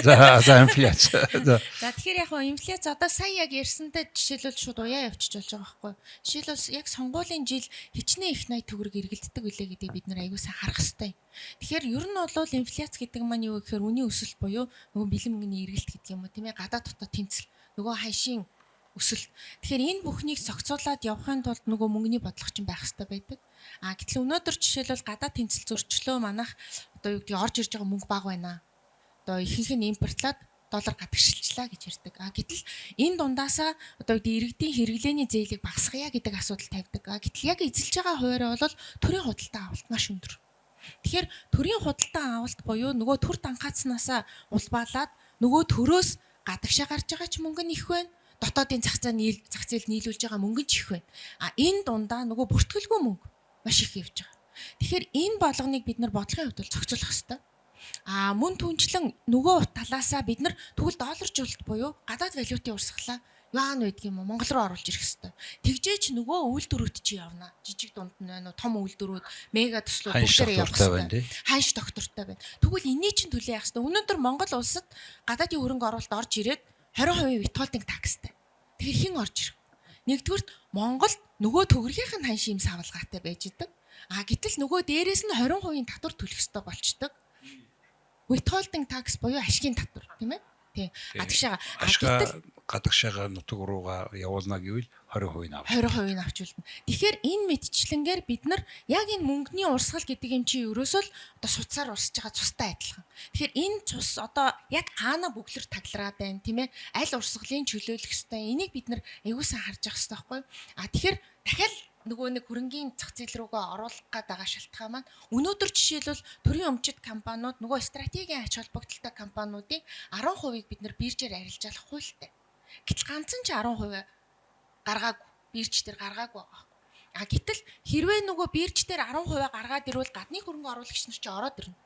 За за инфляц. За тэгэхээр яг хөө инфляц одоо сая яг ярьсантай жишээлбэл шууд уяа явчих болж байгаа байхгүй. Жишээлбэл яг сонгуулийн жил хичнээн их 80 төгрөг эргэлддэг үлээ гэдгийг бид нар аягүй сайн харах хэрэгтэй. Тэгэхээр ер нь бол инфляц гэдэг маань юу гэхээр үнийн өсөлт буюу нөгөө бэлэн мөнгөний эргэлт гэдэг юм уу тийм ээ гадаад дотоод тэмцэл нөгөө ханшийн өсөлт. Тэгэхээр энэ бүхнийг зохицуулаад явахын тулд нөгөө мөнгөний бодлого чинь байх хэрэгтэй байдаг. А гэтэл өнөөдөр жишээлбэл гадаад тэмцэл зөрчлөө манайх одоо юу гэдгийг орж ирж байгаа мөнгө бага байна. Одоо ихэнх нь импортлоод доллар гадагшилчлаа гэж ярьдаг. А гэтэл энэ дундаасаа одоо юу гэдэг иргэдийн хэрэглээний зээлийг багасгая гэдэг асуудал тавьдаг. А гэтэл яг эзэлж байгаа хуваарь бол төрийн худалдаа авалт маш өндөр. Тэгэхээр төрийн худалдаа авалт буюу нөгөө төр данхаацнаасаа улбаалаад нөгөө төрөөс гадагшаа гарч байгаа ч мөнгө нь их байна. Дотоодын зах зээл нийлүүлж байгаа мөнгө нь ч их байна. А энэ дундаа нөгөө бүртгэлгүй мөнгө маш их явж байгаа. Тэгэхээр энэ болгоныг бид нар бодлогын хувьд бол зохицуулах хэрэгтэй. А мөн түнчлэн нөгөө талаасаа бид нар тэгвэл долларжуулалт буюу гадаад валютын урсгалаа юан байдаг юм уу Монгол руу оруулж ирэх хэрэгтэй. Тэгжээч нөгөө үйлдвэрүүд чи явна. Жижиг дунд нь байна уу, том үйлдвэрүүд, мега төслүүд бүгдээрээ явах хэрэгтэй. Ханш доктортой байна. Тэгвэл энэний чинь төлөө яах хэрэгтэй. Өнөөдөр Монгол улсад гадаадын хөрөнгө оруулалт орж ирээд 20% withholding taxтай. Тэгэхээр хэн орж ирэх? Нэгдүгürt Монголд Нөгөө төгрөгийн нь ханш юм савлгаатай байж идэг. А гэтэл нөгөө дээрээс нь 20% татвар төлөх ёстой болчдөг. Withholding tax буюу ашигын татвар, тийм ээ? Тийм. Гадагшаага. Ашгаа гадагшаага нутаг руугаа явуулна гэвэл 20% нь авч. 20% нь авч үлдэнэ. Тэгэхээр энэ мэтчлэнгээр бид нар яг энэ мөнгөний урсгал гэдэг юм чи ерөөсөө л одоо суцаар урсж байгаа цустай адилхан. Тэгэхээр энэ цус одоо яг хаана бүглэр таглараад байна, тийм ээ? Аль урсгалын чөлөөлөх ёстой. Энийг бид нар аягүй сайн харж явах ёстой байхгүй юу? А тэгэхээр дахиад нөгөө нэг хөрөнгийн зах зээл рүүгээ оруулах гээд байгаа шалтгаан маань өнөөдөр жишээлбэл төрийн өмчит компаниуд нөгөө стратегийн ач холбогдолтой компаниудын 10%-ыг бид нар биржээр арилжаалах хуультай. Гэтэл ганцхан ч 10% гаргаагүй, бирж дээр гаргаагүй байгаа. А гэтэл хэрвээ нөгөө бирж дээр 10% гаргаад ирвэл гадны хөрөнгө оруулагч нар чи ороод ирнэ.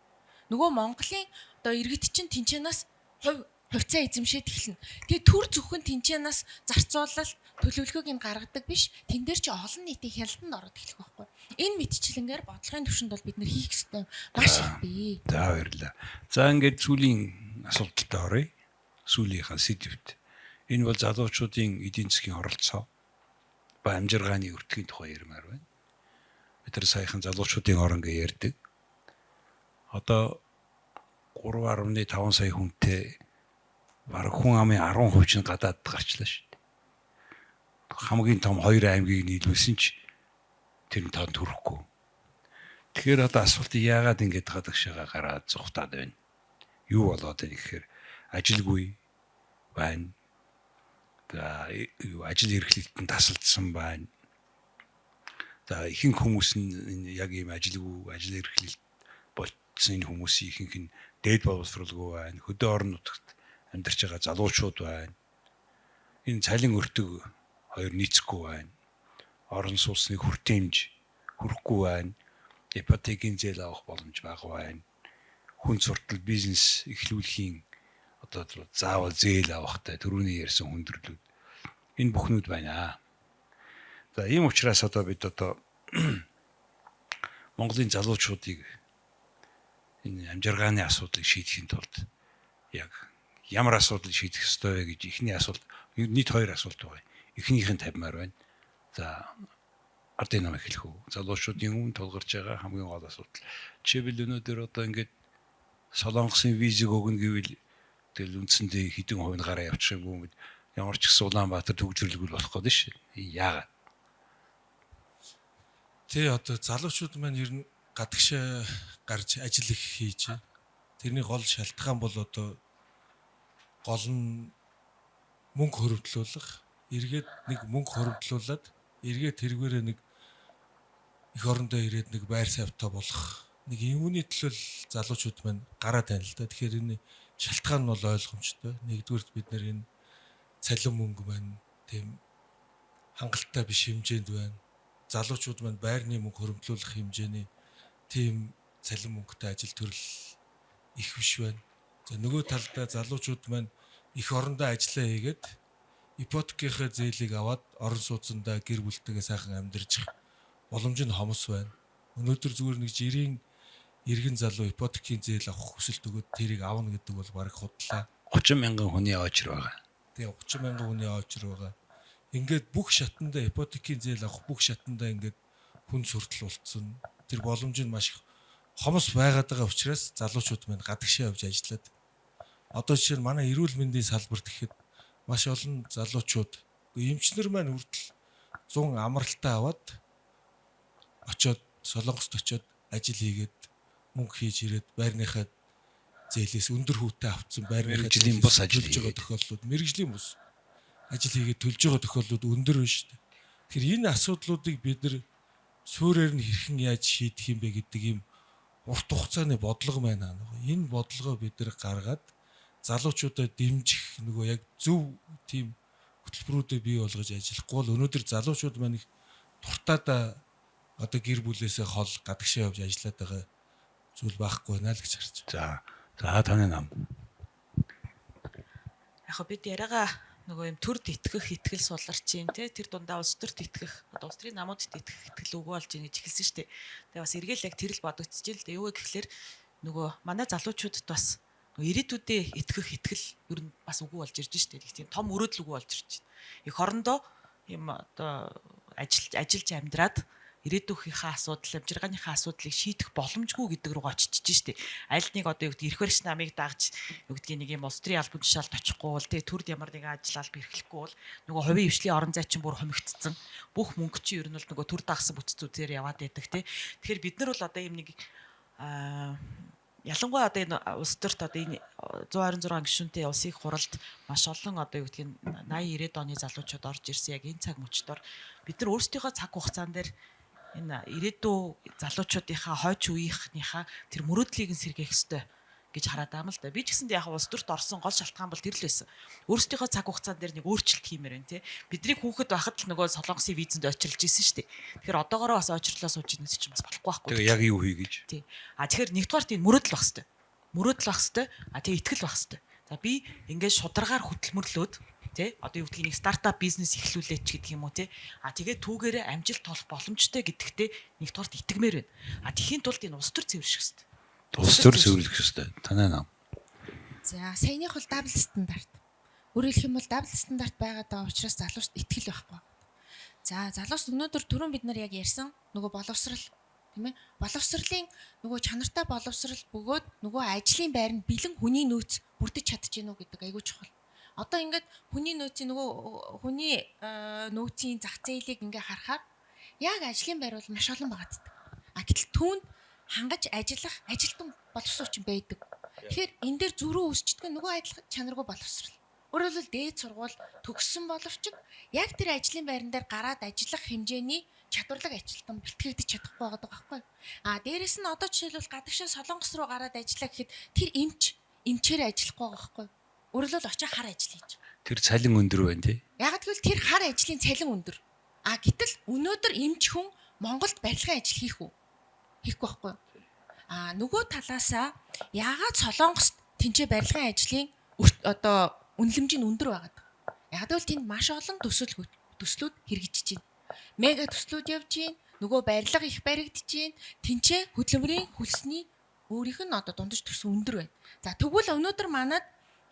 Нөгөө Монголын одоо иргэд чинь тэнчэнаас хувь хувьцаа эзэмшээд эхэлнэ. Тэгээ төр зөвхөн тэнчэнаас зарцуулалт төлөвлөгөөг нь гаргадаг биш. Тэн дээр чи олон нийтийн хяналтанд ороод эхлэх байхгүй. Энэ мэтчлэнгээр бодлогын түвшинд бол бид нэр хийх ёстой юм маш их бий. За, баярлалаа. За, ингээд сүүлийн асуултад оръё. Сүүлийнхаа сэдвт. Энэ бол залуучуудын эдийн засгийн оролцоо ба амжиргааны өртгийн тухай ярмаар байна. Бид нар саяхан залуучуудын орон гэж ярьдаг. Одоо 3.5 сая хүнтэй бараг хүн амын 10% чинь гадаадд гарчлаа шүү дээ. Хамгийн том хоёр аймгийг нийлүүлсэн ч тэр нь тоонд хүрэхгүй. Тэгэхээр одоо асуулт яагаад ингэж гадагшаага гараад зугтаад байна? Юу болоод байна гэхээр ажилгүй байна. За, юу, ажил эрхлэлтэн тасалдсан байна. За, ихэнх хүмүүс нь яг ийм ажилгүй, ажил эрхлэлт болцсон энэ хүмүүсийн ихэнх нь дээд боловсролгүй байна. Хөдөө орон нутагт амьдарч байгаа залуучууд байна. Энэ цалин өртөг хоёр нийцэхгүй байна. Орон сууцны хүртээмж хүрэхгүй байна. Ипотекийн зээл авах боломж бага байна. Хүн суртал бизнес эхлүүлэхийн одоо заавал зээл авахтай түрүүний ярьсан хүндрэлүүд энэ бүхнүүд байна. За, ийм учраас одоо бид одоо Монголын залуучуудыг энэ амжиргааны асуудлыг шийдэхин тулд яг ямар асуудлыг шийдэх ёстой вэ гэж эхний асуулт, нийт хоёр асуулт байгаа. Эхнийх нь тавьмаар байна. За, ардын нам эхлэх үү? Залуучуудын өмнө тулгарч байгаа хамгийн гол асуудал. Жишээлбэл, өнөөдөр одоо ингээд Солонгосын визийг өгнө гэвэл тэгэл үндсэндээ хэдэн хувь нь гараа явчих юм уу? Ямар ч гэсэн Улаанбаатар төгжрөлгүй болох гэдэг шээ. Яагаад? Тий, одоо залуучууд маань ер нь гадагшаа гарч ажил их хийж байна. Тэрний гол шалтгаан бол одоо гол нь мөнгө хөрвдлүүлэх, эргээд нэг мөнгө хөрвдлүүлээд эргээд тэргээрээ нэг эх орондоо ирээд нэг байр савтай болох нэг юмны төлөө залуучууд маань гараад байна л да. Тэгэхээр энэ шалтгаан нь бол ойлгомжтой. Нэгдүгüрт бид нэр энэ цалин мөнгө маань тийм хангалттай биш хэмжээнд байна. Залуучууд маань байрны мөнгө хөрөмтлүүлэх хэмжээний тийм цалин мөнгөтэй ажил төрөл их биш байна. За, нөгөө талдаа залуучууд маань эх орондоо ажиллаа хийгээд ипотекийнхээ зээлийг аваад орон сууцндаа гэр бүлтэйгээ сайхан амьдарч боломж нь хомос байна. Өнөөдөр зүгээр нэг жирийн иргэн залуу ипотекийн зээл авах хүсэлт өгөөд тэрийг авна гэдэг бол бараг худлаа. 30 мянган хүний очир байгаа. Тэгээ 30 мянган хүний очир байгаа. Ингээд бүх шатанда ипотекийн зээл авах бүх шатанда ингээд хүн суртал болцсон. Тэр боломж нь маш их хомос байгаад байгаа учраас залуучууд маань гадагшаа явж ажиллаад, одоо жишээ нь манай эрүүл мэндийн салбарт гэхэд маш олон залуучууд, эмчнэр маань хүртэл 100 амралтаа аваад очоод Солонгост очоод ажил хийгээд мөнгө хийж ирээд байрныхаа зээлээс өндөр хүүтэй авцсан байрныхаа мэргэжлийн бус ажил төлж байгаа тохиолдлууд, мэргэжлийн бус ажил хийгээд төлж байгаа тохиолдлууд өндөр байна шүү дээ. Тэгэхээр энэ асуудлуудыг бид нар суурьаар нь хэрхэн яаж шийдэх юм бэ гэдэг ийм урт хугацааны бодлого байна. Энэ бодлогоо бид нар гаргаад залуучуудаа дэмжих нөгөө яг зөв тийм хөтөлбөрүүдээ бий болгож ажиллахгүй бол өнөөдөр залуучууд маань их дуртайдаа одоо гэр бүлээсээ хол гадагшаа явж ажиллаад байгаа зүйл байхгүй байна л гэж харж байна. За, таны нам. Яг бид яриагаа нөгөө юм төрд итгэх итгэл суларч юм те, тэр дундаа улс төрт итгэх, одоо улс төрийн намуудад итгэх итгэл үгүй болж ийн гэж эхэлсэн шүү дээ. Тэгээ бас эргээл яг тэр л бодогдчихжээ л дээ. Юу вэ гэхлээр нөгөө манай залуучуудад бас нөгөө ирээдүйдээ итгэх итгэл ер нь бас үгүй болж ирж штэ. Тийм том өрөөдөл үгүй болж ирж байна. Их орондоо юм одоо ажиллаж амьдраад ирээдүйнхийнхээ асуудал, амжиргааныхаа асуудлыг шийдэх боломжгүй гэдэг рүү очиж штэ. Аль нэг одоо юу гэдэг эрх баригч намыг дагж юу гэдгийг нэг юм улс төрийн албан тушаалд очихгүй бол тэ төрд ямар нэгэн ажил алба эрхлэхгүй бол нөгөө хувийн хвшлийн орон зай чинь бүр хомигдсон. Бүх мөнгө чинь ер нь бол нөгөө төр дагсан бүтцүүдээр яваад байдаг тэ. Тэгэхээр бид нар бол одоо юм нэг ялангуяа одоо энэ улс төрт одоо энэ 126 гишүүнтэй улсын их хуралд маш олон одоо юу гэдгийг 80 90-ад оны залуучууд орж ирсэн яг энэ цаг мөчдөр бид нар өөрсдийнхөө цаг хугацаан дээр энэ ирээдүй залуучуудынхаа хойч үеийнхнийхаа тэр мөрөөдлийг нь сэргээх ёстой гэж хараад байгаа юм л да. Би ч гэсэндээ яг улс төрт орсон гол шалтгаан бол тэр л байсан. Өөрсдийнхөө цаг хугацаан дээр нэг өөрчлөлт хиймээр байна тий. Бидний хүүхэд байхад л нөгөө солонгосын визэнд очирлж исэн шүү дээ. Тэгэхээр одоогороо бас очирлоо сууж ийнэ чинь бас болохгүй байхгүй. Тэгээ яг юу хий гэж. Тий. А тэгэхээр нэгдүгээрт энэ мөрөөдөл байх хэвээр. Мөрөөдөл байх хэвээр. А тэгээ итгэл байх хэвээр. За би ингээд шударгаар хөдөлмөрлөөд тий одоо юу гэдгийг нэг стартап бизнес эхлүүлээч гэдэг юм уу тий. А тэгээ түүгээрээ амжилт олох боломжтой гэдэгтээ нэгдүгээрт итгэмээр байна. А тэхийн тулд энэ улс төр цэвэрших хэвээр. Улс төр цэвэрлэх ёстой. Танай нам. За саяных бол double standard. Өөрөөр хэлэх юм бол double standard байгаад байгаа учраас залуус итгэл байхгүй. За залуус өнөөдөр түрүүн бид нар яг ярьсан нөгөө боловсрал тийм ээ боловсролын нөгөө чанартай боловсрал бөгөөд нөгөө ажлын байр нь бэлэн хүний нөөц бүрдэж чадж гинүү гэдэг айгүй чухал. Одоо ингээд хүний нөөцийн нөгөө хүний нөөцийн зах зээлийг ингээ харахаар яг ажлын байр бол маш олон байгаа гэдэг. А гэтэл түүнд хангаж ажиллах ажилтан боловсруучсан байдаг. Тэгэхээр энэ дээр зүрүү үүсчдэг нөгөө ажил чанаргүй боловсрал. Өөрөөр хэлбэл дээд сургууль төгссөн боловч яг тэр ажлын байран дээр гараад ажиллах хэмжээний чадварлаг ажилтан бэлтгэгдэж чадахгүй байгаа байхгүй. А дээрэс нь одоо жишээлбэл гадагшаа Солонгос руу гараад ажиллаа гэхэд тэр эмч эмчээр ажиллахгүй байгаа байхгүй. Өөрөөр хэлбэл очиж хар ажил хийж байгаа. Тэр цалин өндөр байна тий. Яг гэвэл тэр хар ажлын цалин өндөр. А гэтэл өнөөдөр эмч хүн Монголд барилгын ажил хийх үү? Хийхгүй байхгүй. А нөгөө талаасаа яагаад Солонгост тэнцээ барилгын ажлын одоо үнэлэмж нь өндөр байгаад байгаа. Яг гэвэл тэнд маш олон төслүүд хэрэгжиж байна. Мега төслүүд явж байна. Нөгөө барилга их баригдаж байна. Тэнцээ хөдөлмөрийн хөлсний өөрийнх нь одоо дундаж төрсөн өндөр байна. За тэгвэл өнөөдөр манад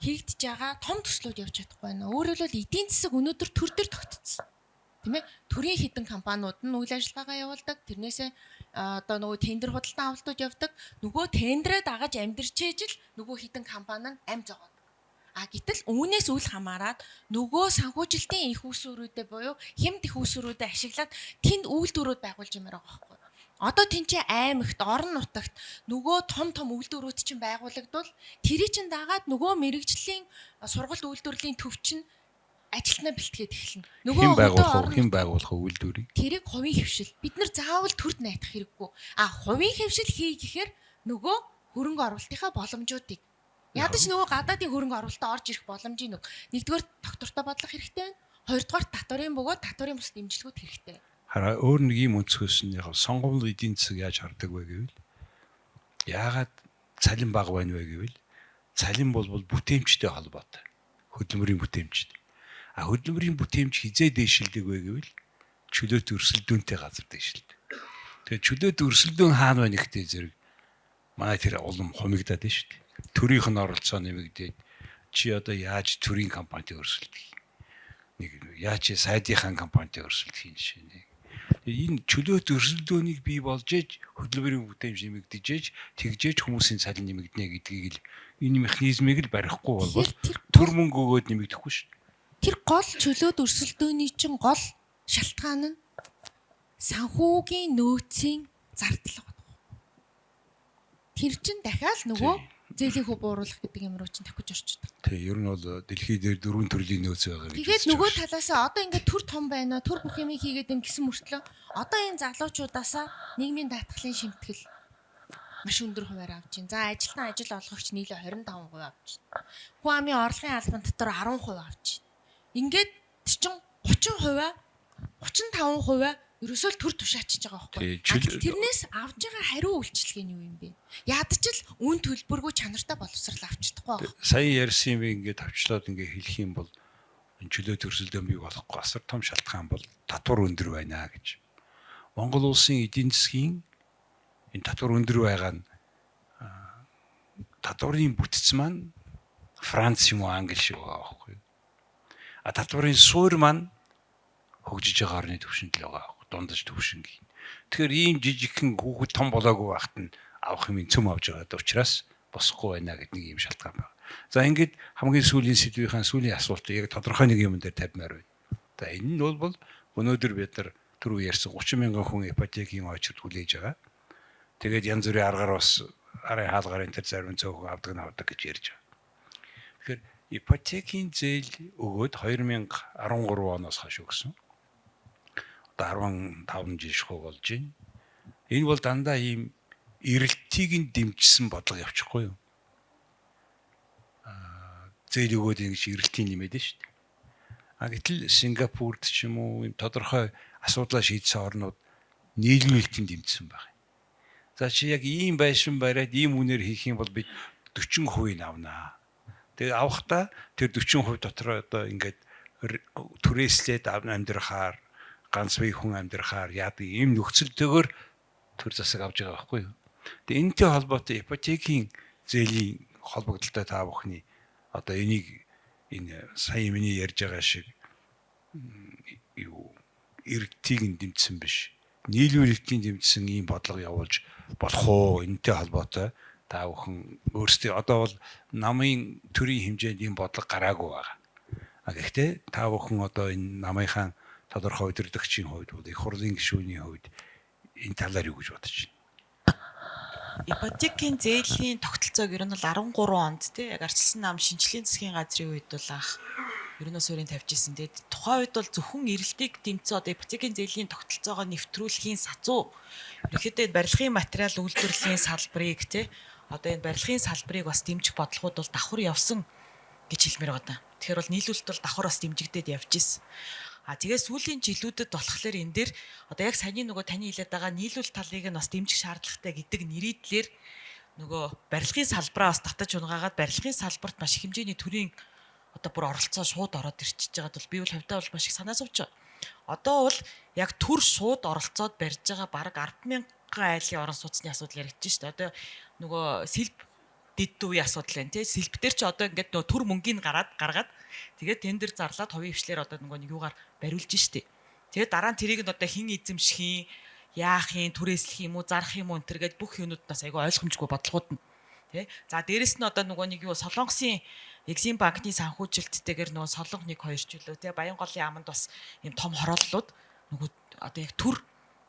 хийгдэж байгаа том төслүүд явж чадахгүй байна. Өөрөөр хэлбэл эдийн засаг өнөөдөр төр дээр тогтцсон. Тийм ээ? Төрийн хідэн компаниуд нь үйл ажиллагаагаа явуулдаг. Тэрнээсээ одоо нөгөө тендер худалдан авалтууд явдаг. Нөгөө тендерээ дагаж амьдарчээж л нөгөө хідэн компани нь амь зогоодог. А гэтэл үүнээс үл хамааран нөгөө санхүүжилтийн их усүрүүдээ буюу хямд их усүрүүдээ ашиглаад тэнд үйлдвэрүүд байгуулж юмар байгаа байхгүй. Одоо тэнцээ аймагт, орон нутагт нөгөө том том үйлдвэрүүд чинь байгуулагдвал тэрий чинь дагаад нөгөө мэрэгжлийн сургалт үйлдвэрлэлийн төв чинь ажилтнаа бэлтгээд эхэлнэ. Нөгөө байгуулах уу, хэн байгуулах уу үйлдвэрийг? Тэрийг хувийн хвшил. Бид нар заавал төрд найдах хэрэггүй. А хувийн хвшил хий гэхээр нөгөө хөрөнгө оруулалтынхаа боломжуудыг ядаж нөгөө гадаадын хөрөнгө оруулалтаа орж ирэх боломжийг нэг нэгдүгээр доктортой бодлого хэрэгтэй байна. Хоёрдугаар татварын бөгөөд татварын бус дэмжлэгүүд хэрэгтэй. Хараа өөр нэг юм өнцгөөс нь яг сонгуул эдийн засаг яаж хардаг вэ гэвэл яагаад цалин бага байна вэ гэвэл цалин бол бүтээмжтэй холбоотой. Хөдөлмөрийн бүтээмжтэй. А хөдөлмөрийн бүтээмж хизээ дээшилдэг вэ гэвэл чөлөөт өрсөлдөөнтэй газар дээшилдэг. Тэгээ чөлөөт өрсөлдөөн хаана байна ихтэй зэрэг манай тэр улам хумигдаад байна шүү дээ. Төрийнх нь оролцоо нэмэгдээд чи одоо яаж төрийн компанитай өрсөлдөх юм? Нэг яаж чи сайдынхаа компанитай өрсөлдөх юм жишээ нэг. Энэ чөлөөт өрсөлдөөнийг бий болж ээж хөдөлмөрийн бүтээмж нэмэгдэж тэгжээж хүмүүсийн цалин нэмэгдэнэ гэдгийг л энэ механизмыг л барихгүй бол төр мөнгө өгөөд нэмэгдэхгүй шүү. Тэр гол чөлөөт өрсөлдөөний чинь гол шалтгаан нь санхүүгийн нөөцийн зардал байгаа. Тэр чинь дахиад нөгөө зээлийн хөв бууруулах гэдэг юм руу чинь давхиж орчдөг. Тэг ер нь бол дэлхий дээр дөрвөн төрлийн нөөц байгаа гэж. Тэгээд нөгөө талаасаа одоо ингээд төр том байна, төр бүх юмыг хийгээд юм гэсэн мөртлөө одоо энэ залуучуудаасаа нийгмийн даатгалын шимтгэл маш өндөр хувиар авч байна. За ажилтан ажил олгогч нийлээ 25% авч байна. Хүн амын орлогын албан дотор 10% авч байна. Ингээд чинь 30%, 35% ерөөсөө л төр тушаачиж байгаа байхгүй. Тэрнээс авж байгаа хариу үйлчилгээ нь юу юм бэ? Ядаж л үн төлбөргүй чанартай боловсрал авч чадахгүй байгаа. Сая ярьсан юм ингээд тавчлаад ингээд хэлэх юм бол энэ чөлөө төрсөлдөөн бий болохгүй асар том шалтгаан бол татвар өндөр байна гэж. Монгол улсын эдийн засгийн энэ татвар өндөр байгаа нь татварын бүтц маань Франц юм уу Англи шиг байгаа байхгүй. А татварын суурь маань Хөгжиж байгаа орны түвшинд л байгаа. Дундаж түвшин гин. Тэгэхээр ийм жижигхэн хүүхэд том болоогүй байхад нь авах юм цөм авч байгаа учраас босхгүй байна гэдэг нэг ийм шалтгаан байна. За, ингээд хамгийн сүүлийн сэдвийнхаа сүүлийн асуулт яг тодорхой нэг юм дээр тавьмаар байна. За, энэ нь бол өнөөдөр бид нар түрүү ярьсан 30 мянган хүн ипотекийн очирд хүлээж байгаа. Тэгээд янз бүрийн аргаар бас арын хаалгаар энэ төр зарим цөөхөн авдаг нь авдаг гэж ярьж байгаа. Тэгэхээр ипотекийн зээл өгөөд 2013 оноос хойш өгсөн. Одоо 15 жил шахуу болж байна. Энэ бол дандаа ийм эрэлтийг нь дэмжсэн бодлого явчихгүй юу? Зээл өгөөд ингэж эрэлтийг нэмээд нь шүү дээ. А гэтэл Сингапурт ч юм уу ийм тодорхой асуудлаа шийдсэн орнууд нийлүүлэлтийг дэмжсэн байна. За, чи яг ийм байшин бариад ийм үнээр хийх юм бол бид 40% авнаа. Тэгээ авахдаа тэр 40% дотор одоо ингээд түрээслээд амьдрахаар, ганц бие хүн амьдрахаар яадаг ийм нөхцөлтэйгээр төр засаг авч байгаа байхгүй юу. Тэгээ энэтэй холбоотой ипотекийн зээлийн холбогдлолтой та бүхний одоо энийг энэ сая миний ярьж байгаа шиг юу эргэлтийг нь дэмжсэн биш, нийлүүлэлтийн дэмжсэн ийм бодлого явуулж болох уу? Энэтэй холбоотой та бүхэн өөрсдөө одоо бол намын төрийн хэмжээнд ийм бодлого гараагүй байгаа. А гэхдээ та бүхэн одоо энэ намынхаа тодорхой удирдагчийн хувьд бол, их хурлын гишүүний хувьд энэ талаар юу гэж бодож байна? Ипотекийн зээлийн тогтолцоог ер нь бол 13 онд, тий, яг арчилсан нам шинжлэлийн засгийн газрын үед бол анх ер нь суурийг тавьж исэн. Тэгээд тухайн үед бол зөвхөн эрэлтийг дэмжсэн одоо ипотекийн зээлийн тогтолцоогоо нэвтрүүлэхийн сазуу ерөнхийдөө барилгын материал үйлдвэрлэлийн салбарыг, тий, одоо энэ барилгын салбарыг бас дэмжих бодлогууд бол давхар явсан гэж хэлмээр байгаа. Тэгэхээр бол нийлүүлэлт бол давхар бас дэмжигдээд явж исэн. А тэгээ сүүлийн жилүүдэд болохоор энэ дээр одоо яг саяны нөгөө таны хэлээд байгаа нийлүүлэлт талыг нь бас дэмжих шаардлагатай гэдэг нэрийдлэр нөгөө барилгын салбараа бас татаж унгаагаад барилгын салбарт маш их хэмжээний төрийн одоо бүр оролцоо шууд ороод ирчихэж байгаад бол би бол хувьдаа бол маш их санаа зовж байгаа. Одоо бол яг төр шууд оролцоод барьж байгаа бараг 100000 айлын орон сууцны асуудал яригдж шít. Одоо нөгөө сэлб дэд үеийн асуудал байна, тий. Сэлб дээр чи одоо ингээд нөгөө төр мөнгийг гараад гаргаад тэгээд тендер зарлаад хувийн хвшлэр одоо нөгөө нэг юугаар бариулж штэ. Тэгээд дараа нь тэрийг нь одоо хэн эзэмших юм, яах юм, түрээслэх юм уу, зарах юм уу энэ төр гээд бүх юмнууд нас айгүй ойлгомжгүй бодлогууд нь. Тэ. За, дээрэс нь одоо нөгөө нэг юу Солонгосын Exim банкны санхүүжилттэйгээр нөгөө Солонго 1 2 ч үлээ, тэ, Баянголын аманд бас ийм том хорооллууд нөгөө одоо яг төр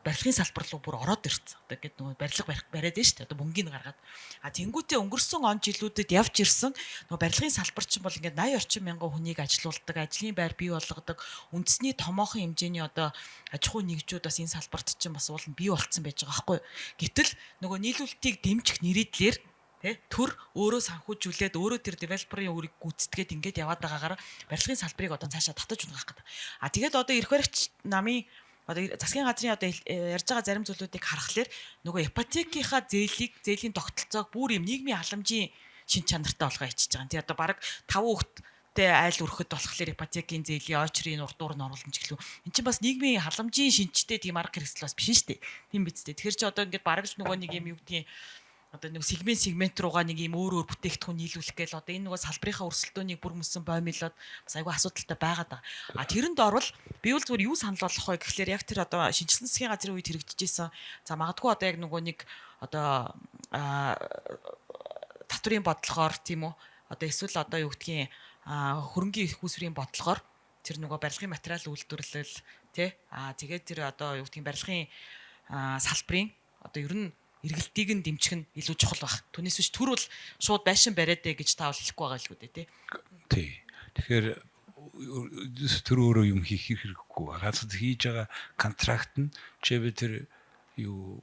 барилгын салбар руу бүр ороод ирсэн. Одоо ингээд нөгөө барилга барих бариад нь шүү дээ. Одоо мөнгийг гаргаад. А тэнгуүтээ өнгөрсөн он жилүүдэд явж ирсэн нөгөө барилгын салбар чинь бол ингээд 80 орчим мянган хүнийг ажилуулдаг, ажлын байр бий болгодог, үндэсний томоохон хэмжээний одоо аж ахуй нэгжүүд бас энэ салбарт чинь бас уул нь бий болцсон байж байгаа байхгүй юу. Гэтэл нөгөө нийлүүлэлтийг дэмжих нэрийдлэр, тэ, төр өөрөө санхүүжүүлээд өөрөө тэр developer-ын үүрийг гүйцэтгээд ингээд яваад байгаагаар барилгын салбарыг одоо цаашаа татаж унагаах гэдэг. А тэгээд одоо эрх баригч намын одоо засгийн газрын одоо ярьж байгаа зарим зүйлүүдийг харахаар нөгөө ипотекийнхаа зээлийг, зээлийн тогтолцоог бүр юм нийгмийн халамжийн шин чанартай болгоо ичиж байгаа юм. Тэгээ одоо бараг 5 хүүхэдтэй айл өрөхөд болохоор ипотекийн зээлийн очрын урдуур нь оруулна ч гэлүү. Энд чинь бас нийгмийн халамжийн шинжтэй тийм арга хэрэгсэл бас биш шүү дээ. Тийм биз дээ. Тэгэхээр чи одоо ингээд бараг л нөгөө нэг юм юу гэдгийг одоо нэг сегмент сегмент руугаа нэг юм өөр өөр бүтээгдэхүүн нийлүүлэх гээл одоо энэ нөгөө салбарынхаа өрсөлдөөнийг бүр мөсөн боомилоод бас айгүй асуудалтай байгаад байгаа. А тэрэнд орвол би бол зүгээр юу санал болгох вэ гэхлээр яг тэр одоо шинжилсэн засгийн газрын үед хэрэгжижсэн, за, магадгүй одоо яг нөгөө нэг одоо татврын бодлогоор, тийм үү, одоо эсвэл одоо юу гэдгийг хөрөнгийн их усврийн бодлогоор тэр нөгөө барилгын материал үйлдвэрлэл, тий, а тэгээд тэр одоо юу гэдгийг барилгын салбарын одоо ер нь эргэлтийг нь дэмжих нь илүү чухал баг. Түүнээс биш төр бол шууд байшин бариад ээ гэж таавал хэлэхгүй байгаа л үү дээ, тий. Тий. Тэгэхээр төр өөрөө юм хийх хэрэггүй. Ганц хийж байгаа contract нь жишээлбэл тэр юу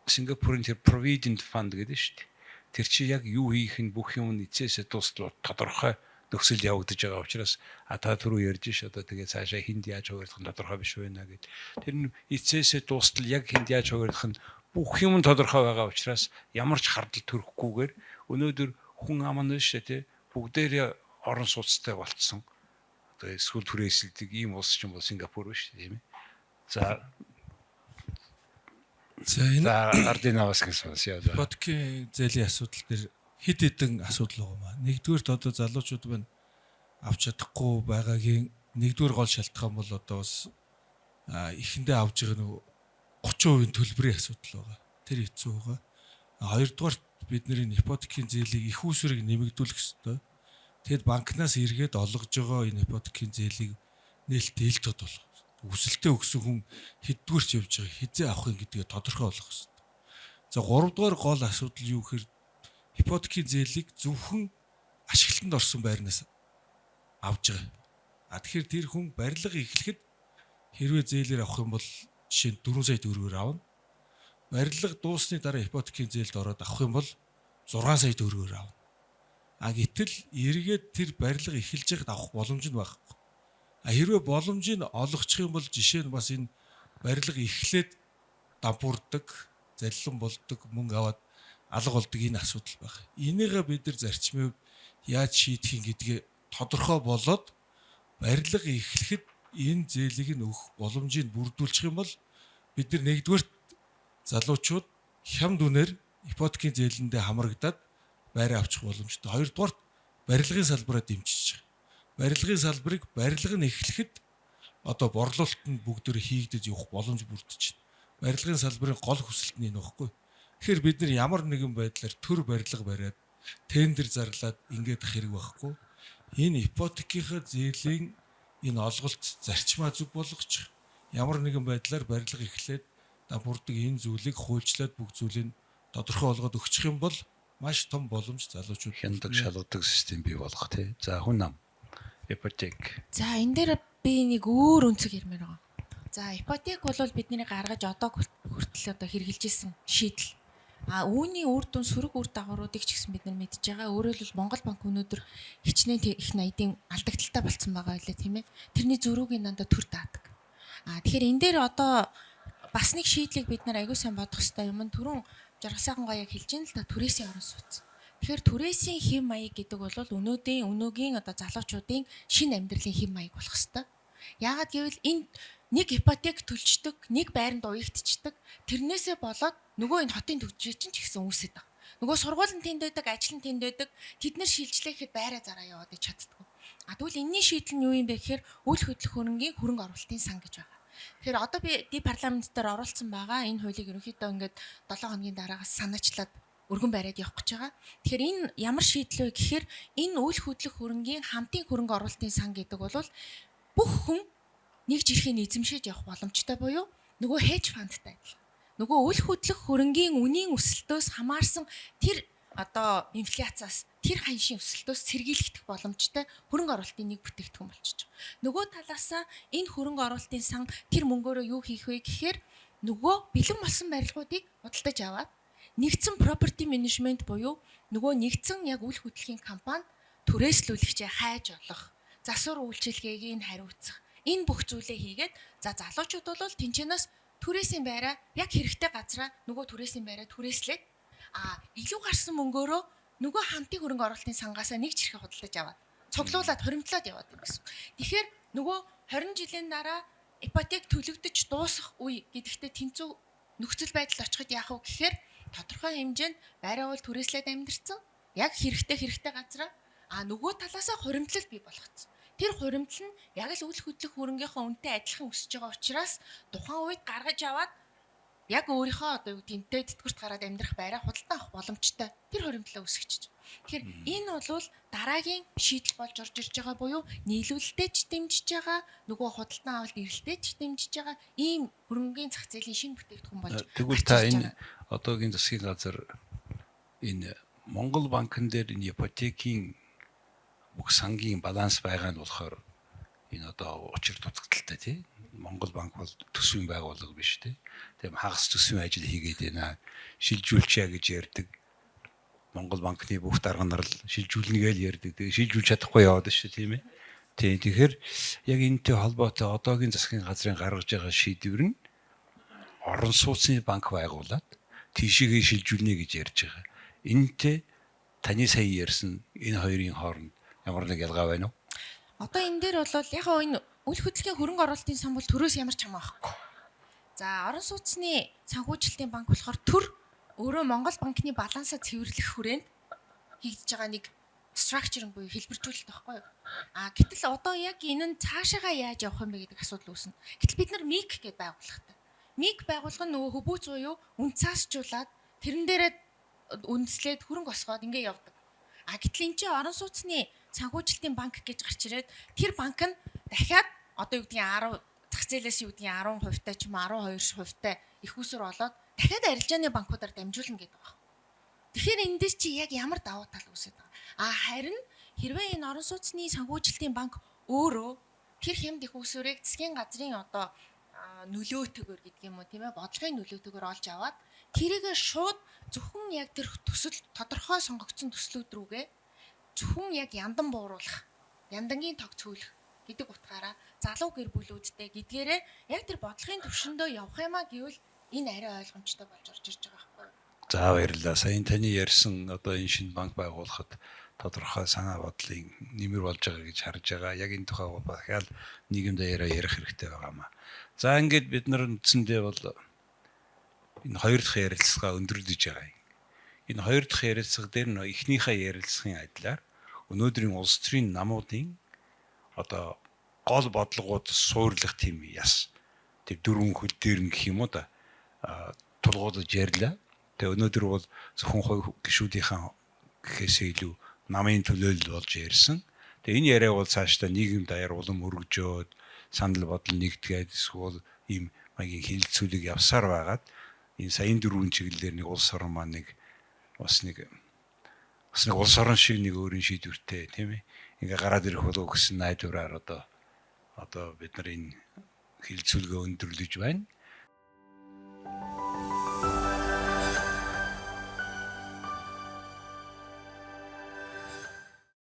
Сингапурын тэр Provident Fund гэдэг шүү дээ. Тэр чи яг юу хийх нь бүх юм нь эцээсээ дуустал тодорхой нөхцөл явагдаж байгаа учраас а та түрүү ярьж ш одоо тэгээ цаашаа хүнд яаж хуваарлах нь тодорхой биш байна гэд. Тэр нь эцээсээ дуустал яг хүнд яаж хуваарлах нь бүх юм тодорхой байгаа учраас ямар ч хардал төрөхгүйгээр өнөөдөр хүн ам нь шүү дээ, тий, бүгдээрээ орон сууцтай болцсон. Одоо эсвэл түрээсэлдэг ийм улс ч юм бол Сингапур биш, тийм ээ. За. За, энэ За, Ардинавас гэсэн сонсъё. За. ипотекийн зээлийн асуудал дээр хэд хэдэн асуудал байгаа юм аа. Нэгдүгээрт одоо залуучууд байна авч чадахгүй байгаагийн Нэгдүгээр гол шалтгаан бол одоо бас эхэндээ авж байгаа нэг 30% төлбөрийн асуудал байгаа. Тэр хэцүү байгаа. Хоёрдугаарт бид нэр энэ ипотекийн зээлийг их усрыг нэмэгдүүлэх ёстой. Тэгэд банкнаас эргээд олгож байгаа энэ ипотекийн зээлийг нээлттэй ил тод болгох. Өсөлтөө өгсөн хүн хэддүгээрч явж байгаа, хизээ авах юм гэдгээ тодорхой болгох ёстой. За гуравдугаар гол асуудал юу гэхээр ипотекийн зээлийг зөвхөн ашиглалтанд орсон байрнаас авж байгаа. А тэгэхээр тэр хүн барилга эхлэхэд хэрвээ зээлээр авах юм бол жишээ нь 4 сая төгрөгөөр авна. Барилга дууссаны дараа ипотекийн зээлд ороод авах юм бол 6 сая төгрөгөөр авна. А гэтэл эргээд тэр барилга эхэлж байхад авах боломж нь байхгүй. А хэрвээ боломжийг олгочих юм бол жишээ нь бас энэ барилга эхлээд дампуурдаг, заллин болдог, мөнгө аваад алга болдог энэ асуудал байх. Энийгээ бид нар зарчмын хувьд яаж шийдэх юм гэдгээ тодорхой болоод барилга эхлэхэд энэ зээлийг нь өгөх боломжийг бүрдүүлчих юм бол бид нар нэгдүгээрт залуучууд хямд үнээр ипотекийн зээлэндээ хамрагдаад байраа авчих боломжтой. Хоёрдугаарт барилгын салбараа дэмжиж байгаа. Барилгын салбарыг барилга нь эхлэхэд одоо борлуулалт нь бүгдөө хийгдэж явах боломж бүрдэж байна. Барилгын салбарын гол хүсэлт нь энэ багхгүй. Тэгэхээр бид нар ямар нэгэн байдлаар төр барилга бариад тендер зарлаад ингээд хэрэг байхгүй. Энэ ипотекийнхаа зээлийн энэ олголт зарчмаа зүг болгочих. Ямар нэгэн байдлаар барилга эхлээд дампуурдаг энэ зүйлийг хуульчлаад бүх зүйлийг тодорхой болгоод өгчих юм бол маш том боломж залуучууд хяндаг шалгадаг систем бий болгох тий. За хүн нам ипотек. За энэ дээр би нэг өөр өнцөг ярмаар байгаа. За ипотек бол бидний гаргаж одоо хүртэл одоо хэрэгжилж исэн шийдэл. А үүний үр дүн сөрөг үр дагавруудыг ч гэсэн бид нар мэдж байгаа. Өөрөөр хэлбэл Монгол банк өнөөдөр хичнээн их найдын алдагдaltaй болцсон байгаа байлаа тийм ээ. Тэрний зөрүүгийн дандаа төр даадаг. А тэгэхээр энэ дээр одоо бас нэг шийдлийг бид нар аягүй сайн бодох хэрэгтэй юм. Түрүүн жаргал сайхан гоё яг хэлж ин л да түрээсийн орон сууц. Тэгэхээр түрээсийн хэв маяг гэдэг бол өнөөдийн өнөөгийн одоо залуучуудын шинэ амьдралын хэв маяг болох хэрэгтэй. Яагаад гэвэл энэ нэг ипотек төлждөг, нэг байранд уягдчихдаг. Тэрнээсээ болоод нөгөө энэ хотын төгжрээ чинь ч ихсэн үүсэт байгаа. Нөгөө сургууль нь тэнд байдаг, ажил нь тэнд байдаг. Тэд нар шилжлээхэд байраа зараа яваад чаддгүй. А тэгвэл энэний шийдэл нь юу юм бэ гэхээр үйл хөдлөх хөрөнгийн хөрөнгө оруулалтын сан гэж байгаа. Тэгэхээр одоо би ди парламент дээр оруулсан байгаа. Энэ хуулийг ерөнхийдөө ингээд 7 хоногийн дараагаас санаачлаад өргөн бариад явах гэж байгаа. Тэгэхээр энэ ямар шийдэл вэ гэхээр энэ үйл хөдлөх хөрөнгийн хамтын хөрөнгө оруулалтын сан гэдэг бол бүх хүн нэг жирхийг эзэмшиж явах боломжтой буюу нөгөө хедж фандтай адилхан. Нөгөө үл хөдлөх хөрөнгийн үнийн өсөлтөөс хамаарсан тэр одоо инфляциас тэр ханшийн өсөлтөөс сэргийлэгдэх боломжтой хөрөнгө оруулалтын нэг бүтээгдэхүүн болчихж байгаа. Нөгөө талаасаа энэ хөрөнгө оруулалтын сан тэр мөнгөөрөө юу хийх вэ гэхээр нөгөө бэлэн болсон барилгуудыг худалдаж аваад нэгдсэн property management буюу нөгөө нэгдсэн яг үл хөдлөхийн компани түрээслүүлэгчээ хайж олох, засвар үйлчилгээг нь хариуцах энэ бүх зүйлээ хийгээд за залуучууд бол тэнчэнээс түрээсийн байраа яг хэрэгтэй газараа нөгөө түрээсийн байраа түрээслээд а илүү гарсан мөнгөөрөө нөгөө хамтын хөрөнгө оруулалтын сангаасаа нэг чирхэ худалдаж аваад цуглуулад хоримтлоод яваад юм гэсэн. Тэгэхээр нөгөө 20 жилийн дараа ипотек төлөгдөж дуусах үе гэдэгтээ тэнцүү нөхцөл байдалд очиход яах вэ гэхээр тодорхой хэмжээнд байраа бол түрээслээд амьдэрсэн. Яг хэрэгтэй хэрэгтэй газараа а нөгөө талаасаа хуримтлал бий болгоцсон. Тэр хуримтлал нь яг л үл хөдлөх хөрөнгийнхөө үнэтэй адилхан өсөж байгаа учраас тухайн үед гаргаж аваад яг өөрийнхөө одоо юу гэдэг тэтгэврт гараад амьдрах байраа худалдан авах боломжтой. Тэр хуримтлаа өсгөж. Тэгэхээр энэ бол дараагийн шийдэл болж орж ирж байгаа буюу нийлүүлэлтэд ч дэмжиж байгаа, нөгөө худалдан авалт эрэлтэд ч дэмжиж байгаа ийм хөрөнгөний зах зээлийн шинэ бүтээгдэхүүн болж. Тэгвэл та энэ одоогийн засгийн газар энэ Монгол банкн дээр энэ ипотекийн бүх сангийн баланс байгаа нь болохоор энэ одоо учир дутагдaltaй тий. Монгол банк бол төсвийн байгууллага биш тий. Тийм хагас төсвийн ажил хийгээд байна. Шилжүүлчээ гэж ярьдаг. Монгол банкны бүх дарга нар л шилжүүлнэ гэж ярьдаг. Тэгээ шилжүүлж чадахгүй яваад шүү тийм ээ. Тийм тэгэхээр яг энэтэй холбоотой одоогийн засгийн газрын гаргаж байгаа шийдвэр нь орон сууцны банк байгуулад тийшээгээ шилжүүлнэ гэж ярьж байгаа. Энэтэй таны сая ярьсан энэ хоёрын хооронд ямар нэг ялгаа байна уу? Одоо энэ дээр бол яг гоо энэ үл хөдлөхийн хөрөнгө оруулалтын сан бол төрөөс ямар ч хамаа байхгүй. За орон сууцны санхүүжилтийн банк болохоор төр өөрөө Монгол банкны балансаа цэвэрлэх хүрээнд хийгдэж байгаа нэг Structure буюу хэлбэржүүлэлт байхгүй юу? А гэтэл одоо яг энэ нь цаашаага яаж явах юм бэ гэдэг асуудал үүснэ. Гэтэл бид нар МИК гэдээ байгууллагатай. МИК байгууллага нь нөгөө хөвүүц буюу үн цаасжуулаад тэрэн дээрээ үндэслээд хөрөнгө босгоод ингэ явдаг. А гэтэл эн чинь орон сууцны санхүүжилтийн банк гэж гарч ирээд тэр банк нь дахиад одоо юу гэдгийг 10 зах зээлээс юу гэдгийг 10% тай ч юм уу 12% тай их усүр олоод дахиад арилжааны банкудаар дамжуулна гэдэг байна. Тэгэхээр энэ дээр чи яг ямар давуу тал үүсээд байгаа. А харин хэрвээ энэ орон сууцны санхүүжилтийн банк өөрөө тэр хямд их усүрийг засгийн газрын одоо нөлөөтэйгээр гэдэг юм уу, тийм ээ, бодлогын нөлөөтэйгээр олж аваад тэрийгэ шууд зөвхөн яг тэр төсөл тодорхой сонгогдсон төслүүд рүүгээ зөвхөн яг яндан бууруулах, яндангийн тог цөөлөх гэдэг утгаараа залуу гэр бүлүүдтэй гэдгээрээ яг тэр бодлогын төвшөндөө явах юмаа гэвэл энэ арай ойлгомжтой болж орж ирж байгаа байхгүй юу? За, баярлалаа. Саяын таны ярьсан одоо энэ шинэ банк байгуулахад тодорхой санаа бодлын нэмэр болж байгаа гэж харж байгаа. Яг энэ тухай дахиад нийгэм даяараа ярих хэрэгтэй байгаа маа. За, ингээд бид нар үндсэндээ бол энэ хоёр дахь ярилцлага өндөрлөж байгаа юм. Энэ хоёр дахь ярилцлага дээр нөө эхнийхээ ярилцлагын адилаар өнөөдрийн улс төрийн намуудын одоо гол бодлогууд суурлах тийм яс тэр дөрвөн хөл дээр нь гэх юм уу да тулгуурлаж ярьлаа. Тэгээ өнөөдөр бол зөвхөн хувь гишүүдийнхээ гэхээсээ илүү намын төлөөлөл болж ярьсан. Тэгээ энэ яриа бол цаашдаа нийгэм даяар улам өргөжөөд, санал бодол нэгтгээд, эсвэл ийм маягийн хэлэлцүүлэг явсаар байгаад энэ саяын дөрвөн чиглэлээр нэг улс орон маань нэг бас нэг улс орон шиг нэг өөрийн шийдвэртэй, тийм ээ, ингээ гараад ирэх болов гэсэн найдвараар одоо бид нар энэ хэлэлцүүлгээ өндөрлөж байна.